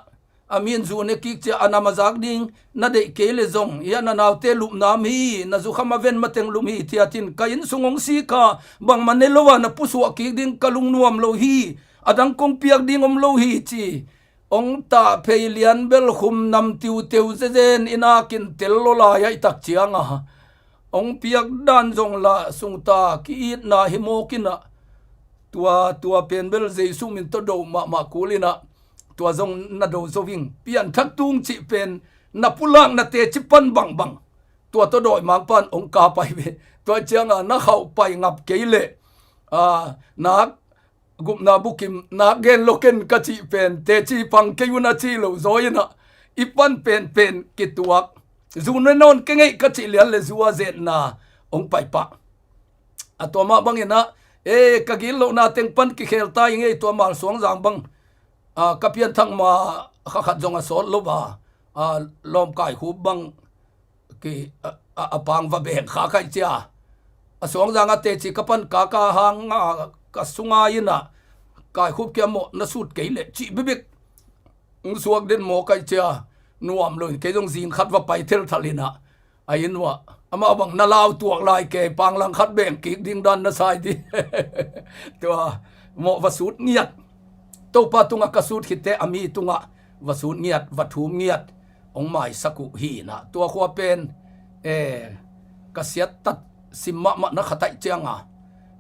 a min zu ne kik cia a nam a zak ding na deih kei le zong hiah na naute lupna om hi, na zukham a ven mateng lum hi thiatin ka inn sung hong sika bangmah ne lo a na pusuah kik ding ka lungnuam lo hi. A dang kong piak ding om lo hi ci. Hong tah phei lian bel khum nam tiuteu zezen i nakin tel lo lai aih tak cianga hong piak dan zong la sungta ki-itna hi mawkinah tua, tua pen bel Jesu min tawh do mahmah kul inah tua zong na do zo ving. Pianthak tung cih pen na pulak na teci pan bangbang tua tawh dawimang pan hong ka pai ve. Tua cianga na khauh pai ngap kei leh, a, nak gupna bukim nak gen lo ken ka cih pen teci pang kei un a ci lo zaw inah i pan penpen kituak. Zu ne nawn kei ngei ka cih lian le zu a zetna hong paipah. A tua mah banginah, e, ka gitlohna teng pan kikhel ta i ngei tua Mal Suangzang bang, a, ka pianthak ma kha khat zong a sawt lo a, a, lawmkai khup bang ki, a, a, a pang va beng kha kaih cia. A Suangzang a teci ka pan kaka hanga ka sunga inah kaikhup kia mawh na sut kei leh cih bibik. Hong suak den maw kaih cia nuam lo in kei zong zing khat va pai thelthal inah a inn uah amah bang na lau tuak lai kei panglang khat beng kik ding dan na sai dih. Tua mawh va sut ngiat. Topa tungah ka sut khitteh a mi tungah va sut ngiat, va thum ngiat hong maisak uh hinah tua khua pen, e, ka siattat sim mahmah na khat aih cianga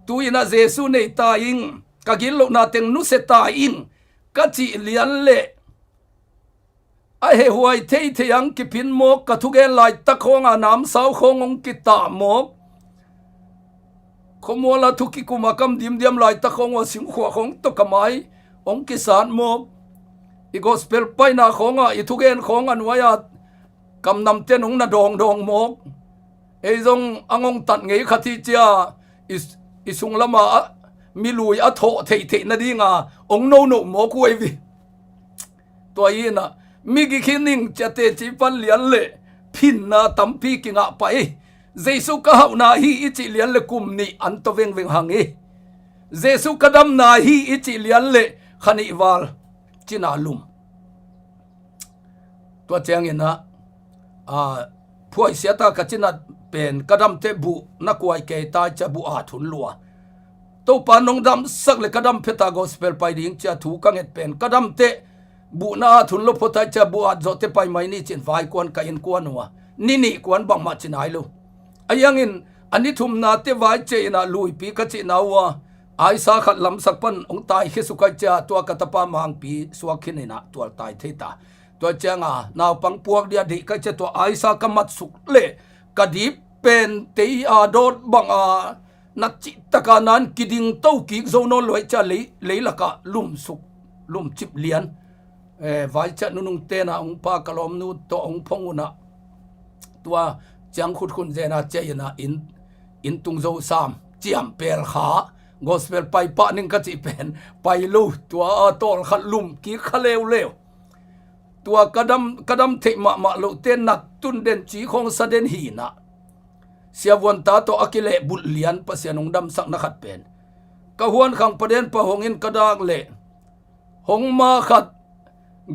tu inah Jesu nei ta ing, ka gitlohna teng nusia ta ing ka cih lian leh a hehuai theithei ang kiphin mawk, ka thugen laitak khawnga namsau khawng hong kitah mawk, khuamuala thu kikum a kam dimdiam laitak khawng ua singkhuah khawng tawh ka mai hong kisat mawk, i gospel paina khawngah i thugen khawng a nuai-a kam namten hong na dawngdawng mawk. Ei zong a ngongtat ngei khat hi cia i, i sung lama a, mi lui a thawh theihtheih nadinga hong nono mawk uh ei vi. Tua inah mi gikhi ning cia teci pan lian le phinna tampi kingah pah hi. Jesu ka hauhna hi i cih lian le kum nih an tawh vengveng hang hi. Jesu ka damna hi i cih lian le kha nih val cina lum. Tua cianginah, a, phuaisiata ka cinat pen ka damteh buh na kuai kei tai cia buh at hun lua. Topa nong damsak le ka dam pheta gospel pai ding cia thu ka nget pen ka damteh buh na at hun lo phuatai cia buh at zawhte pai mai ni cin vai kuan ka inn kuan uh a ni nih kuan bangmah ci nai lo. A iangin a ni thumnate vai cia inah luipi ka cihna uh a aisa khat lamsak pan hong taikhia suk aih cia tua ka tapa mangpi suak khin inah tual tai thei ta. Tua cianga naupang puak dia deih ka cia tua aisa ka matsuk le ka dip pen tei a dawt banga na cihtaka nan kiding to kik zo nawn lo aih cia lei, leilakah lumsuk, lumcip lian. eh, vaiciat nunung tenah hong pa ka lawmnu tawh hong phong unah tua ciang khutkhun zena ciah inah inn, inn tung zo sam ciam pel kha gospel pai pah ning ka cih pen pai lo tua a tawl khat lum kik kha leuleu. Tua ka dam, ka dam theih mahmah lohte nat tun den ci khawng sa den hinah siavuan ta tawh a kilehbulh lian Pasian hong damsakna khat pen ka huan khang paden pa hong in ka dak leh hong ma khat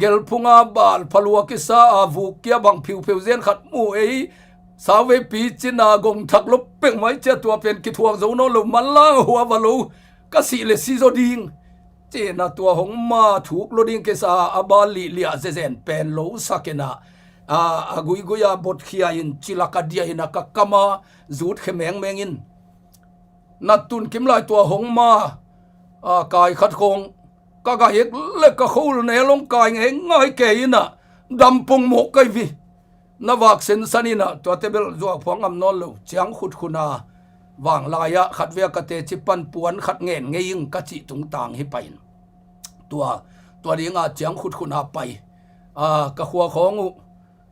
gelphunga bal phalua kisa a vuk kia bang phiupheu zen khat mu ei sauvei pi cina gong thak lo pek mai cia tua pen kithuak zo nawn lo manlang a hua va lo ka sih le si zaw ding. Cina tua hong ma thuk lo ding kisa a bal lihliah zezen pen lo sakinah a, a guiguia botkhia in cilak a dia inah ka kama zut khe mengmeng in nat tun kim lai tua hong ma a, kai khat khawng ka gaik le ka khol ne long kai ngei ngai ke inah dampung mawk kai vi. Na vak sensan inah tuate bel zuak phuang ngam nawn lo ciang khutkhuna vanglai-ah khatvei a ka teci pan puan khat ngen ngei ing ka cih tungtang hi pai in tua, tua dinga ciang khutkhuna pai a, ka khua khawng uh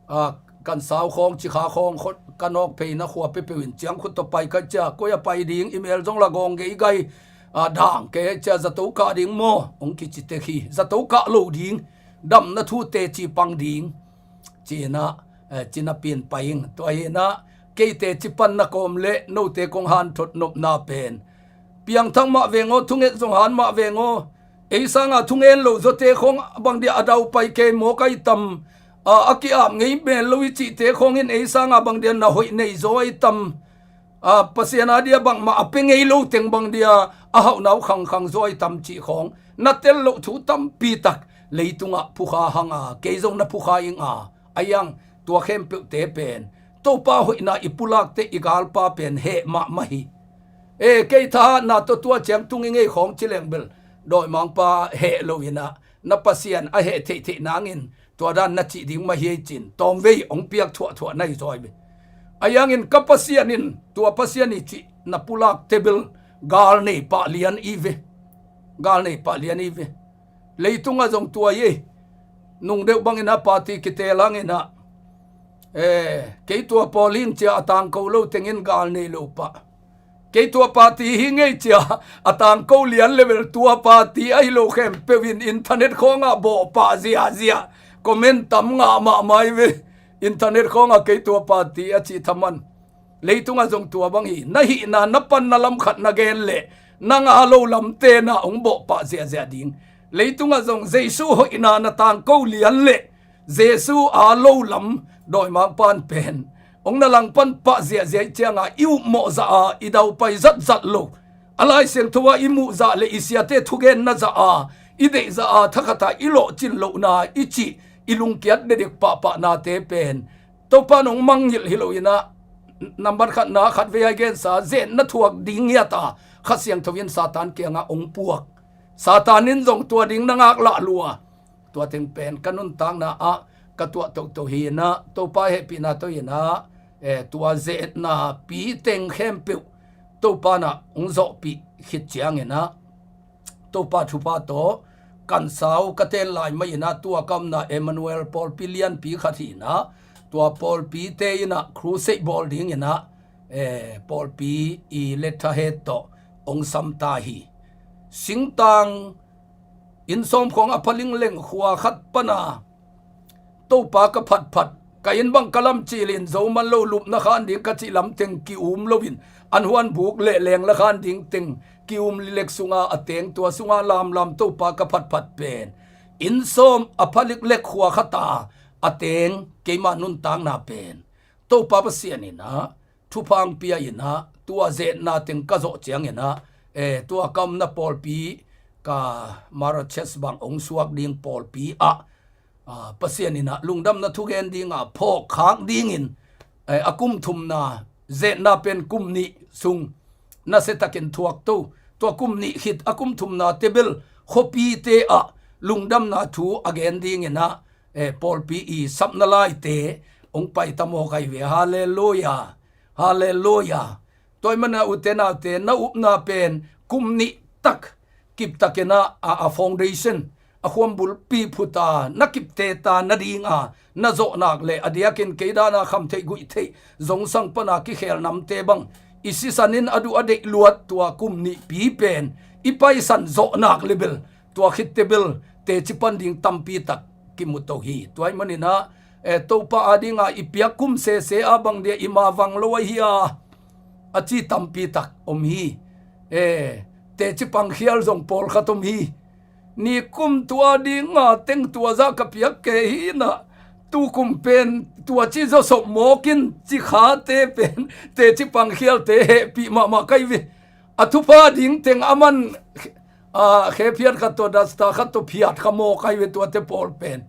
a, kan sau khawng cikha khawng khot ka nawk phei na khua pepeu in ciang khut tawh pai ka cia koi a pai ding email zong la gawng gei gai a, dang ke cia zato kah ding maw hong kici tek hi zato kah lo ding damna thu teci pang ding. Cinah eh, cina pin pai ing tua hinah keite ci panna kawm le note kong han thot nopna pen piangthak mah veng aw thunget zong han mah veng aw ei sanga thungen lo zawte khawng bang dia a dau pai kei mawk ai tam a, a ki-ap ngei men lo i cihte khawng in ei sanga bang dia na hoih nei zaw ai tam a, Pasian a dia bangmah a pe ngei lo teng bang dia a hauhnau khangkhang zaw ai tam cih khawng na tel loh thu tampi tak leitungah phukha hanga kei zong na phukha ing a, a iang tua khempeuhte pen Topa hoihna i pulakte i galpa pen heh mahmah hi. E, kei thahatna tawh tua ciang tung i ngei khawng ci leng bel dawimangpa heh lo inah na Pasian a heh theihtheih nangin tua dan na cih ding mah hi ei cin tawmvei hong piak thuahthuah na hi zaw ai ve. A iangin ka Pasian in tua Pasian i cih na pulakte bel gal nei pah lian i ve. Gal nei pah lian i ve. Leitungah zong tua i ei nungdeuh bangin a party kitel hanginah eh, kei tua pawl hing cia a tangko lo tengin gal nei lo pah. Kei tua party hi ngei cia a tangko lian level tua party ahi lo khempeuh in internet khawngah bawh pah ziahziah comment tam ngah mahmah i ve. Internet khawngah kei tua party a cih thaman leitungah zong tua bang hi na hihna na panna lam khat na gen leh na ngah lo lam tenah hong bawh pah ziahziah ding. Leitungah zong Jesu hoihna na tangko lian leh Jesu a lo lam dawimangpan pen hong na langpan pah ziahziah i cianga i upmawh zah a i daupai zatzat lo a Lai Siangtho a i muh zah le i siate thugenna zah a i deih zah a thakhata i lawhcin lohna i cih i lungkiat dedek pahpahnate pen Topa nong mangngilh hi lo inah nambat khatna khatvei a i gensa zetna thuak ding ngiata Kha Siangtho in Satan kiangah hong puak. Satan in zong tua ding na ngak lah lua. Tua teng pen ka nuntakna ah ka tuah toto hi inah Topa hehpihna tawh inah eh, tua zetna piteng khempeuh Topa nah hong zawhpih khit cianginah Topa thupha tawh kan sau ka ten lai mah inah tua ka omna Emmanuel pawlpi lianpi khat hi inah tua pawlpite inah crusade bawl dinginah eh, pawlpi i letterhead tawh hong samta hi. Singtang inn sawm khawng a pha lingleng khua khat pana Topa ka phatphat ka inn bang ka lam cilin zo man lo lupna khan ding ka cih lam teng ki-um loin an huan buk leh leng la khan ding teng ki-um lilek sunga a teng tua sunga lamlam Topa ka phatphat pen inn sawm a pha liklek khua khata a teng keima nuntakna pen Topa Pasian inah thupha hong pia inah tua zetna teng ka zawh cianginah eh, tua ka omna pawlpi ka Marrakesh bang hong suak ding pawlpi ah ah, Pasian inah lungdamna thugen dinga phawk khak dingin eh, a kum thumna zetna pen kum nih sung nasiatakin thuak to tua kum nih khit a kum thumna tebel khuapite ah lungdamna thu a gen dinginah eh, pawlpi i sapna laite hong pai ta mawk ai ve. Halleluia. Halleluia. Tua i mana ute naute na upna pen kum nih tak kiptakinah a, a foundation a khuambulpi phuta na kipteta nadinga na zawhnak le a diakin kei dana khamtheih guihtheih zongsang pana kikhel namte bang i sisan in a duh a deih luat tua kum nihpi pen i paisan zawhnak le bel tua khitte bel teci pan ding tampi tak kimuto hi. Tua ahih maninah eh, Topa adinga i piak kum sese a bang dia i mavang lo ahi a a ci tampi tak om hi. Eh, teci pangkhial zong pawlkhat om hi. Nikum tua dinga teng tua zah ka piak kei hinah tukum pen tua ci zawsop mawkin ci khate pen teci pangkhialte hehpih mahmah kai ve. A thupha ding teng a man a khe phiat khat tawh dasta khat tawh phiat kha mawk ai ve tuate pawl pen.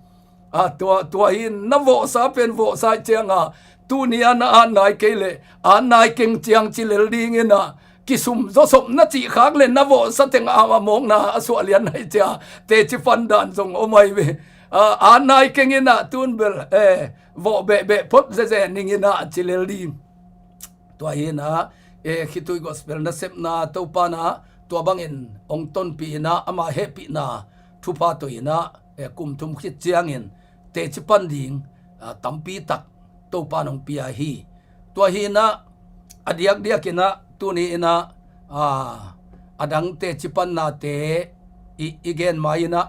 A tua tua hi na vawhsa pen vawhsa ih cianga tuni a na an nai kei le an nai keng ciang ci lel dinginah kisum zawsop na cih khak le na vawhsa teng a mawkna a suah lian nai cia teci pan dan zong om ai ve. A an nai kenginah tun bel eh vawh behbeh phot zeze ninginah ci lel ding. Tua hinah eh, khitui gospel nasepna Topa na tua bangin hong tonpih inah ama hehpihna thupha tawh inah eh, kum thum khit ciangin teci pan ding ah, tampi tak Topa nong pia hi. Tua hinah a diakdiak inah tuni inah ah, a dang teci pannate i, i gen mai inah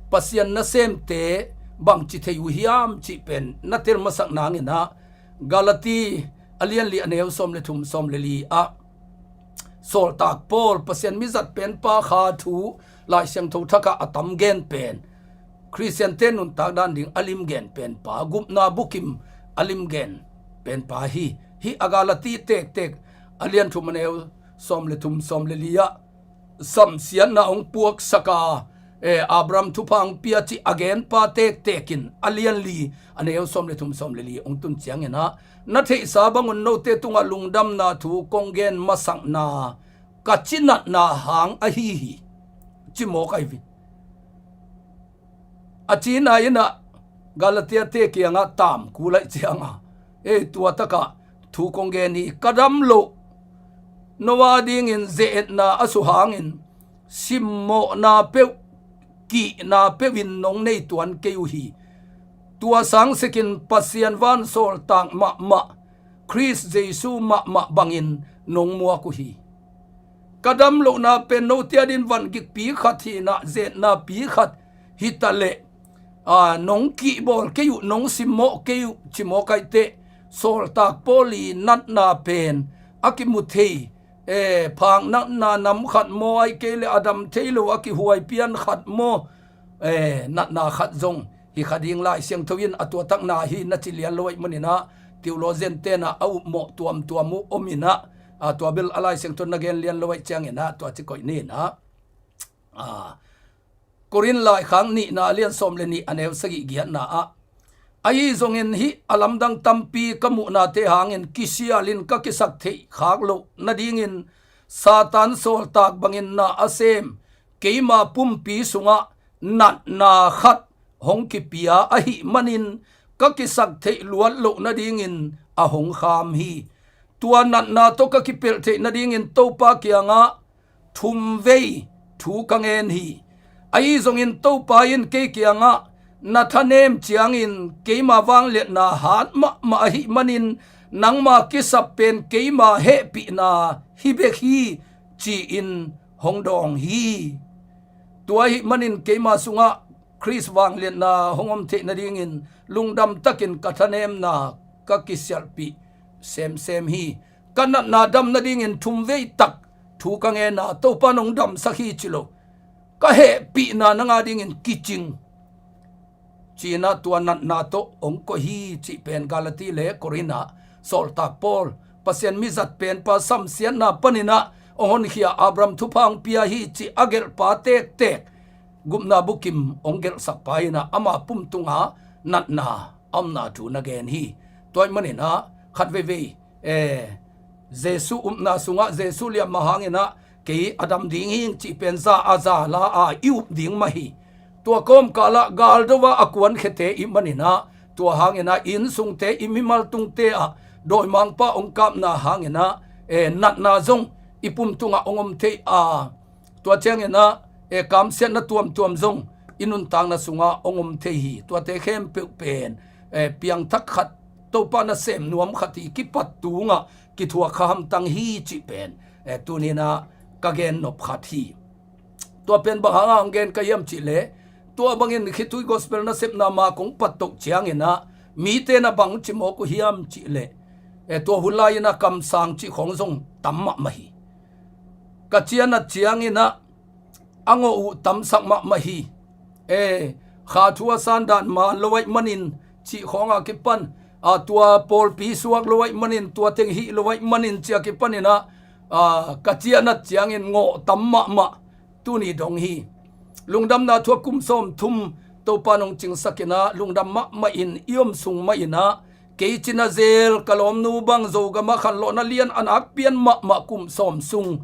Pasian nasemte bangci thei uh hiam cih pen na tel masak nanginah Galati a lianli a neu sawm le thum sawm le li ah sawltak Paul Pasian mizat penpa kha thu Lai Siangtho thakah a tam gen pen Khristiante nuntak dan ding a lim gen penpa gupna bukim a lim gen penpa hi. Hih a Galati tektek a lian thum a neu sawm le thum sawm le li ah samsiatna hong puaksaka eh, Abraham thupha hong pia cih a genpa tektekin a lianli a neu sawm le thum sawm le li hong tun cianginah na theihsa bangun note tungah lungdamna thu kong gen masakna ka cinatna hang ahi hi. Ci mawk ai ve. A cina inah Galatiate kiangah tam kulaih cianga ei tua takah thu kong gen hi ka dam loh no a dingin zeetna a su hangin simmawhna peuh kihna peuhin nong nei tuan kei uh hi. Tua sangsekin Pasian vansawltak mahmah Khrist Jesu mahmah bangin nong muak uh hi. Ka dam lohna pen note adin vangikpi khat hinah zetnapi khat hitaleh a nong kihbawl kei uh nong simmawh kei uh cimawkaihte sawltak Paul i natna pen a kimu thei eh, phak natna nam khat maw ai kei le a dam thei lo a kihuai pian khat maw eh, natna khat zong hi kha ding Lai Siangtho in a tuatakna hi na ci lian lo aih maninah theologian tenah a upmawh tuamtuam uh ominah a tua bel a Lai Siangtho na gen lian lo aih cianginah tua ci koih ninah a Korin laikhak nihna a lian sawm le nih a neu sagih giatna ah ahi zongin hih a lamdang tampi ka muhnate hangin kisialin ka kisak theih khak loh nadingin Satan sawltak bangin na a sem keima pumpi sungah natna khat hong kipia ahih manin ka kisak theih luat loh nadingin a hong kham hi. Tua natna tawh ka kipelh theih nadingin Topa kiangah thumvei thu ka ngen hi. Ahi zongin Topa in kei kiangah na thanem ciangin keima vangliatna hat mahmah ahih manin nangma kisap pen keima hehpihna hi bek hi ci-in hong dawng hi. Tua ahih manin keima sungah Khrist vangliatna hong om theih nadingin lungdam takin ka thanemna ka kisialhpih semsem hi. Ka natna dam nadingin thumvei tak thu ka ngenna Topa nong damsak hi ci lo. Ka hehpihna nang adingin kicing cinah tua natna tawh hong koih hi cih pen Galati le Korinah sawltak Paul Pasian mizat penpa samsiatna paninah hong honkhia Abraham thupha hong pia hi cih a gelhpa tektek gupna bukim hong gelhsakpa inah ama pum tunga natna a omna thu na gen hi. Tua ahih maninah khat veivei eh, Jesu upna sungah Jesu liamma hanginah kei a dam ding hing cih pen za a za la a i up ding mah hi. Tua kawmkalah galdo a a kuankhete ih maninah tua hanginah i innsungte i mimal tungte ah dawimangpa hong kapna hanginah eh, natna zong i pum tungah hong om thei a tua cianginah eh, kamsiatna tuamtuam zong i nuntakna sungah hong om thei hi. Tuate khempeuh pen, eh, piangthak khat, Topa nasem nuam khat hi, kipat tungah kithuak kha hamtang hi cih pen, eh, tuni-in ah ka gen nop khat hi. Tua pen bang hangah hong gen ka hiam cih leh, tua bangin khitui gospel nasepna mah kong pat toh ciangin ah, mite na bang ci mawk uh hiam cih leh, eh, tua hun lai-in ah kamsang cih khawng zong tam mahmah hi. Ka ciah nat ciangin ah, a ngawh uh tamsak mahmah hi. Eh, kha thu a san dan man lo ahih manin cih khawng a kipan, a, tua pawlpi suak lo ahih manin, tua teng hih lo ahih manin cih a kipanin ah, a, ka ciah nat ciangin ngawh tam mahmah. Tuni dong hi. Lungdamna thu a kum sawmthum Topa in hong cingsakin ah, lungdam mahmah in i om sung mah in ah, kei cina zel, ka lawmnu bang Zogam ah khanlawhna lian a nak pian mahmah kum sawm sung,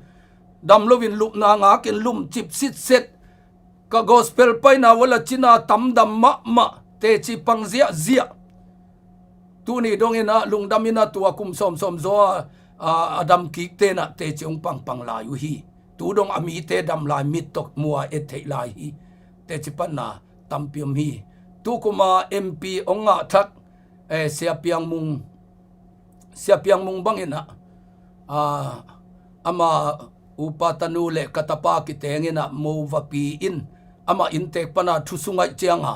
dam loin lupna ngakin lumcip sitset, ka gospel paina uh a la cina tamdam mahmah, teci pang ziahziah. Tuni dongin ah lungdam in ah tua kum sawmsawm zaw a, a, a dam kikte in ah teci hong pangpang lai uh hi. Tu dong a mite dam lai, mit tawh mu a et theih lai hi. Teci panna tampi om hi. Tukum a M P hong ngah thak, eh, Sia Piang Mung, Sia Piang Mung bangin ah, a, ama upa tanu le ka tapa kitengin ah mo vapi in, ama inntek pana thusun ngaih cianga,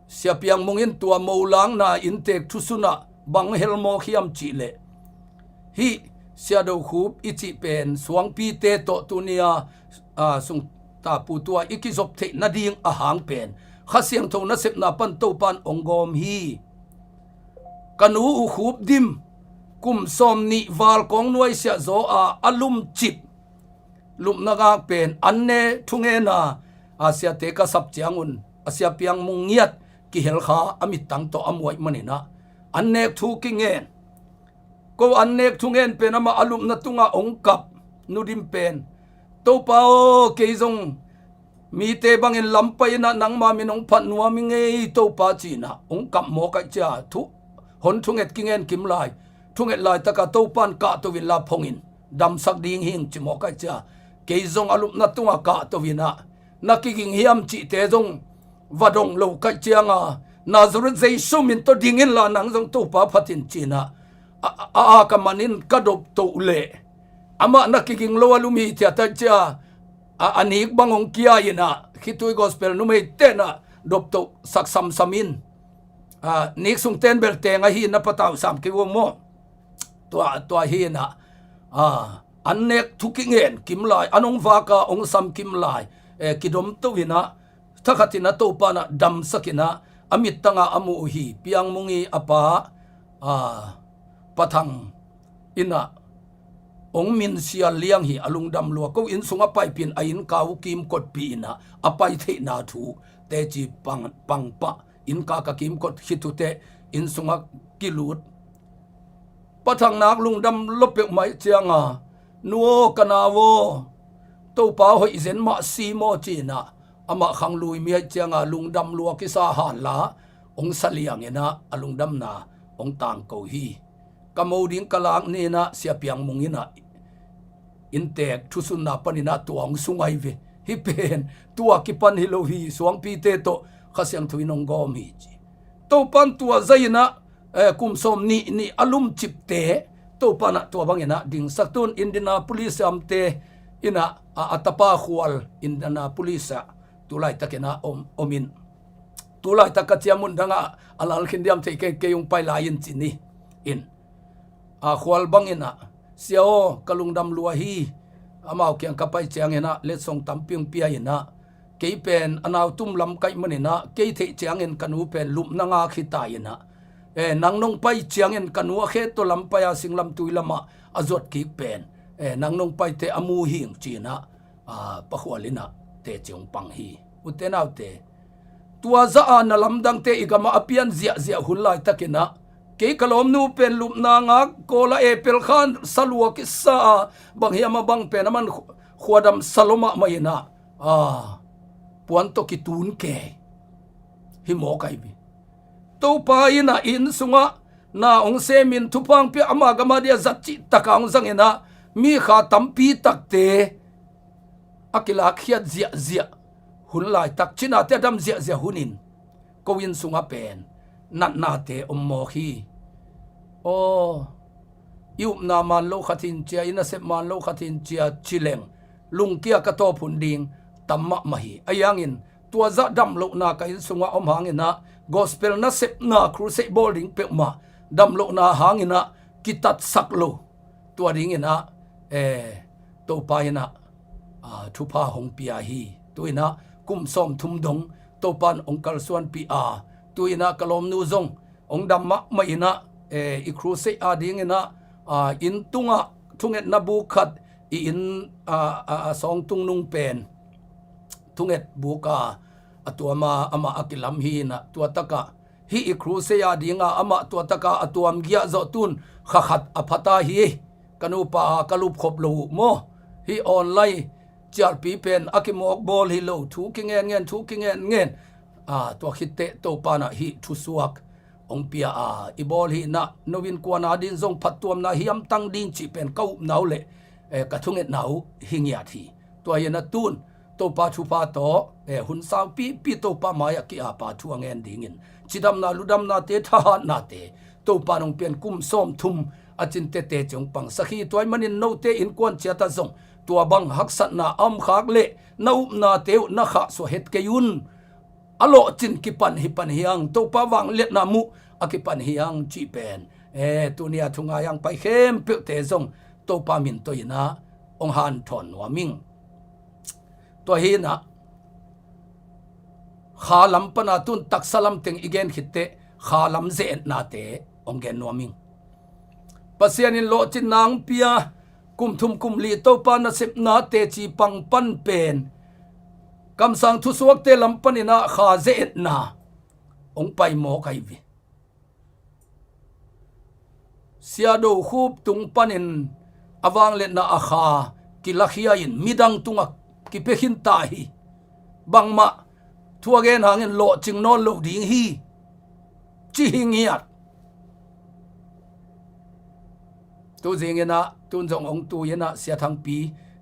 Sia Piang Mung in tua mo langna inntek thusun ah bang hel mawk hiam cih leh, hih Sia Do Khup i cih pen suangpite tawh tuni-a, a, sungtapu tua i kizop theih nading a hang pen Kha Siangtho nasepna pan Topa in hong gawm hi. Ka nu uh Khup Dim, kum sawmnih val kawng nuaisiah zaw a, a lumcip lupna ngak pen an ne thungen a, a, siate ka sap ciangun, a, Sia Piang Mung ngiat kihel kha a mittang tawh a muaih manin ah, an nek thu kingen. Ko an nek thungen pen amah a lupna tungah hong kap, Nu Dim pen, Topa aw, kei zong mite bangin lam pai in ah nangma min hong phat nuam ing ei Topa, ci-in ah hong kap mawk ahih ciang thu, hon thunget kingen kim lai, thunget laitak a Topa in kahto inla phong in, damsak ding hi ing ci mawk ahih ciang, kei zong a lupna tungah kahto in ah, na kiging hiam cihte zong va dong lo ka hih cianga, Nazareth Jesu min tawh ding inla nang zong Topa phat in, ci-in ah, a, a, a, a ka man in ka doptoh leh, amah na kiging lo a lum hithiat ahih ciang, a, a nik bang hong kia in ah, khitui gospel numeite in ah doptoh sak samsam in, a, nik sungte in bel teng ahi in na patau sam kei uh maw. Tua, tua hi in ah, a, an nek thu kingen kim lai, an hong vak a hong sam kim lai, eh, kidomto in ah, thakhat in ah Topa in ah damsak in ah, a mittang a a mu uh hi. Piang Mung i a pa, a, Pa Thang in ah hong minsial liang hi. A lungdam lua, ko inn sungah paipih in, a innka uh kimkotpih in ah, a pai theihna thu teci pang, pang pah, innka ka kimkot khit uh teh inn sungah kilut. Pa Thang nak lungdam lua peuhmah ahih cianga, nu aw, ka nau aw, Topa hoih zen mah si maw, ci-in ah, amah khang lui mi ahih cianga lungdam lua kisa hanla, hong sa liang in ah a lungdamna hong tangko hi. Ka mo ding ka lak ni in ah Sia Piang Mung in ah inntek thusunna panin ah tua hong sung ahi ve. Hih pen tua kipan hi lo hi, suangpite tawh Kha Siangtho in hong gawm hi, ci. Topa in tua zah in ah, eh, kum sawmnih nih a lumcipte Topa in ah tua bangin ah dingsak. Tun Indianapolis a omte in ah, a, a tapa Khual, Indianapolis ah tu laitakin ah om, om in, tu laitak ka ciah mun dangah a lal khin diam thei kei, kei hong pai lai in, ci ni in. A, Khual bangin ah, Sia aw, ka lungdam lua hi. Amau kiang ka pai ciangin ah letsong tampi hong pia in ah, kei pen a nau tum lam ka hih manin ah, kei theih ciangin ka nu pen lupna ngak hi ta in ah, eh, nang nong pai ciangin ka nu a khe tawh lam pai a, singlamtui lamah a zuat kik pen, eh, nang nong pai teh a mu hi ing, ci-in ah, a, Pa Khual in ah teci hong pang hi. Ute naute, tua zah a na lamdangte i gamah a pian ziahziah hun laitakin ah, kei ka lawmnu pen lupna ngak, Kawl a apple khan sa lua kisa a, bang hiam a bang pen a man khu-, khuadam sa lua mahmah in ah, a, puan tawh kitun kei hi mawk ahi ve. Topa in ah inn sungah na hong semin, thupha hong pia, ama gam a dia zat cihtak a hong zangin ah, mi kha tampi takte a kilakkhiat ziahziah hun laitak cinate a dam ziahziah hunin ko inn sungah pen natnate om mawk hi. Aw, i upna man lo khat in cia, i nasep man lo khat in cia ci leng lungkia ka tawp hun ding tam mahmah hi. Ahi hangin tua zah damlohna ka inn sungah om hanginah gospel nasepna crusade bawl ding peuhmah damlohna hanginah kitatsak lo. Tua dinginah eh, Topa inah ah, thupha hong pia hi. Tu inah kum sawmthum dong Topa in hong kalsuanpih a, tu inah ka lawmnu zong hong dam mahmah inah eh, i crusade a dinginah ah, inn tungah thungetna buk khat i inn ah, ah, ah, sawng tungnung pen thunget buk a a tuam a amah a kilam hi inah tua takah hih i crusade a dinga amah tua taka a tuam giah zawh tun kha khat a phata hi. Ka nupa a ka lupkhop lo uh maw? Hih online cialpi pen a kimawk bawl hi lo, thu kingenngen, thu kingenngen. Ah, tua khitteh Topa inah hih thusuak hong pia a i bawl hi inah no innkuan a din zong phattuamna hiamtang ding cih pen ka upna uh le eh, ka thungetna uh hi ngiat hi. Tua hi inah tun Topa thupha tawh eh, hun saupipi Topa mai-ah ki-apa thu a ngen dingin cidamna ludamnate, thahatnate Topa in hong pian kum sawmthum a cintete ci hong pangsak hi. Tua ahih manin note innkuan ciatah zong tua bang haksatna a omkhak leh na upnate uh na khahsuah het kei un. A lawhcin kipan hi pan hi hang, Topa vangliatna muh a kipan hi hang cih pen eh, tuni a thu ngai hang pai khempeuhte zong Topa min tawh inah hong hanthawn nuam ing. Tua hi inah kha lam pana tun taksa lam teng i gen khitteh kha lam ze-etnate hong gen nuam ing. Pasian in lawhcinna hong pia kum thum kum li Topa nasepna teci pang pan pen kamsang thusuakte lam paninah kha ze-etna hong pai mawk ahi ve. Siado khup tung panin a vangliatna a kha kilakhia in midang tungah kipia khinta hi. Bangmah thu a gen hangin lawhcing nawn lo ding hi ci hi ngiat. Tu zinginah tun zong hong tu inah Sia Thangpi,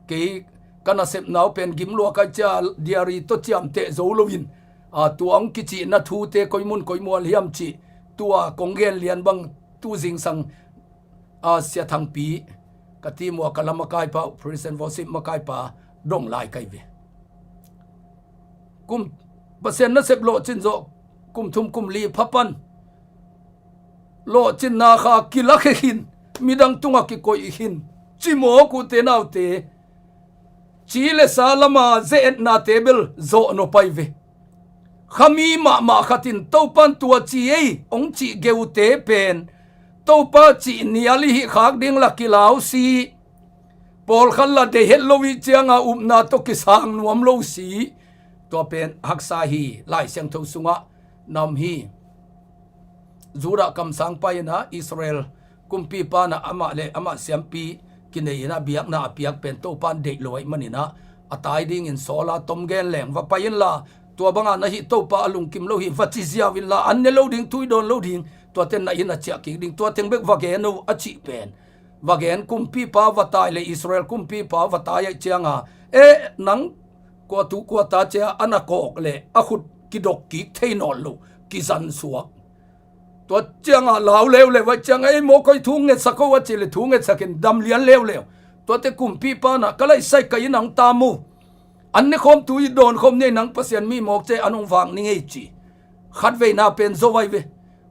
kei ka nasepna uh pen gim lua ka cia, diary tawh ciamteh zo loin ah, tua hong kicihna thute koi mun koi mual hiam cih tua kong gen lian bang tu zingsang ah, Sia Thangpi ka team uh a ka la makaipa uh, praise and worship makaipa dong lai kai ve. Kum Pasian nasep lawhcin zawh kum thum kum li pha pan lawhcinna kha kilakhia khin, midang tungah kikoih khin ci mawk uh te naute, ci le sa lama ze-etnate bel zawh nop ahi ve. Khami mahmah khat in Topa in tua ci ei hong cih geute pen Topa cih nial i hih khak ding la kilau si. Pawlkhat la deih het lo i cianga upna tawh kisang nuam lo si. Tua pen haksa hi. Lai Siangtho sungah na om hi. Judah kamsangpa inah Israel kumpipa inah amah le amah siampi kinei inah biakna a piak pen Topa in deih lo ahih maninah a tai dingin Saul a tom gen leng va pai inla, tua banga na hih Topa a lungkim lo hi va ci ziau inla, an ne lo ding, tui dawn lo ding, tuate na inn a ciah kik ding, tua teng bek va gen o a cih pen va gen. Kumpipa va tai le Israel kumpipa va tai ahih cianga, eh, nang kua tu kua ta cia a na kawk le a khut kidok kik thei nawn lo, kizan suak. Tua cianga lau leuleu, vai cianga ei mawk koi thu ngetsak o a ci le thu ngetsakin dam lian leuleu. Tuate kumpipa inah ka laisai ka inn ah hong tam o. An ne khawm tui dawn khawm nei nang Pasian mi mawk cia an hong vak ning ei ci. Khatveina pen zo vai ve.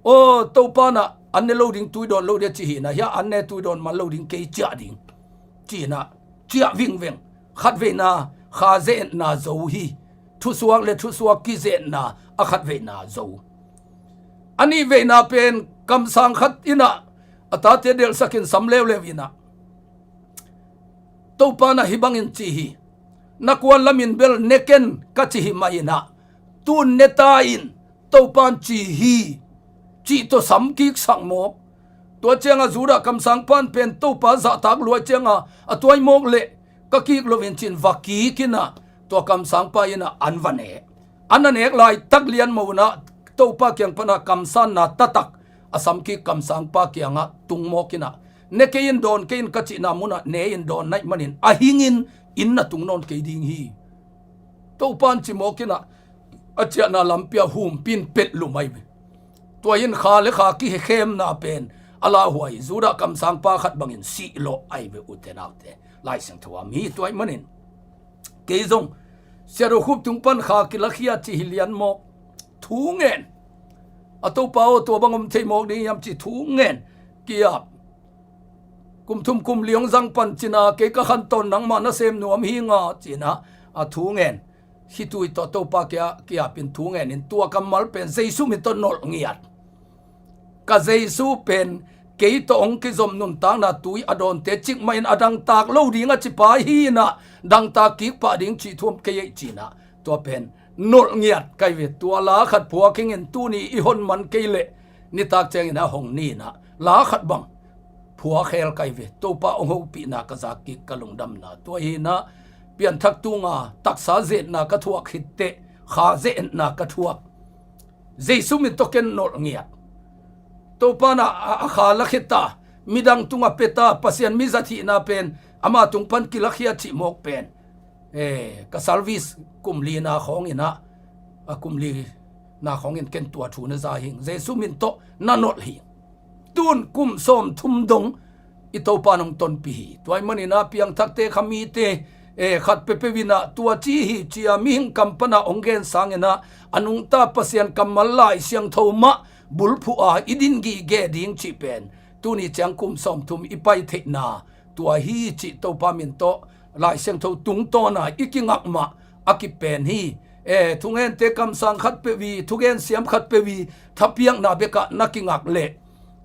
Aw, Topa inah an ne lo ding tui dawn lo ding a ci hi inah, hia an ne tui dawn man lo ding kei ciah ding ci inah ciah vingveng. Khatveina kha ze-etna zo hi. Thusuak le thusuak kize-etna a khatveina zo. A nihveina pen kamsang khat inah a tate delhsakin sam leuleu inah Topa inah hih bangin ci hi. Na kuan lamin bel ne ken ka ci hi mah inah tun ne ta in Topa in ci hi cih tawh sam kik sak mawk. Tua cianga Judah kamsangpa in pen Topa zahtak luai cianga a tuai mawk leh ka kik loin cin va kik inah tua kamsangpa inah an va nek. An a nek laitak lian mo inah Topa kiang pana kamsanna taktak a sam kik kamsangpa kiangah tung mawk inah ne kei in dawn kei in ka cihna munah ne in dawn na hih manin a hingin inn na tung nawn kei ding hi. Topa in ci mawk in ah, a ciahna lampi ah humpin pelh lum ahi ve. Tua in kha le kha kikhemna pen a lauhuai, Judah kamsangpa khat bangin sihlawh ahi ve, ute naute. Lai Siangtho ah mi tua ahih manin kei zong Sia Do Khup tung pan kha kilakhia cih hi lian mawk. Thu ngen. A Topa aw, tua bang om thei mawk ding hiam ci thu ngen. Ki-ap. Kum thum kum li hong zang pan cin ah, kei ka khantawn, nangmah na sem nuam hi ing a, ci-in ah a thu ngen. Khitui tawh Topa kiang ah ki-ap in thu ngen in, tua kammal pen Jesu min tawh nolh ngiat. Ka Jesu pen kei tawh hong kizom nuntakna tui a dawnte cikmah in a dangtak lo ding a cipa hi in ah, dangtak kik pah ding cih thu om kei ei, ci-in ah tua pen nolh ngiat ka hi ve. Tua la khat phuak ing in, tuni i hon man kei leh nitak ciangin a hong ni in ah la khat bang phuak khel ka hi ve. Topa hong hopihna ka zak kik, ka lungdamna. Tua hi in ah pianthak tunga taksa ze-etna ka thuak khit teh, kha ze-etna ka thuak. Jesu min tawh ken nolh ngiat. Topa in ah a, a kha lakhia ta, midang tungah pia ta, Pasian mizat hihna pen ama tung pan kilakhia cih mawk pen, eh, ka service kum lina khawng in ah, a kum lina khawng in ken tua thu na za hi ing. Jesu min tawh na nolh hi. Tun kum sawmthum dong i Topa in hong tonpih hi. Tua ahih manin ah piangthakte, kha mite, eh, khat peuhpeuh in ah tua ci hi ci-a mihing kam pan ah hong gen sangin ah, a nungta Pasian kammal Lai Siangtho mah bulphuh a i din gige ding cih pen, tuni ciang kum sawmthum i pai theihna tua hi cih Topa min tawh Lai Siangtho tungtawn a i kingak mah a kipen hi. Eh, thungente kamsang khat peuh i, thugen siam khat peuh i, thapiakna bekah na kingak leh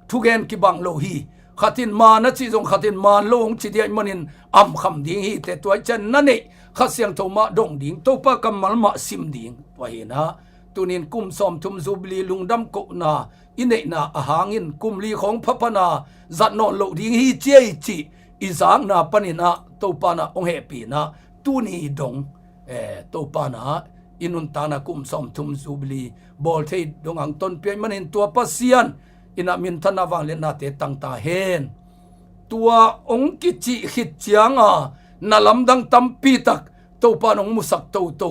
thugen kibang lo hi. Khat in man a cih zong khat in man lo hong ci ding ahih manin amkham ding hi teh, tua ahih ciang na neih Kha Siangtho mah dong ding, Topa kammal mah sim ding. Tua hi in ah, tunin kum sawmthum Jubilee lungdam kohna i neihna a hangin kum li khawng pha pan a zat nawn loh ding hi ci ei cih i zakna panin ah Topa in ah hong hehpih in ah, tuni dong, eh, Topa in ah i nuntakna kum sawmthum Jubilee bawl thei dong hong tonpih ahih manin tua Pasian in ah minthanna vangliatnate tang ta hen. Tua hong kicih khit ciang a na lamdang tampi tak Topa in hong musak toto.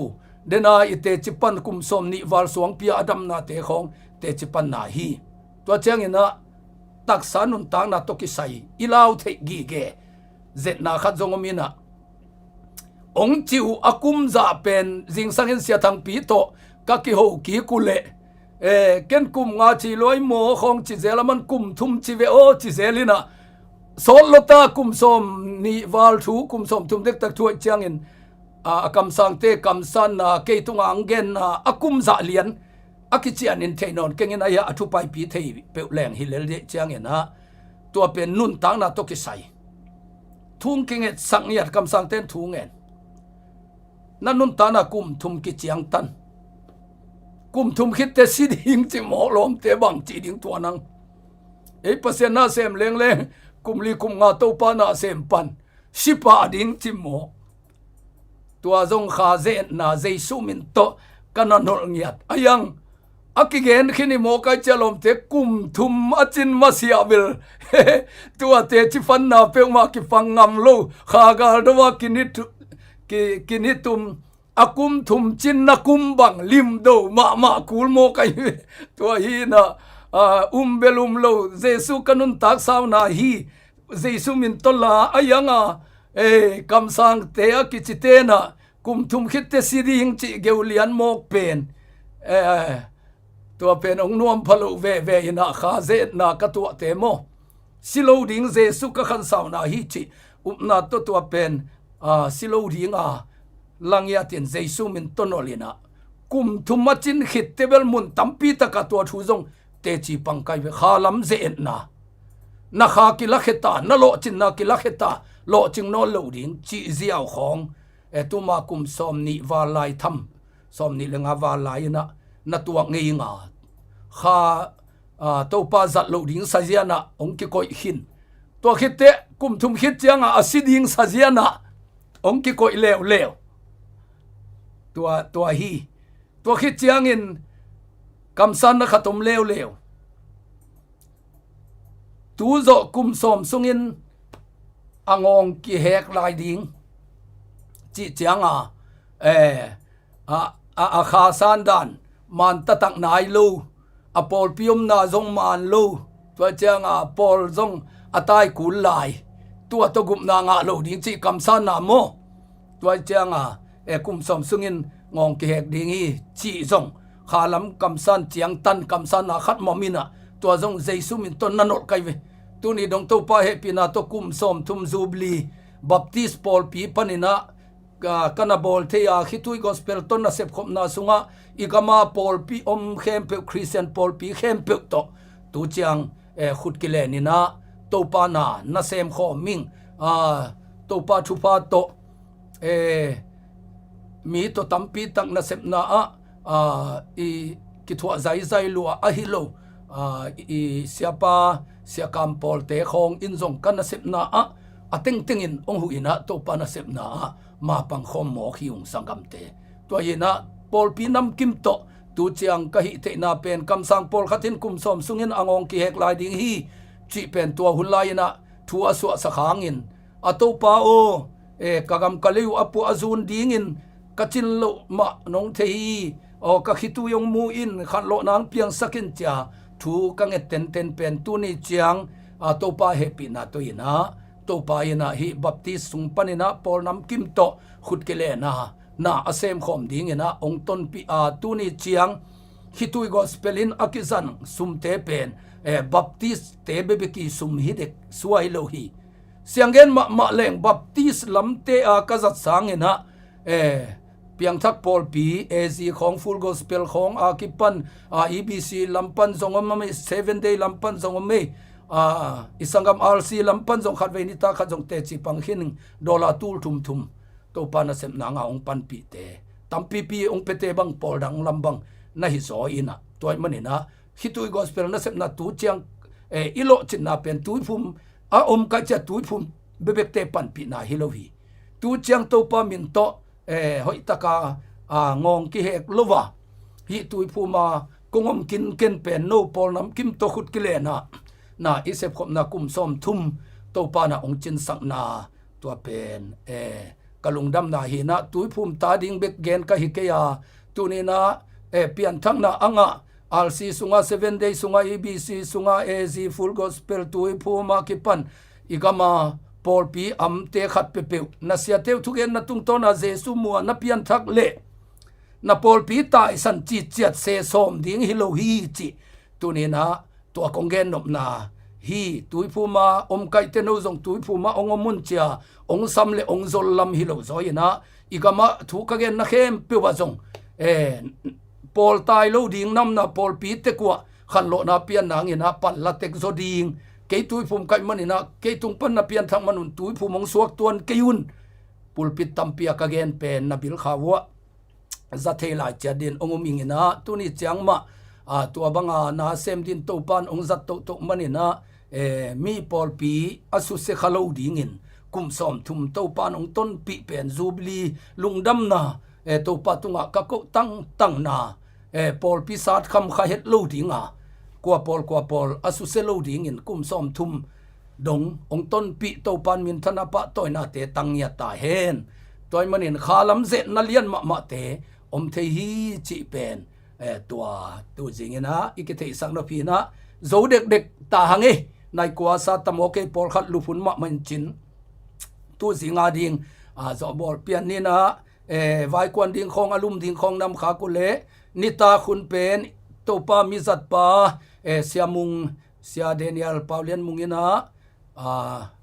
Den a i teci pan kum sawmnih val suangpi a damnate khawng teci panna hi. Tua ciangin ah taksa nuntakna tawh kisai i lau theih gige zetna khat zong om in ah, hong cih uh a kum zah pen zingsang in Sia Thangpi tawh ka kiho kik uh leh, eh, ken kum nga ci lua hi maw khawng ci zel, aman kum thum ci ve aw ci zel in ah, sawt lo ta, kum sawmnih val thu, kum sawmthum dektak thu ahih ciangin, a, a kamsangte kamsanna, kei tungah hong genna a kum zah lian a kician in thei nawn keng in, a hia a thu paipih thei peuh leng hi lel dih ciangin ah, tua pen nuntakna tawh kisai. Thu hong kingetsak ngiat, kamsangte in thu ngen. Na nuntakna kum thum kiciangtan. Kum thum khit teh si ding ci maw, lawmte, bang ci ding tua nang. Ei Pasian na sem lengleng, kum li kum nga Topa na sem pan si pah ding ci maw. Tua zong kha zetna Jesu min tawh ka na nolh ngiat. A yang a kigen khin hi maw, ka hih ciang lawmte, kum thum a cin masiah bel tua teci panna peuhmah kipang ngam lo. Kha gal do a kinitu-, ki-, kinitum, a kum thum cin na kum bang limdo mahmah kul maw ka hi. Tua hi in ah, a, um bel um lo, Jesu ka nuntak sauna hi. Jesu min tawh la a yang a, eh, kamsangte a kicite in ah kum thum khit teh si ding cih geu lian mawk pen, eh, tua pen hong nuam pha lo veve in ah, kha zetna ka tuahte maw, si lo ding, Jesu ka khansauna hi cih upna tawh tua pen, a, si lo ding a, la ngiat in Jesu min tawh nolh in ah, kum thum a cin khit teh bel mun tampi takah tua thu zong teci pang ka hi ve. Kha lam zetna, na kha kilakhia ta, na lawhcinna kilakhia ta, lawhcing nawn lo ding cih ziau khawng, eh, tuma kum sawmnih val lai tham, sawmnih le nga val lai in ah na tuak ngei nga. Kha, a, Topa zat loh ding sazian ah hong kikoih khin. Tua khit teh kum thum khit ciang a, a si ding sazian ah hong kikoih leuleu. Tua, tua hi. Tua khit ciangin kamsanna khat om leuleu. Tu zawh kum sawm sungin a ngawng kihek lai ding cih ciang a, eh, a, a, a kha san dan man taktak nai lo, a pawlpi omna zong man lo, tua cianga pawl zong a tai kul lai, tua tawh gupna ngah lo ding cih kamsanna maw? Tua cianga, e, kum sawm sungin ngawng kihek ding hi cih zong khalam kamsan, ciangtan kamsanna khat mawh inah, tua zong Jesu min tawh na nolh kai ve. Tuni dong Topa hehpihna tawh kum sawm thum Jubilee Baptist pawlpi paninah ka, ka na bawl thei a, khitui gospel tawh nasep khopna sungah i gama pawlpi om khempeuh, Khristian pawlpi khempeuh tawh tu ciang, eh, khut kileninah Topa na nasem khawm ing, ah, Topa thupha tawh, eh, mi tawh tampi tak nasepna ah, ah, i kithuah zaizai lua ahi lo, ah, i siapa siakam pawlte khawng in zong ka nasepna ah a tengtengin hong huh inah Topa nasepna ah mapang khawm mawk hi ung sanggamte. Tua hinah pawlpi namkim tawh tu ciang ka hih theihna pen kamsang pawlkhat in kum sawm sungin a ngawng kihek lai ding hi cih pen tua hun lai inah thu a suahsak hangin, a Topa aw, e, ka gam ka lei uh a puah a zun dingin ka cin loh mah nong thei hi. Aw, ka khitui hong mu in, khanlawhna hong piangsak in cia thu ka nget tenten pen tuni ciang, a, Topa hehpihna tawh inah, Topa inah hih Baptist sung paninah pawl namkim tawh khut kilena na a semkhawm dinginah hong tonpih a, tuni ciang khitui gospel in a kizang sumte pen, eh, Baptist-te bebeki sum hi dek suai lo hi. Sianggen mahmah leng Baptist lamte a ka zat sanginah, eh, piangthak pawlpi, A Z khawng, Full Gospel khawng a kipan, a, E B C lam pan zong om a mei, Seven Day lam pan zong om mei, a, i sanggam R C lam pan zong khatvei nitak khat zong teci pang khin, dollar tul thumthum Topa nasepna nga hong panpihte tampipi hong piate bang pawl dang lam bang na hi zaw inah, tua ahih maninah khitui gospel nasepna tu ciang, eh, i lawhcinna pen tuiphum a om kaih cia tuiphum bebekte panpihna hi lo hi. Tu ciang Topa min tawh, eh, hoihtaka, a, ngawng kihek lo a, hih tuiphum a kong om kinken pen no pawl namkim tawh khut kilena na i sepkhopna kum sawm thum Topa na hong cinsakna tua pen, eh, ka lungdamna hinah tuiphum ta ding bek gen ka hi kei a, tuninah, eh, pianthakna a ngah R C sungah, Seven Day sungah, E B C sungah, A Z, Full Gospel, tuiphum a kipan i gama pawlpi amte khat peuhpeuh na siate uh thugenna tungtawna Jesu mua na pianthak leh na pawlpi taisan citciat se sawm ding hi lo hi cih tuninah tua kong gennopna hi. Tuiphum a om kaihte no zong tuiphum a hong om un cia hong sam le hong zol lam hi lo zaw inah, i gamah thu ka genna khempeuh ah zong, eh, pawl tai lo ding namna pawlpi tekuah khanlawhna pian nanginah panla tek zaw ding. Kei tuiphum kaih maninah kei tung pan na pianthak manun tuiphum hong suak tuan kei un. Pulpit tampi a ka gen pen na bilkha uah za thei lai ciat din hong um inginah, tuni ciang mah, a, tua banga na sem din Topan hong zat tohtoh maninah, e, mi pawlpi a susia kha lo dingin kum sawm thum Topan hong tonpih pen Jubilee lungdamna, e, Topa tungah ka koh tangtangna, e, pawlpi satkham kha het lo dinga, kua pawl kua pawl a susia lo dingin kum sawm thum dong hong tonpih Topan minthanna pahtawinate tang ngiat ta hen. Tua ahih manin khalam zetna lian mahmahte om thei hi cih pen, eh, tua tu zinginah i kitheihsak nop hinah zo dekdek ta hang ei. Nai kua sa tam aw kei, pawlkhat luphun mahmah in cin. Tu zinga ding, a, zawhbawl pian ninah, eh, vaikuan ding khawng, a lum ding khawng namkhak uh leh nitak hun pen Topa mizatpa, eh, Sia Mung, Sia Daniel Paulian Mung inah, a,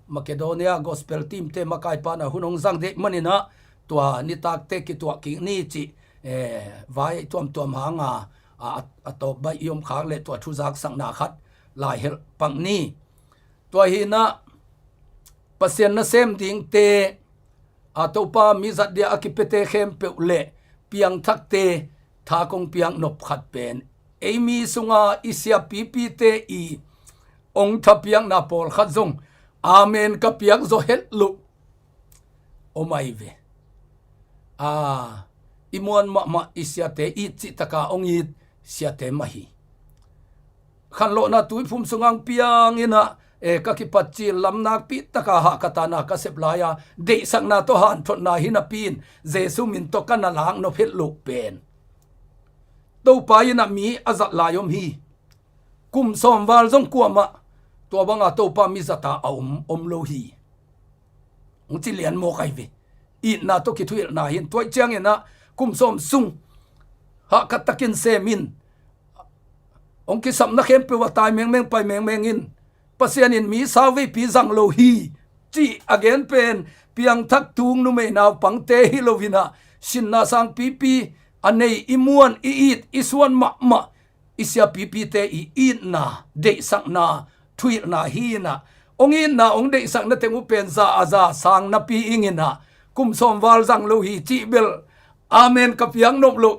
Macedonia Gospel Team-te makaipa na hun hong zang deih maninah tua nitakte kituah kik ni cih, eh, vai tuamtuam hanga, a, a, a tawp baih i om khak leh tua thu zaksakna khat lai helh pang ni. Tua hinah Pasian nasem dingte, a, Topa mizat dia a kipiate khempeuh leh piangthakte tha kong piak nop khat pen, ei mi sunga i siapipite i hong thapiakna pawlkhat zong amen ka piak zaw het loh om ahi ve. A, i muan mahmah i siate it cihtaka hong it siate mah hi. Khanlawhna tuiphum sunga hong pianginah e, ka kipat cil lam nakpi taka hahkatana ka sep lai-a, deihsakna tawh hanthotna hi napi in Jesu min tawh ka na lak nop het loh pen Topa in a mi a zat lai om hi. Kum sawm val zong kuamah tua banga Topa mi zata a om, om lo hi. Hong ci lian mawk ahi ve. Itna tawh kithuhilhna hi in, tua ih cianginah kum sawm sung hahkat takin sem in, hong kisapna khempeuh a tai mengmeng pai mengmeng in, Pasian in mi sauveipi zang lo hi cih a gen pen piangthak tung numei naupangte hi loinah, sinna sangpipi a nei, i muan, i it, i suan mahmah i siapipite i itna, deihsakna, thuhilhna hi inah, hong itna hong deihsakna teng uh pen za a za sang napi inginah, kum sawm val zang lo hi cih bel amen ka piak nop loh,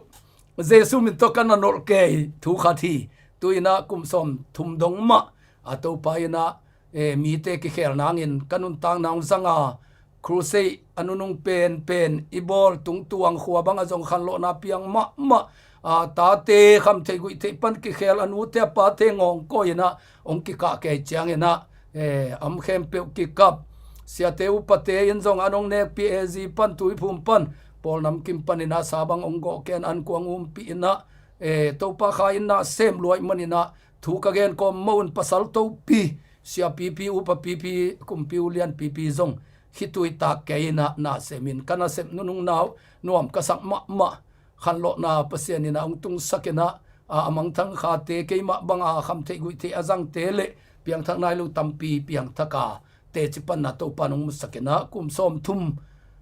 Jesu min tawh ka na nolh kei thu khat hi. Tu inah kum sawm thum dong mah a Topa inah, e, mite kikhel nangin ka nuntakna hong zanga, crusade a nunung penpen i bawl tungtuang khua bangah zong khanlawhna piang mahmah, a, tate khamtheih guihtheih pan kikhel, a nute a pate ngawngkawi inah hong kikah kei cianginah, e, am khempeuh kikap. Siate upate in zong an hong nekpi, A Z pan, Tuiphum pan, Paul Nam Kim paninah sa bang hong gawh ken, an kuang umpih inah, e, Topa Kha in na sem luaih maninah thu ka gen kawm mo un, pasal topi, siapipi, upapipi, kumpi ulianpipi zong khitui tak kei inah na sem in, ka nasep nunung nau nuam ka sak mahmah. Khanlawhna Pasian inah hong tungsak inah, a, a mangthang khate, keimah banga khamtheih guihtheih a zangte le piangthak nai lo tampi piangthaka teci panna Topa in hong musak inah, kum sawm thum,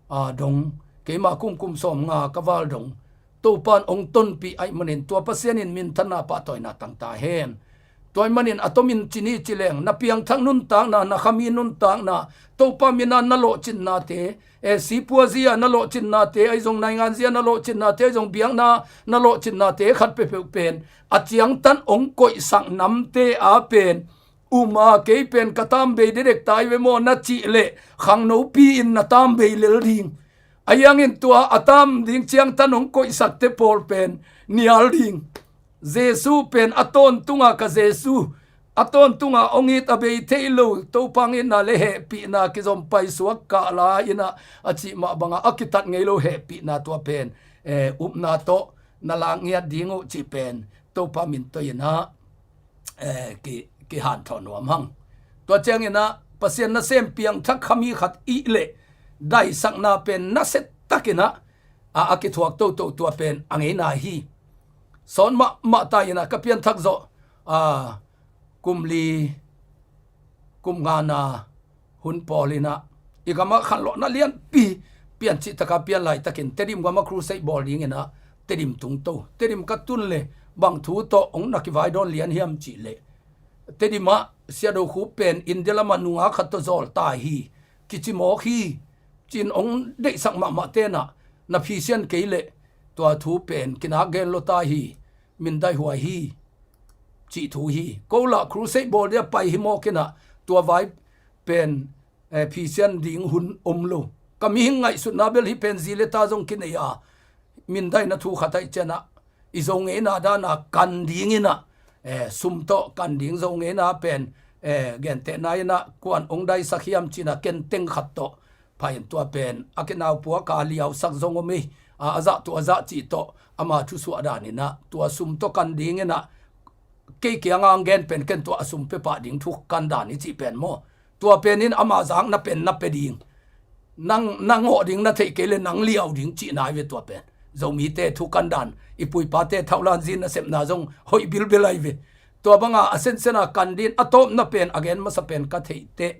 a, dong, keimah kum, kum sawm nga ka val dong Topa in hong tonpih ahih manin tua Pasian in minthanna pahtawina tang ta hen. Tua ahih manin a tomin ci ni ci leng, na piangthak nuntakna, na khami nuntakna, Topa mina na lawhcinnate, e, sipua zia na lawhcinnate, ahi zong naingan zia na lawhcinnate, ahi zong biakna na lawhcinnate khat peuhpeuh pen a ciangtan hong koihsak namte a pen, um a, kei pen ka tambei dedek tai ve maw na cih leh, khangnopi in na tambei lel ding. A hiangin tua a tam ding ciangtan hong koihsakte pawl pen nial ding. Jesu pen a tawntunga ka Jesu, a tawntunga hong it a bei thei lo Topa hong itna le hehpihna kizom paisuak kah la inah a cih mah banga a kitat ngei lo hehpihna tua pen, eh, upna tawh na lak ngiat ding uh cih pen Topa min tawh inah, eh, ki, kihanthawn nuam hang. Tua cianginah Pasian nasem piangthak khami khat ih leh daisakna pen nasia takinah a, a kithuak toto tua pen a ngeina hi. Sawn mahmah ta inah ka pianthak zawh, a, kum li, kum ngana hun pawl inah i gamah khanlawhna lianpi piancih taka pian laitakin Tedim gamah crusade bawl dinginah Tedim tungto. Tedim ka tun le bang thu tawh hong na kivaidawn lian hiam cih leh, Tedim ah Siado Khup pen India lamah nungak khat tawh zawl ta hi, kici mawk hi, ci-in hong deihsak mahmah tenah na phisian kei leh tua thu pen kinak gen lua ta hi, mindai huai hi, cih thu hi. Ko lah crusade bawl dia pai hi mawk inah tua vai pen, eh, phisian ding hun om lo. Ka mihing ngaihsutna bel hih pen zi le ta zong kinei a, mindaina thu khat ahih cianah i Zo ngeina dana kan dinginah, eh, sum tawh kan ding Zo ngeina pen, eh, gentehna inah kuan hong daisak hiam cinah kenteng khat tawh pha in tua pen a kinaupuak a liausak zong om hi. A, a zah tua a zah cih tawh ama thusuah daninah tua sum tawh kan dinginah kei kianga hong gen pen ken tua a sum pia pah ding thu kan dan i cih pen maw? Tua pen in ama zakna pen na pia ding, nang, nang awh ding na theih kei le nang liau ding cihna hi ve tua pen. Zomite thu kan dan, i puipate thauhlan zin nasepna zong hoih bilbel ahi ve. Tua banga a sensena kan din a tawpna pen a gen masa pen ka theih teh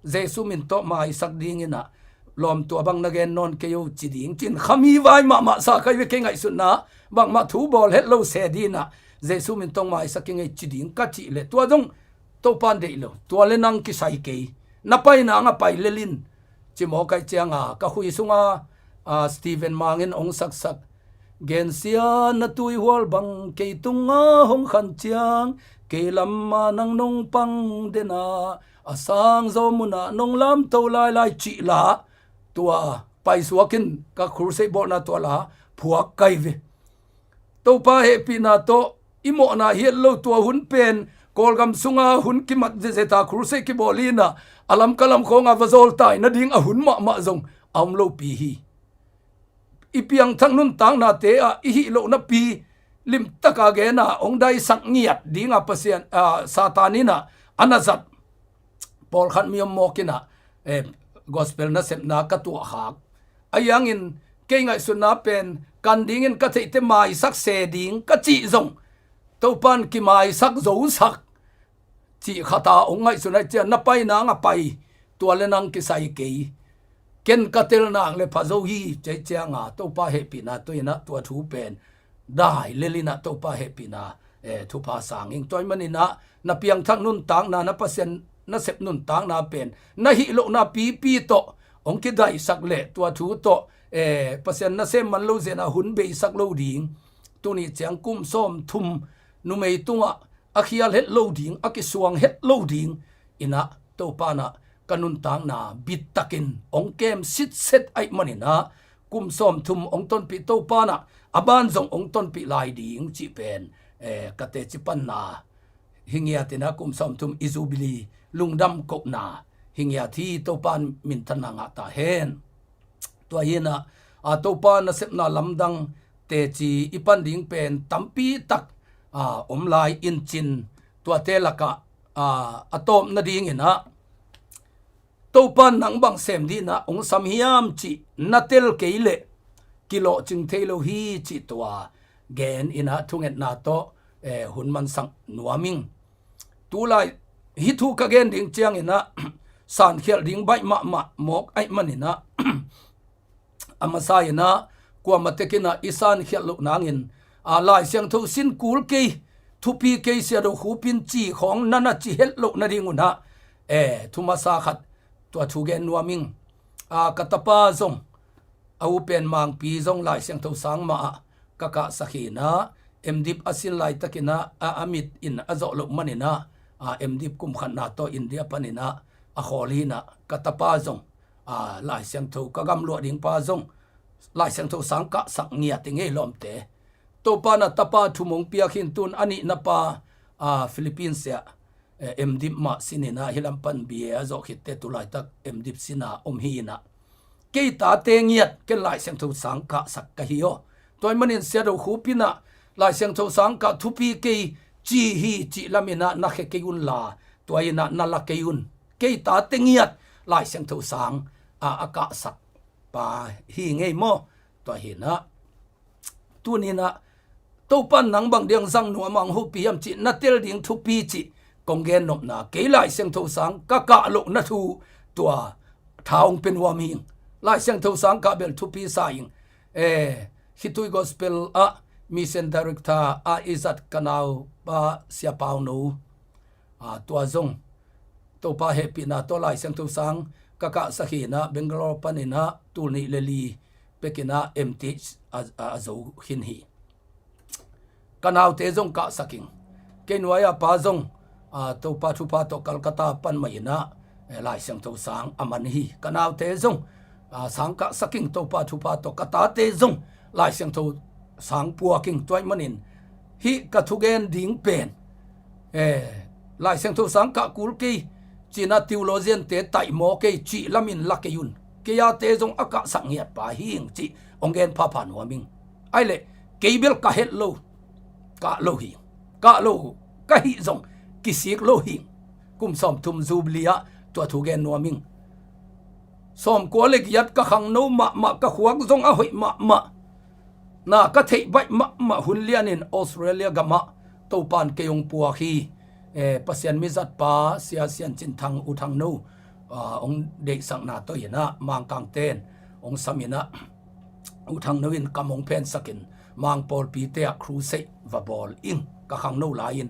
Jesu min tawh maisak dinginah lawm tua bang na gen nawn kei o ci ding, ci-in khami vai mahmah sa ka hi ve. Kei ngaihsutna bangmah thu bawl het lo se dinah Jesu min tawh maisak ing ei ci ding ka cih leh tua zong Topa in deih lo. Tua le nang kisai kei, na pai nang a pai lel in, ci mawk ahih cianga ka khui sunga, a, Stephen Mang in hong saksak, gensia na tuihual bang kei tunga hong khan ciang, kei lamah nang nong pang dena, a sang zaw munah nong lamto lailai cih la, tua paisuak in ka crusade bawlna tua la phuak ka hi ve. Topa hehpihna tawh i mawhna hiat lo tua hun pen Kawlgam sunga hun kimat zezeta crusade kibawl inah a lamka lamkhawnga va zawltai nading a hun mahmah zong a om lopi hi. I piangthak nuntaknate ah i hih lohnapi limtaka gena hong daisak ngiat dinga Pasian, ah, Satan inah a na zat pawlkhat mi om mawk inah, eh, gospel nasepna ka tuahkhak. A hiangin kei ngaihsutna pen kan dingin ka theihte maisak se ding ka cih zong Topan kimaisak zosak cih khata hong ngaihsun aih cian na pai nang a pai, tua le nang kisai kei. Ken ka tel nang le pha zo hi cei cianga Topa hehpihna tua inah tua thu pen dai lel inah Topa hehpihna, eh, thupha sang ing. Tua ahih maninah na piangthak nuntakna, na Pasian nasep nuntakna pen na hih lohna pipi tawh hong kidaisak le tua thu tawh, eh, Pasian nasem man lo zena hun beisak lo ding. Tuni ciang kum sawm thum numei tungah a khial het lo ding, a kisuang het lo ding inah Topa inah ka nuntakna bittakin hong kem sitset aih maninah kum sawm thum hong tonpih Topa inah a ban zong hong tonpih lai ding cih pen, eh, ka teci panna hi ngiat inah kum sawm thum i zubili lungdam kohna hi ngiat hi. Topa in minthanna ngah ta hen. Tua hinah, a, Topa nasepna lamdang teci i pan ding pen tampi tak, a, om lai in cin tuate lakah, a, a tawp nadinginah Topa in nang bang sem dinah hong sam hiam cih na tel kei leh kilawhcing thei lo hi cih tua gen inah thungetna tawh, eh, hun mansak nuam ing. Tulai hih thu ka gen ding cianginah sankhialh ding baih mahmah mawk aih maninah a masa inah kuamah tekinah i sankhialh loh nangin, a, Lai Siangtho sin kul kei, thupi kei, Siado Khupin ci khawng na na ci het loh nadingunah, eh, thu masa khat tua thu gen nuam ing. A, ka tapa zong a u pen Mangpi zong Lai Siangtho sang mah ah ka kahsak hinah, M.Div a sin laitakinah a, a mit in a zawh loh maninah, a, M.Div kum khatna tawh India paninah a khawl hinah ka tapa zong, a, Lai Siangtho ka gamluah ding pa zong Lai Siangtho sang kahsak ngiat i ngei lawmte. Topa inah tapa thum hong piak hin tun a nihna pa, a, Philippines ah, eh, M.Div mah sininah hih lam pan B A a zawh khitte tulaitak M.Div sina om hi inah. Kei tate ngiat ken Lai Siangtho sang kahsak ka hi aw. Tua ahih manin Siado Khupinah Lai Siangtho sang kah thupi kei ci hi cih laminah na khia kei unla, tua inah na la kei un. Kei tate ngiat Lai Siangtho sang a, a kahsak pa hi ngei maw? Tua hinah tuninah Topa in nang bang diang zang nuam ang hopi hiam cih na tel ding thupi cih kong gen nopna, kei Lai Siangtho sang ka kah lohna thu tua tha hong pia nuam hi ing. Lai Siangtho sang kah bel thupi sa ing. Eh, Khitui Gospel ah Mission Director a i zat ka naupa Sia Pau No, a, tua zong Topa hehpihna tawh Lai Siangtho sang ka kahsak hinah Bangalore paninah tul nih le li pekinah M.Th a, a, a zo khin hi. Ka naute zong kahsak ing. Kei nuai-a pa zong, a, Topa thupha tawh Calcutta pan mah inah, eh, Lai Siangtho sang a man hi. Ka naute zong, a, sang kahsak ing Topa thupha tawh. Ka tate zong Lai Siangtho sang puak ing. Tua ahih manin hih ka thugen ding pen, eh, Lai Siangtho sang kah kul kei cinah theologian-te taihmaw kei cih lamin la kei un. Kei ate zong a kahsak ngiat pa hi ing cih hong gen phapha nuam ing. Aih leh kei bel ka het lo, kah lo hi ing. Kah lo ka hih zong kisik lo hi ing. Kum sawm thum zubili ah tua thu gen nuam ing. Sawmkua le giat ka khangno mahmah, ka khuak zong a hoih mahmah. Na ka theih baih mahmah hun lianin Australia gamah Topa in kei hong puak hi. Eh, Pasian mizatpa Sia Sian Cin Thang, U Thang No, ah, hong deihsakna tawh inah Mangkangte in hong sam inah U Thang No in kam hong phensakin Mang pawlpite ah crusade va bawl ing ka khangno lai-in.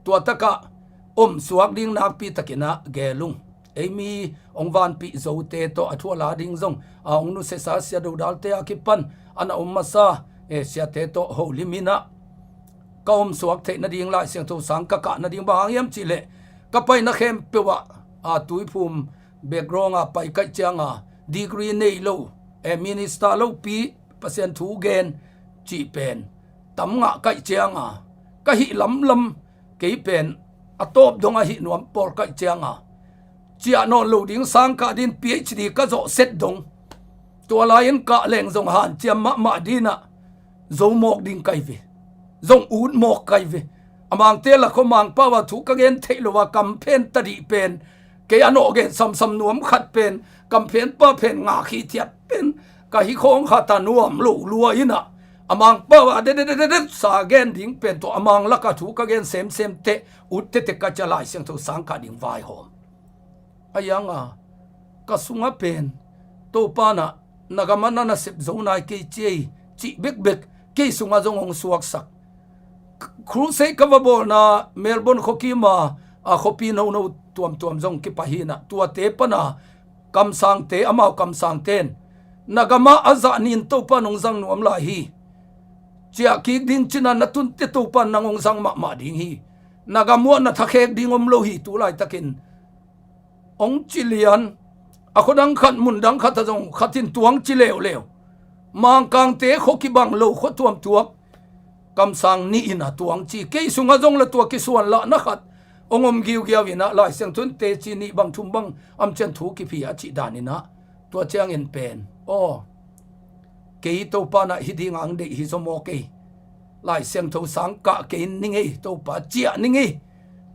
Tua takah omsuak ding nakpi takinah gel ung. Ei mi hong vanpih zote tawh a thu a la ding zong a hong nusiasa Sia Do Dal-te a kipan a na om masa, eh, siate tawh holim inah ka omsuak theih nading Lai Siangtho sang ka kah nading bang hang hiam cihleh ka paina khempeuh ah, a, tuiphum background a pai kaih cianga degree nei lo, eh, minister lopi Pasian thu gen cih pen tam ngah kaih cianga ka hih lamlam kei pen a tawp dong ahi nuam pawl kaih cianga, ciah nawn lo ding sang kah din P H D ka zawh set dong, tua lai-in kah leng zong hanciam mahmah dinah zo mawk ding kai ve, zong ut mawk kai ve. A Mangte lak khaw Mangpau a thu ka gen theih lo a kam phen tadih pen kei a nawh gen samsam nuam khat pen, kam phen pa phen ngak hi thiat pen ka hi khawng khat a nuam lo lua inah, a Mangpau a dededededet sa gen ding pen tawh a Mang laka thu ka gen semsem teh ut tete ka cia Lai Siangtho sang kah ding vaihawm. A ianga ka sunga pen Topa nah na gama na nasep zo nai kei ciei cih bekbek kei sunga zong hong suaksak. Crusade ka va bawlna Melbourne khuakima a khuapi nono tuamtuam zong kipahinah tuate pana kamsangte, amau kamsangten na gamah a zah nin Topa nong zang nuam lai hi. Ciah kik ding cina na tunte Topa nang hong zang mahmah ding hi. Na gamuah na thakhek ding om lo hi tu laitakin hong ci lian. A khuadang khat mundang khat a zong khatin tuang ci leuleu. Mangkangte khua kibang lo khua tuamtuam kamsang nih inah tuang ci. Kei sungah zong la tua kisuan lahna khat hong om giugiau inah Lai Siangtho in teci nih bang thum bang amcian thu kiphi a cih dan inah tua ciangin pen aw, kei Topa nah hi ding ang deih hi zaw maw kei? Lai Siangtho sang kah kei ning ei, Topa ciah ning ei,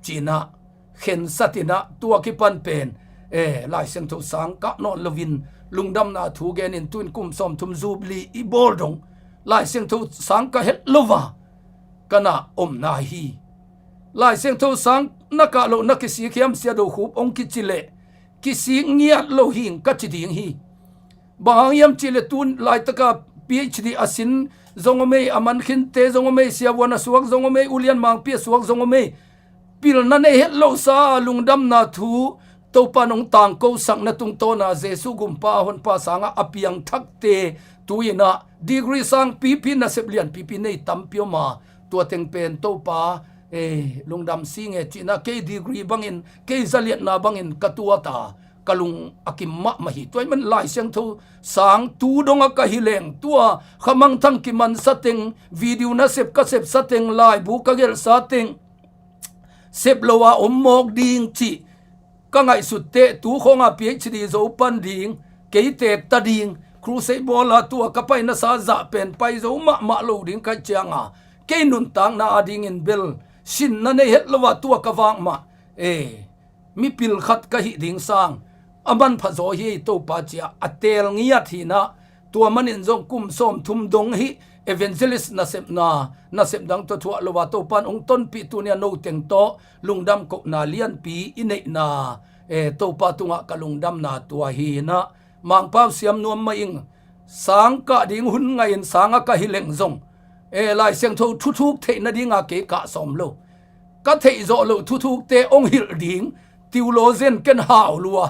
cinah khensat inah tua kipan pen e, Lai Siangtho sang kah nawn loin lungdamna thu genin tuin kum sawmthum Jubilee i bawl dong Lai Siangtho sang ka het lova ka na om nai hi. Lai Siangtho sang na kah loh na kisik hiam Sia Do Khup hong kici leh kisik ngiat lo hing ka ci ding hi. Bang hang hiam cihleh tun laitaka P H D a sin zong om ei, a mankhinte zong om ei, siavuan a suak zong om ei, ulian mangpi a suak zong om ei. Pilna nei het lo sa lungdamna thu Topa nong tangkosakna tungtawna Jesu gumpa a honpa sangah a piangthakte tu inah degree sang pipi nasep lian pipi nei tampi om a, tua teng pen Topa e, lungdam si nge cihna kei degree bangin kei zaliatna bangin ka tuata ka lung a kim mahmah hi. Tua ahih man Lai Siangtho sang tu dongah ka hi leng tua khamangthang kimansa teng, video nasep ka sepsa teng, laibu ka gelhsa teng, sep lo a om mawk ding cih ka ngaihsut teh tu khawnga P H D zo pan ding, kei teek ta ding, crusade bawla tua ka paina sa zah pen pai zo mahmah lo ding kaih cianga kei nuntakna a dingin bel sinna nei het lo a tua ka vak mah e, mipil khat ka hih ding sang a manpha zaw hi ei Topa cia a teel ngiat hinah, tua manin zong kum sawmthum dong hih evangelist nasepna, nasep dang tua thuah lo a Topan hong tonpih tunia no teng tawh lungdam kohna lianpi i neihna e, Topa tungah ka lungdamna tua hinah, Mangpau siam nuam mah ing. Sang kah ding hun ngaihin sanga ka hi leng zong e, Lai Siangtho thuthuk theih nadinga kei kah sawm lo. Ka theih zawh loh thuthukte hong hilh ding theologian ken hau lua.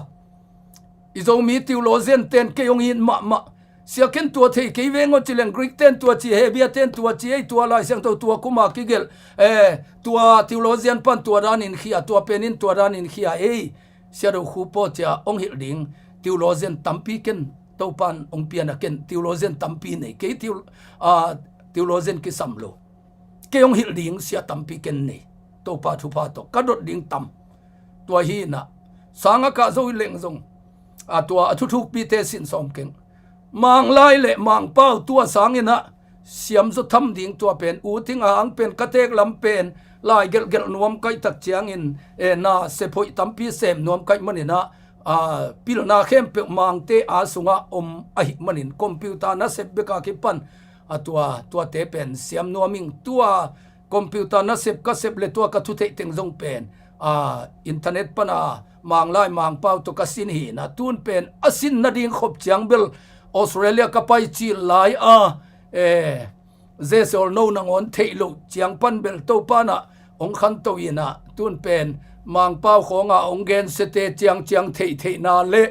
I Zomi theologian ten kei hong it mahmah. Sia ken tua thei kei veng aw ci leng Greek ten tua ci, Hebia ten tua ci, ei tua Lai Siangtho tua kuma kigelh e, tua theologian pan tua danin khia, tua penin tua danin khia ei. Sia Do Khup aw cia hong hilh ding theologian tampi ken, Topan hong piana ken theologian tampi nei kei, theo-, a, theologian kisam lo. Kei hong hilh ding sia tampi ken nei, Topa thupha tawh ka dot ding tam. Tua hinah sanga kah zo i leng zong a, tua a thuthukpite sin sawm keng. Manglai le Mangpau tua sanginah siamzaw tham ding tua pen u ting a hang pen ka teek lam pen lai gelhgelh nuam kaih tak ciangin e, na sep hoih tampi sem nuam kaih maninah a, pilna khempeuh Mangte a sungah om ahih manin computer nasep beka kipan a, tua, tuate pen siam nuam ing. Tua computer nasep ka sep le tua ka thutheih teng zong pen a, internet pana Manglai Mangpau tawh ka sin hinah tun pen a sin nading khop ciang bel Australia ka pai cil lai a e, Jesol no nangawn theih loh ciang pan bel Topa nah hong khanto inah tun pen Mangpau khawnga hong gensiate ciangciang theihtheihna le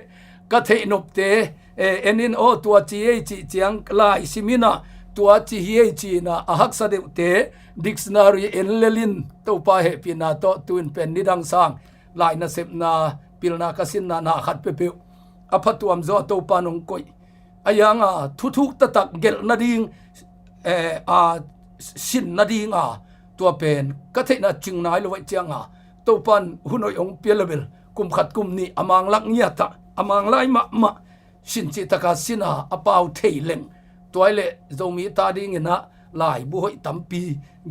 ka theihnopte e, en in aw tua ci ei cih ciang lai sim inah tua ci hi ei ci inah a haksa deuhte dictionary en lel in Topa hehpihna tawh tun pen nidang sang lai nasepna pilna ka sinna na khat peuhpeuh a phatuam zaw a Topa nong koih. A ianga thuthuk taktak gelh nading e, a sin nadinga Tua pen ka theihna cing nai lo ahih cianga Topan hun hoih hong pia le bel kum khat kum nih a manglak ngiat ah a manglai mahmah sin cih taka sin a a pau thei leng. Tua hi leh Zomi ta dingin ah laibu hoih tampi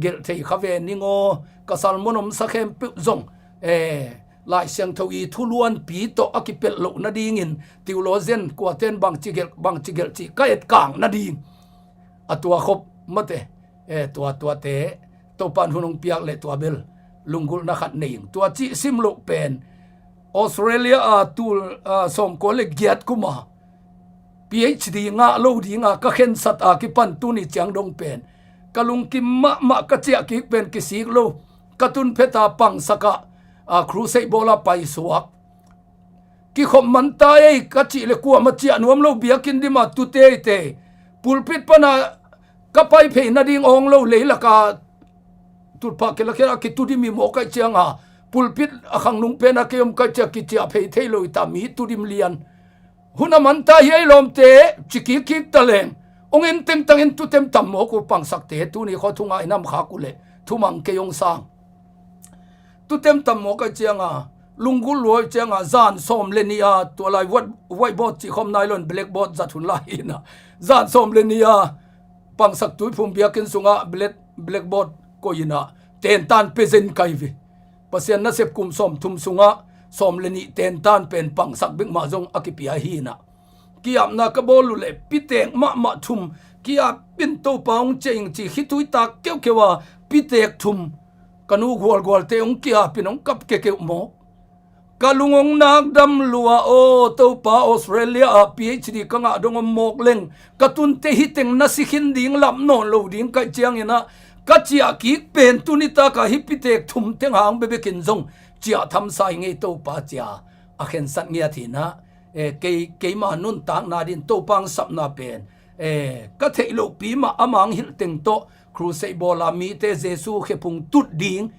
gelh thei kha ve ning aw. Ka sermon omsa khempeuh zong, eh, Lai Siangtho i thuluanpi tawh a kipelh loh nadingin theologian kuaten bangci gelh bangci gelh cih ka etkang nading a tua khop mate, eh, tua tuate Topan hun hong piak leh tua bel lunggulhna khat nei ing. Tua cih sim loh pen Australia a tul, ah, sawmkua le giat kuma PhD ngah lo dinga ka khensat a kipan tuni ciang dong pen ka lungkim mahmah, ka ciah kik pen kisik lo, ka tun phet a pangsak ah, ah, crusade bawl a paisuak. Kikhop man ta ei ka cih le kuamah ciah nuam lo, biakinn dim a tu teitei. Pulpit pana ka pai phei nading awng lo, leilak a tulphah kilakhia a kitu dim hi mawk ahih cianga pulpit a khangnung pena kei om ka hih ciang kiciah phei thei lo hi ta, mi tu dim lian. Hun a man ta hi ei lawmte, ci kik kik ta leng. Hong en tengtangin tutem tam mawk uh pangsakte, tuni khaw thu ngah in ham khak uh leh thumang kei hong sang. Tutem tam mawk ahih cianga lunggulh lua ahih cianga zan sawm le nih a, tua lai white, whiteboard cih khawm nai lo in blackboard zat hun lai hi in ah, zan sawm le nih a pangsak tuiphum biakinn sungah black, blackboard koih in ah tentan pia zen ka hi ve. Pasian nasep kum sawmthum sungah sawm le nih tentan pen pangsak bek mah zong a kipia hi in ah, ki-apna ka bawl uh leh pitek mahmah thum ki-ap in Topa hong ciah ing ci khitui tak keuhkeuh a pitek thum ka nu gualgualte hong ki-ap in hong kap kekeuh mawk. Ka lung hong nak dam lua aw Topa, Australia ah PhD ka ngah dong om mawk leng ka tunte hi teng na si khin ding lap nawn lo ding ka hih ciangin ah ka ciah kik pen tuni taka hi pitek thum teng hang bekbekin zong ciah thamsa hi ngei Topa, ci a a khensat ngiat hi in ah, eh, kei, keima nuntakna din Topa hong sapna pen, eh, ka theih lohpi mah ama hong hilh teng tawh crusade bawl a mite Jesu khephung tut ding,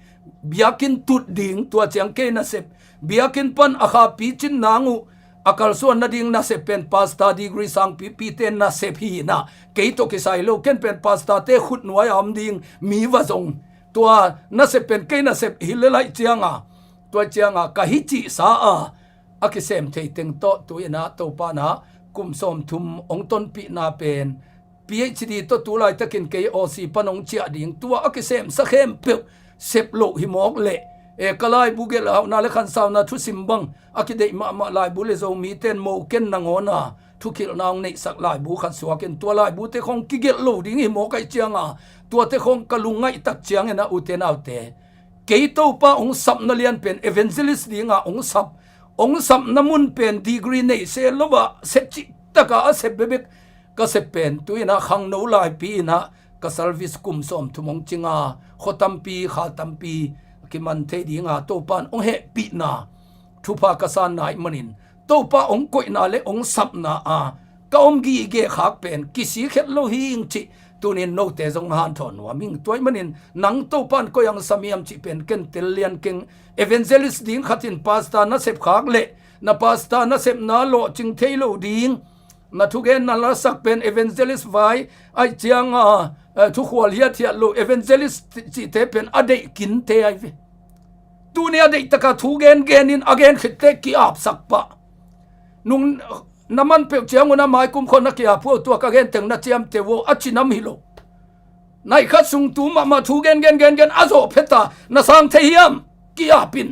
biakinn tut ding, tua ciang kei nasep, biakinn pan a kha picin nang uh a kalsuan nading nasep pen pastor degree sangpipite nasep hi in ah, kei tawh kisai lo, ken pen pastorte khutnuai a om ding mi va zong. Tua nasep pen kei nasep hi lel ahih cianga, tua cianga ka hi cihsa a a kisem thei teng tawh tu in ah Topa in ah kum sawmthum hong tonpihna pen PhD tawh tu laitakin kei Aussie pan hong ciah ding, tua a kisemsa khempeuh sep loh hi mawk leh, eh, ka laibu gelhna le khansauna thusim bang a kideih mahmah laibu le Zomite in mo ken nangawn a thukilhna hong neihsak laibu khat suak in, tua laibute khawng kigelh lo ding hi mawk ahih cianga tuate khawng ka lungngaih tak ciangin ah ute naute, kei Topa hong sapna lian pen evangelist dinga hong sap, hong sapna mun pen degree neih se lo a sep cih taka a sep bekbek ka sep pen tu in ah khangno laipi in ah ka service kum sawmthum hong cinga khaw tampi kha tampi kiman thei dinga Topa in hong hehpihna thupha ka sanna ahih manin Topa hong koihna le hong sapna a ka om gige khak pen kisik het lo hi ing cih tunin note zong hanthawn nuam ing. Tua ahih manin nang Topa in koi hong sam hiam cih pen ken tel lian keng. Evangelist ding khatin pastor nasep khak leh na pastor nasepna lawhcing thei lo ding, na thugen na lasak pen evangelist vai ahih cianga, eh, thukhual hiathiat lo evangelist cihte pen a deih kinte ahi ve. Tuni a deih taka thugen genin a gen khitte ki-apsak pah. Nung na man peuh ciangun a maikum khawng na ki-ap uh, tua ka gen teng na ciamteh uh a ci nam hi lo. Nai khat sung tu mahmah thugen gen gen gen a zawh pheta na sang thei hiam? Ki-ap in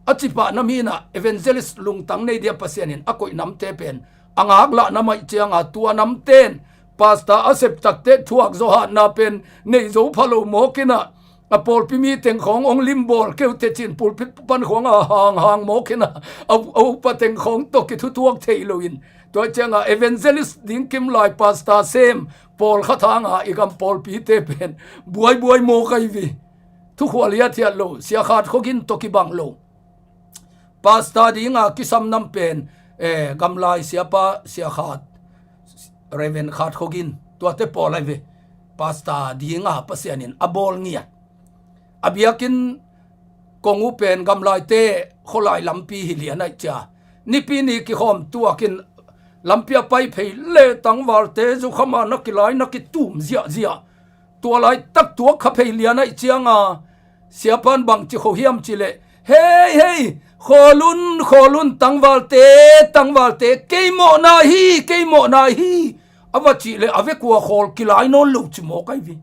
a ci pah nam hi in ah evangelist lungtang nei dia Pasian in a koih namte pen a ngaklah nam ahih cianga tua namte in pastor a sep takteh thuak zawh hatna pen nei zo pha lo mawk in ah, a pawlpi mi teng khawng hong limbawl keuh teh cin pulpit pan khawng a hanghang mawk in ah, a, a upa teng khawng tawh kithutuak thei lo in, tua cianga evangelist ding kim lai pastor sem pawlkhat hanga i gam pawlpite pen buaibuai mawk ahi ve. Thukhual hiathiat lo, Sia Khat Khogin tawh kibang lo. Pastor dinga kisam nam pen, eh, gamlai siapa Sia Khat, Reverend Khat Khogin, tuate pawl ahi ve. Pastor dinga Pasian in a bawl ngiat. A biakinn kong uh pen gamlaite khualai lampi hi lian ahih cia, Nipi ni kikhawm tuakin lampi a pai phei le tangvalte zukham a na kilai na kitum ziahziah. tua laitak tuak kha phei lian ahih cianga siapan bangci kho hiam cih leh, "Hei, hei, khawl un, khawl un, tangvalte, tangvalte, kei mawhna hi, kei mawhna hi," a va cih leh a vekua khawl kilai nawn lo ci mawk ahi ve.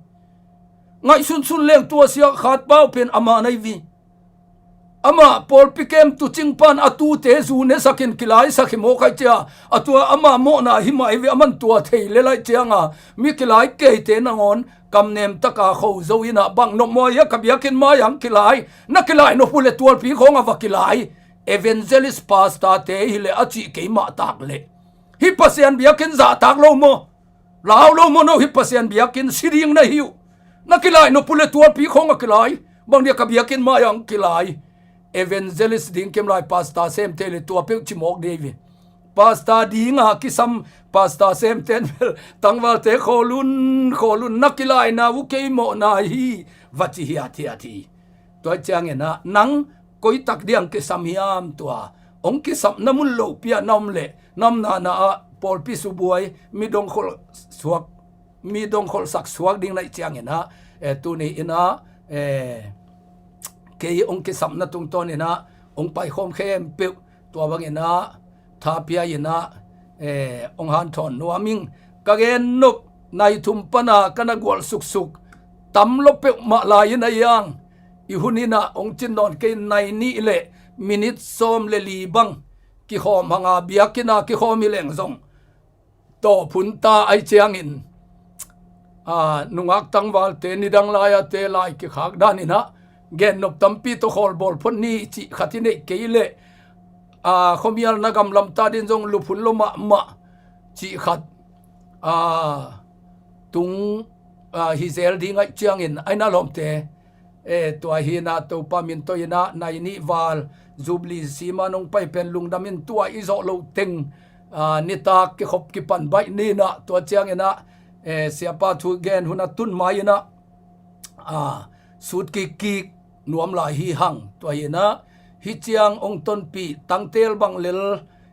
Ngaihsunsun leng tua siakhatpa uh pen amah na hi ve. Amah pawlpi kem tucing pan a tute zu nesakin kilaisak hi mawk ahi cia, a tua amah mawhna hi mah ahi ve. Aman tua thei lel ahih cianga mi kilai keite nangawn kamnem taka kho zo inah, "Bang nop maw, hia ka biakinn mai-ah hong kilai? Na kilai nop uh leh tualpi khawngah va kilai. Evangelist pastor-te hi leh," a cih keimah tak leh, "Hih Pasian biakinn zahtak lo maw? Lau lo maw no, hih Pasian biakinn si ding na hi uh. Na kilai nop uh leh tualpi khawngah kilai. Bang dia ka biakinn mai-ah hong kilai? Evangelist ding kem lai, pastor sem thei leh tua peuh," ci mawk ding ahi ve. Pastor dinga kisam, pastor semten bel, "Tangvalte, khawl un, khawl un, na kilaina uh kei mawhna hi," va ci hiathiat hi. Tua cianginah nang koi tak diang kisam hiam? Tua hong kisapna mun lopi-ah na om leh, na omna ah pawlpi subuai, mi dongkholh suak, mi dongkholhsak suak ding na hih cianginah, eh, tuni inah, eh, kei hong kisapna tungtawninah hong paikhawm khempeuh tua banginah tha pia inah, eh, hong hanthawn nuam ing. Ka gen nop, nai thum pana ka na gualh suksuk tam lo peuhmah lai-in a iang i hun inah hong cin nawn kei, nai nih leh minit sawm leh li bang kikhawm hanga, biakinn-a kikhawm hi leng zong tawp hun ta ahih ciangin, a, nungak tangvalte nidang lai-a te lai kikhak daninah, "Gen nop tampi tawh khawl bawl phot ni," cih khat i neih kei leh, a, khuamial na gamlam ta ding zong lup hun lo mahmah cih khat, a, tung, a, hi zel ding ahih ciangin, aina lawmte, eh, tua hinah Topa min tawh inah nai nih val Jubilee sima nong pai pen lungdam in. Tua i zawh loh teng, ah, nitak kikhop kipan baih ninah, tua cianginah, eh, siapa thu gen hun a tun mai-inah, ah, sut kikkik nuam lai hi hang. Tua hinah hih ciang hong tonpih tangtel bang lel,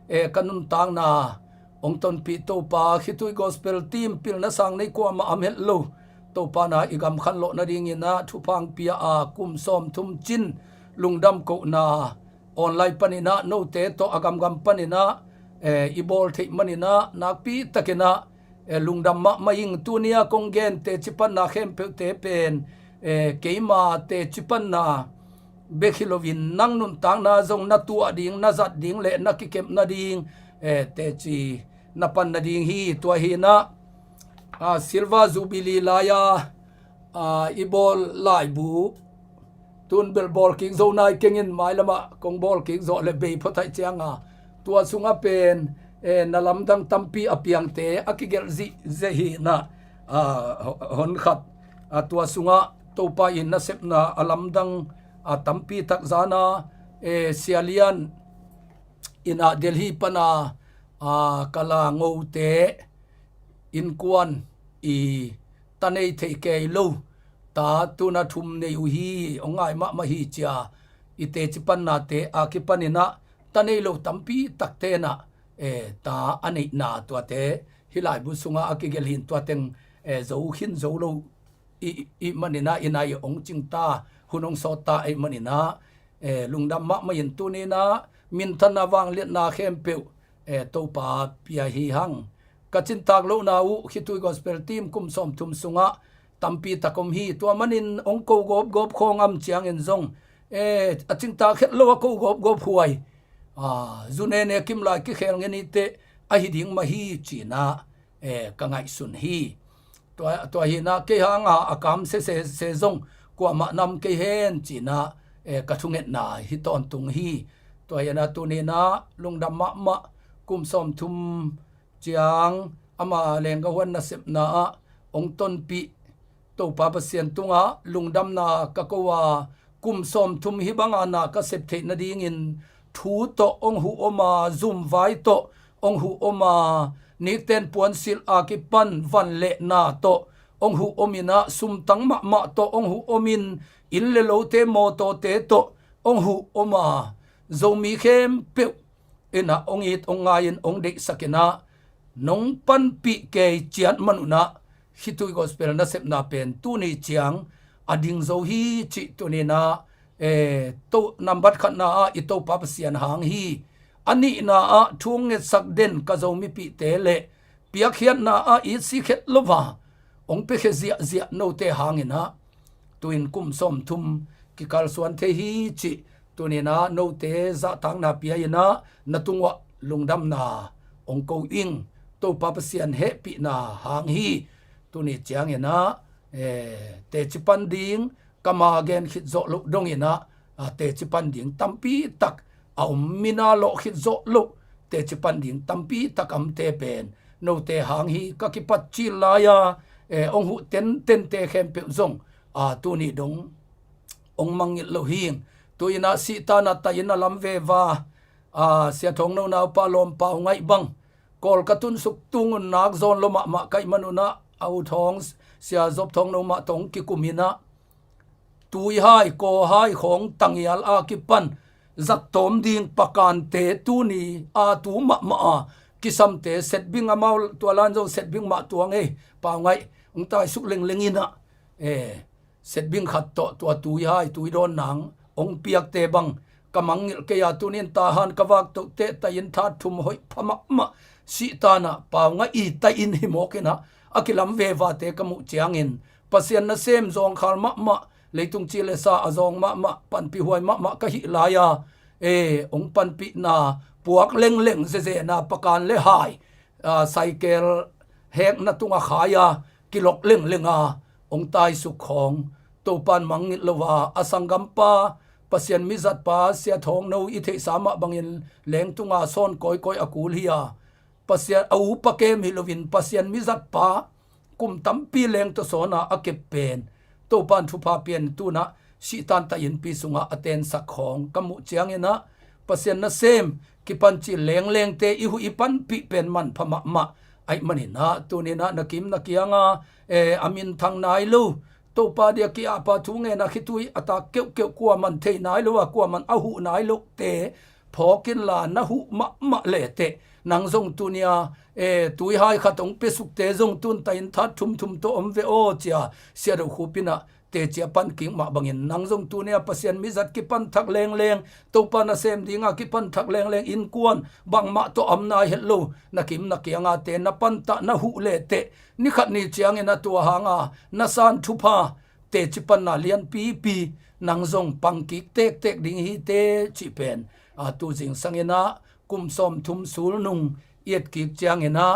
eh, ka nuntakna hong tonpih Topa, khitui gospel team pilna sang nei kuamah a om het lo, Topa na i gam khanlawh nadinginah thupha hong pia a, kum sawmthum cin lungdam kohna online paninah note tawh a gamgam paninah, eh, i bawl theih maninah nakpi takinah, eh, lungdam mahmah ing. Tuni-a kong gen teci panna khempeuhte pen, eh, keima teci panna bek hi loin nang nuntakna zong na tuah ding, na zat ding leh na kikep nading, eh, teci na pan nading hi. Tua hinah, ah, Silver Jubilee lai-a, ah, i bawl laibu, tun bel bawl kik zo nai kengin, mailamah kong bawl kik zawh leh bei phot ahih cianga, tua sungah pen, eh, na lamdang tampi a piangte a kigelh zihzeh hinah, ah, ho-, hon khat, ah, tua sungah Topa in nasepna a lamdang, ah, tampi tak zana, eh, Sia Lian inah Delhi pana, ah, ka la ngote innkuan i ta nei thei kei lo, ta tuna thum nei uh hi, hong ngai mahmah hi cia, i teci pannate a kipaninah ta nei lo tampi takte inah, eh, ta a neihna tuate hih laibu sungah a kigelh hin tua teng, eh, zo khin zo lo i, i maninah, i nai hong cingta, hun hong sawtta ahih maninah, eh, lungdam mahmah in. Tuninah minthanna vangliatna khempeuh, eh, Topa pia hi hang. Ka cintak lohna uh, khitui gospel team kum sawmthum sungah tampi tak om hi. Tua manin hong ko gawpgawp khawng a om ciangin zong, eh, a cingtak het lo a ko gawpgawp huai, ah, zu nene kim lai kikhel ngen iteh ahi ding mah hi cinah, eh, ka ngaihsun hi. Tua, tua hinah kei hanga a kam sesese zong kuamah na om kei hen cinah, eh, ka thungetna hi tawntung hi. Tua hinah tuninah lungdam mahmah, kum sawmthum ciang ama lenggahuan nasepna ah hong tonpih Topa Pasian tungah lungdamna ka ko a, kum sawmthum hih banga na ka sep theih nadingin thu tawh hong huh om a, zumvai tawh hong huh om a, nikten puansilh a kipan van le na tawh hong huh om inah, sumtang mahmah tawh hong huh om in, inn le lote, mawtawte tawh hong huh om a, Zomi khempeuh inah hong it hong ngai-in hong deihsak inah, nong panpih kei ciat man unah, khitui gospel nasepna pen tuni ciang a ding zo hi cih tuninah, eh, to, nambat khatna ah i Topa Pasian hang hi. A nihna ah thu hong ngetsak den ka Zomipihte le piakkhiatna ah itsi khet lova hong piakhia ziahziah note hanginah tuin kum sawmthum kikalsuan thei hi cih tuninah note zahtakna pia inah na tungah lungdamna hong ko ing. Topa Pasian hehpihna hang hi. Tuni cianginah, eh, teci pan ding, kama gen khit zawh loh donginah, ah, teci pan ding tampi tak a om, mina lawh khit zawh loh teci pan ding tampi tak a omte pen note hang hi. Ka kipat cil lai-a, eh, hong huh tentente khempeuh zong, ah, tuni dong hong mangngilh lo hing. Tuinah sihtanah tai-in a lam veva, ah, Sia Thawng No naupa lawm Pau Ngaih bang Kawl ka tunsuk tungun nak zawn lo mahmah ka hih manunah, a u Thawng, Sia Zop Thawng No mah tawh hong kikuminah tuihai, kawhai khawng tangial a kipan zattawm ding pakante tuni a tu mahmah a kisamte setbing, amau tua lan zong setbing mah tuang ei, Pau Ngaih hong taisuk lengleng inah, eh, setbing khat tawh tua tuihai, tuidawn nang hong piakte bang ka mangngilh kei a, tunin Tahan ka vaktoh teh tai-in that thum hoih pha mahmah, sihtanah Pau Ngaih i tai-in hi mawkinah a kilam vevate ka muh ciangin Pasian nasem zawngkhal mahmah, leitung ci le sa a zawng mahmah, panpihhuai mahmah ka hih lai-a, eh, hong panpihna puak lengleng, zezena pakan le hai, ah, saikel hekna tungah khai-a kilok lengleng a hong taisuk khawng Topan mangngilh lo a, a sanggampa, Pasian mizatpa Sia Thawng No i theihsa mah bangin lengtunga sawn kawikawi a kul hi a, Pasian a upa kem hi loin Pasian mizatpa kum tampi leng tawh sawn a a kep pen Topan thupha pian tunah sihtan tai-in pi sungah a tensak khawng ka muh cianginah Pasian nasem kipancil lenglengte i huh i panpih pen manpha mahmah ahih maninah tuninah na kim na kianga, eh, a minthang nai lo, Topa dia ki-apha thu ngenah khitui a tak keuhkeuh kuaman thei nai lo a kuaman a huh nai lohte phawk inla na huh mahmah leteh nang zong tunia, eh, tuihai khat hong piasukte zong tun tai-in that thumthum tawh om ve aw cia Sia Do Khup inah teci a pan kik mah bangin nang zong tunia Pasian mizat kipanthak lengleng, Topa nasem dinga kipanthak lengleng, innkuan bangmah tawh a om nai het lo, na kim na kiangate na pantah na huh leteh ni khat ni ciangin a tua hanga na san thupha teci panna lianpipi nang zong pang kik tektek ding hi te cih pen, a, tu zingsang inah kum sawmthum sulnung i et kik cianginah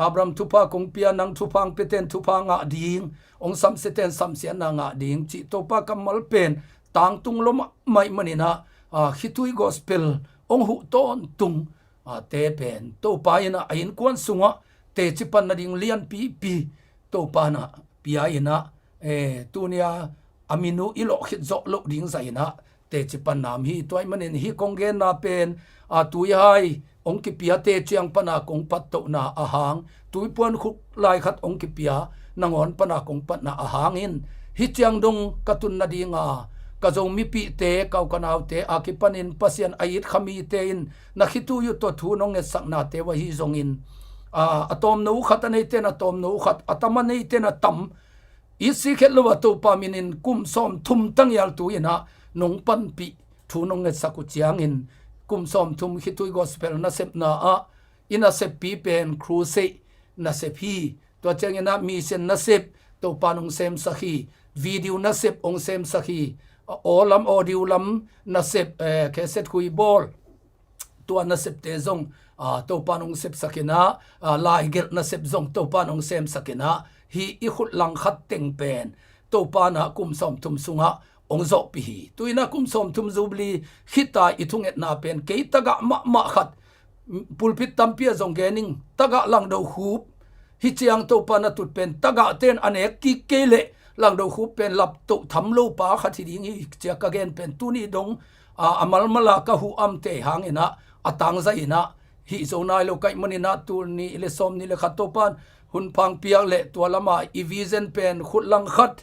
Abraham thupha kong pia, nang thupha hong piaten thupha ngah ding, hong samsiaten samsiatna ngah ding cih Topa kammal pen tangtung lo mahmah ahih maninah, a, khitui gospel hong huh tawntung, a, te pen Topa inah a innkuan sungah teci pan nading lianpipi Topa inah pia inah, eh, tunia a min uh i lawh khit zawh loh ding zah inah teci panna om hi. Tua ahih manin hih kong genna pen, a, tuihai hong kipiate ciang pana kong pattohna ahang, tuipuan khuk lai khat hong kipia nangawn pana kong patna ahang in, hih ciang dong ka tun nadinga ka Zomipihte, ka u ka naute a kipanin Pasian a it kha mite in na khitui uh tawh thu nong ngetsaknate uh ahi zongin, a, a tawmno uh khat a neiten a tawmno uh khat, a tam a neiten a tam, itsi khet lo a Topa minin kum sawmthum tangial tu inah nong panpih thu nong ngetsak uh ciangin kum sawmthum khitui gospel nasepna ah i naseppi pen crusade nasep hi. Tua cianginah mission nasep Topa nong semsak hi. Video nasep hong semsak hi. Aw lam, audio lam nasep, eh, cassette khui bawl, tua nasepte zong, a, Topa nong sepsak inah, a, laigelh nasep zong Topa nong semsak inah hih i khut langkhat teng pen Topa inah kum sawmthum sungah hong zawhpih hi. Tu inah kum sawmthum Jubilee khita i thungetna pen kei tagah mahmah khat, pulpit tampi ah zong gen ing, tagah Langdo Khup hih ciang Topa na tut pen tagah ten a nek kik kei leh Langdo Khup pen laptoh tham lo pa khat hi ding hi cia ka gen pen tuni dong, a, a malmala ka huh amte hanginah a tangza inah hih zo nai lo ka hih maninah tul nih le sawm nih le khat Topan hun phang piak le tua lama i vision pen khut langkhat,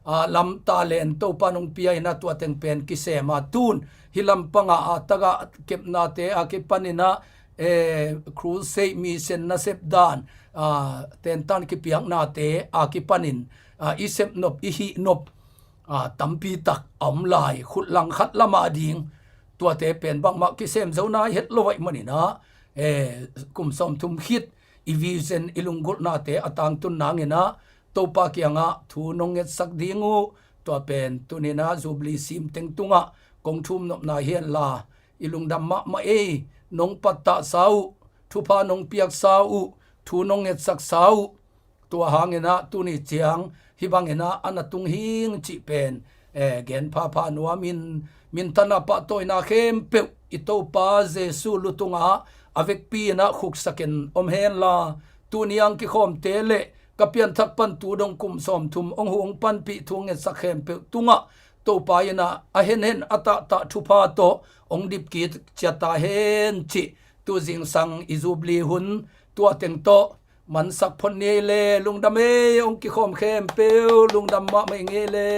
a, lam talent Topa nong pia inah tua teng pen kisema tun hih lampanga a tagah kepnate a kipaninah eh, crusade mission nasep dan, ah, tentan kipiaknate a kipanin, ah, i sepnop, i hihnop, ah, tampi tak a om lai, khutlang khat lama ding, tuate pen bangmah kisem zo nai het lo ahih maninah, eh, kum sawmthum khit i vision, i lunggulhnate a tangtun nanginah Topa kiangah thu nong ngetsak ding uh, tua pen tuninah Jubilee sim teng tungah kong thum nopna hi henla, i lungdam mahmah ei, nong pattahsa uh, thupha nong piaksa uh, thu nong ngetsaksa uh, tua hanginah tuni ciang hih banginah a na tung hing cih pen, eh, gen phapha nuamin, minthanna pahtawina khempeuh i Topa Jesu lu tungah a vekpi inah khuksakin om henla, tuni ang kikhawmte le ka pianthak pan tu dong kum sawmthum hong hu hong panpih thu ngetsak khempeuh tungah Topa inah a henhen a tahtah thupha tawh hong dipkik ciat ta hen cih tu zingsang i Jubilee hun tua teng tawh mansak phot ni ei le, lungdam ei, hong kikhawm khempeuh lungdam mahmah ing ei le.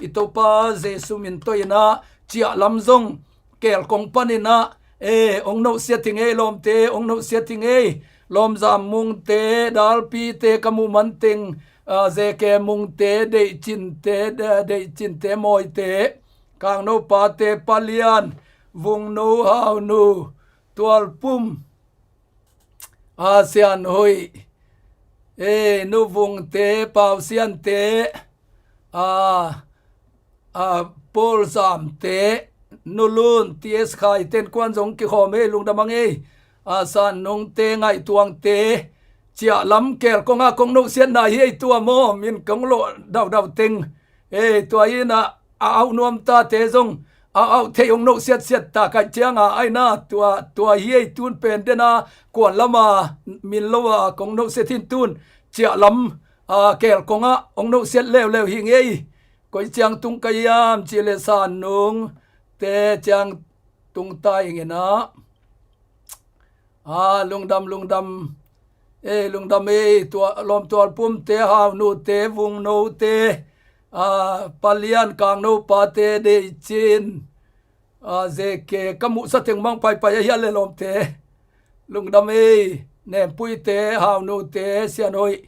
I Topa Jesu min tawh inah ciah lam zong kelkong paninah, eh, hong nohsiat hi ing ei lawmte, hong nohsiat hi ing ei. Lawmzam Mungte, Dalpite, ka muh manteng, ah, Zeke Mungte, Deihcinte, eh, Deihcinte Mawite, Kangno Pate, Palian, Vungno Haunu, Tualpum, ah, Sianhoih, eh, Nu Vungte, Pau Siante, ah, ah, Paul Zamte, Nu Lun, T S Khai, ten kuan zong kikhawm ei, lungdam ang ei. Ah, San Nungte, Ngaihtuangte, ciah lam kelkong a kong nohsiatna hi ei tua maw, min kong lawh daudau teng. Ei, tua inah a auh nuam tate zong a auh thei hong nohsiatsiat ta kaih cianga aina tua, tua hi ei tun pen dena kuan lama min lo a kong nohsiat hin tun ciah lam, a, kelkongah hong nohsiat leuleu hi ing ei. Koi ciang tung ka hiam cih leh San Nungte ciang tung ta ing inah. Ah, lungdam, lungdam. Ei, lungdam ei, tua, Lawm Tualpumte, Haunute, Vungnote, ah, Palian, Kangno Pate, Deihcin, ah, Zeke, ka muhsa teng mang paipai ahi a le lawmte. Lungdam ei, Nempuite, Haunute, Sianhoih.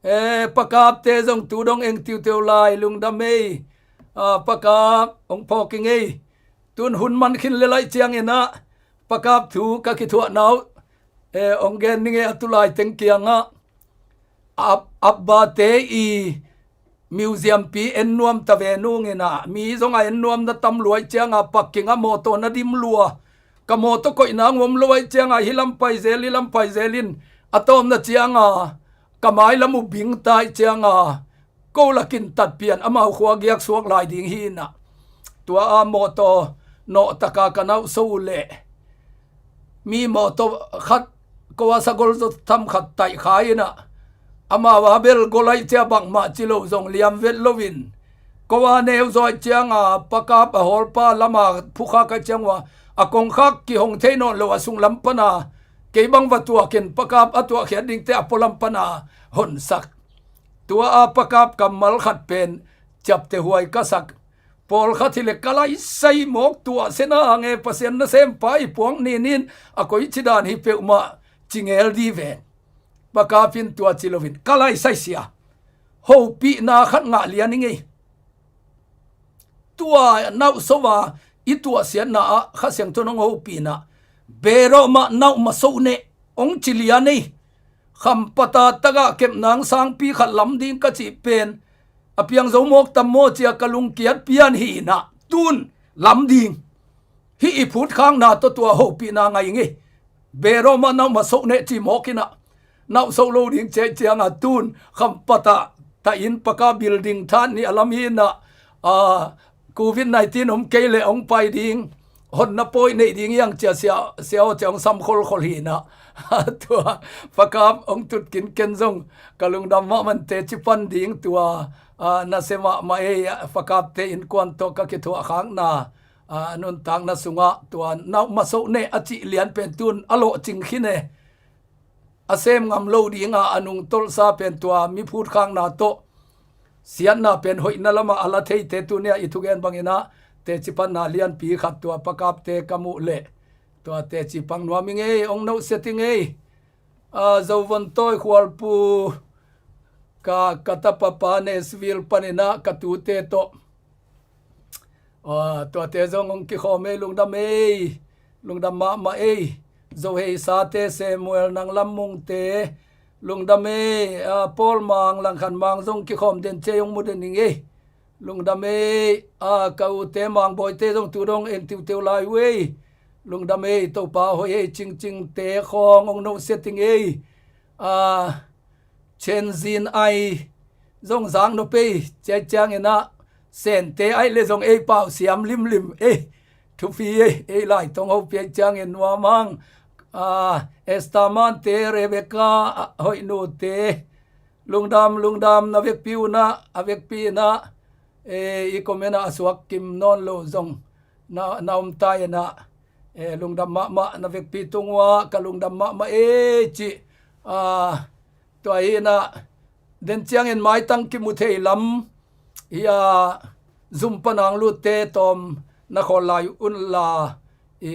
Eh, Pa Kapte zong tu dong eng tiuteu lai, lungdam ei. Ah, Pa Kap, hong phawk ing ei. Tun hun man khin le laih cianginah Pa Kap thu ka kithuahna uh, eh, hong gen ning ei a tulai teng kiangah. Ab-, Abbate i museum pi en nuam ta ve nunginah, mi zong a en nuam na tam lua ih cianga parking ah mawtaw na dim lua. Ka mawtaw koihna ngom lo ih cianga hih lam pai zel, hih lam pai zel in a tawpna cianga ka mailam uh bing ta ih cianga ko lakin tatpian amau khua giak suak lai ding hi inah. Tua a mawtaw nawhtaka ka nauhso uh leh mi mawtaw khat ko a sagol zaw tham khat taih kha inah amau a bel gol aih cia bangmah ci lo zong liam vet loin ko a neu zaw ih cianga Pa Kap a hawlpa lama phukha kaih ciang uh a, a kongkhak kihong thei nawn lo a sunglam pana kei bang va tuakin Pa Kap a tuahkhiat dingte a pualam pana honsak. Tua a Pa Kap kammal khat pen ciapte huai ka sak. Pawlkhat hileh ka laisai mawk tuah sena nge Pasian nasempa i puak ninin a koici dan hi peuhmah ci ngel di ven. Pa Kap in tua ci loin ka laisai sia. Hopihna khat ngah lian ing ei. Tua nauhso a i tuahsiatna ah Kha Siangtho in hong hopihna. Berawh mah nauh masoh neh hong ci lian ei. Khampata tagah kepnang sangpi khat lam ding ka cih pen a piang zo mawk tam maw cia ka lungkiat pian hi inah tun lam ding. Hih i phutkhakna tawh tua hopihna ngai ing ei. Berawh mah nauh masoh neh ci mawk inah nauhsoh lo ding cia ih cianga tun Khampata ta in Pa Kap building than nih a lam hi inah, ah, Covid nineteen om kei leh hong pai ding, honna pawi neih ding hiang cia sia, sia aw cia hong sam kholkhol hi inah. Tua Pa Kap hong tut kinken zong ka lungdam mahmah in teci pan ding tua, ah, nasia mahmah ei, Pa Kapte innkuan tawh ka kithuahkhakna, ah, nuntakna sungah tua nauh masoh neh a cih lian pen tun a lawhcing khin e. A sem ngam lo dinga a nungtolhsa pen tua mi phutkhakna tawh siatna pen hoihna lamah a la theite tunia i thugen banginah teci panna lianpi khat tua Pa Kapte ka muh leh Tuate ci pang nuam ing ei, ong nohsia ting ei. A, Zovon tawi khualpu ka, ka tapa pa Nashville panin ah ka tute tawh. A, tuate zong ong kikhawm ei, lungdam ei. Lungdam mahmah ei. Zo Hei Sate, Samuel Nang Lam Mungte, lungdam ei. A, Paul Mang, Langkhan Mang zong kikhawm den ciai ong mu den ing ei. Lungdam ei. A, ka ute Mang Bawite zong tu dong en tiuteu lai uh ei. Lungdam ei. Topa hoih ei. Cingcingte khawng ong nohsia ting ei. A, Chen Zin Ai zong zak nop ei. Ciai ciangin ah Sente ai le zong ei pau siam limlim ei. Thupi ei. Ei lai tong hopi ai ciangin nuam hang. A, Esther Mante, Rebecca, a, Hoihnute, lungdam, lungdam. Na vekpi un ah, a vekpi in ah, e, i comment ah a suak kim nawn lo zong na, na om ta in ah, e, lungdam mahmah. Na vekpi tung uh ah ka lungdam mahmah ei ci. A, tua hi in ah, den ciangin maitang kimu thei lam hi a, Zoom pan a ong lutte tawm na khawl lai un la, i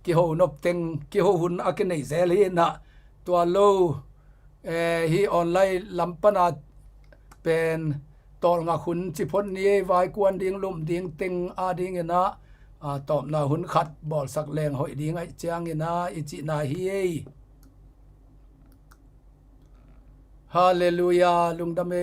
kiho nop teng, kiho hun a kinei zel hi in ah, tua lo, e, hi online lam pan a pen tawlngak hun ci phot ni ei. Vaikuan ding, lum ding teng a dingin ah, a, tawpna hun khat bawlsak leng hoih ding ahih ciangin ah i cihna hi ei. Halleluiah, lungdam ei.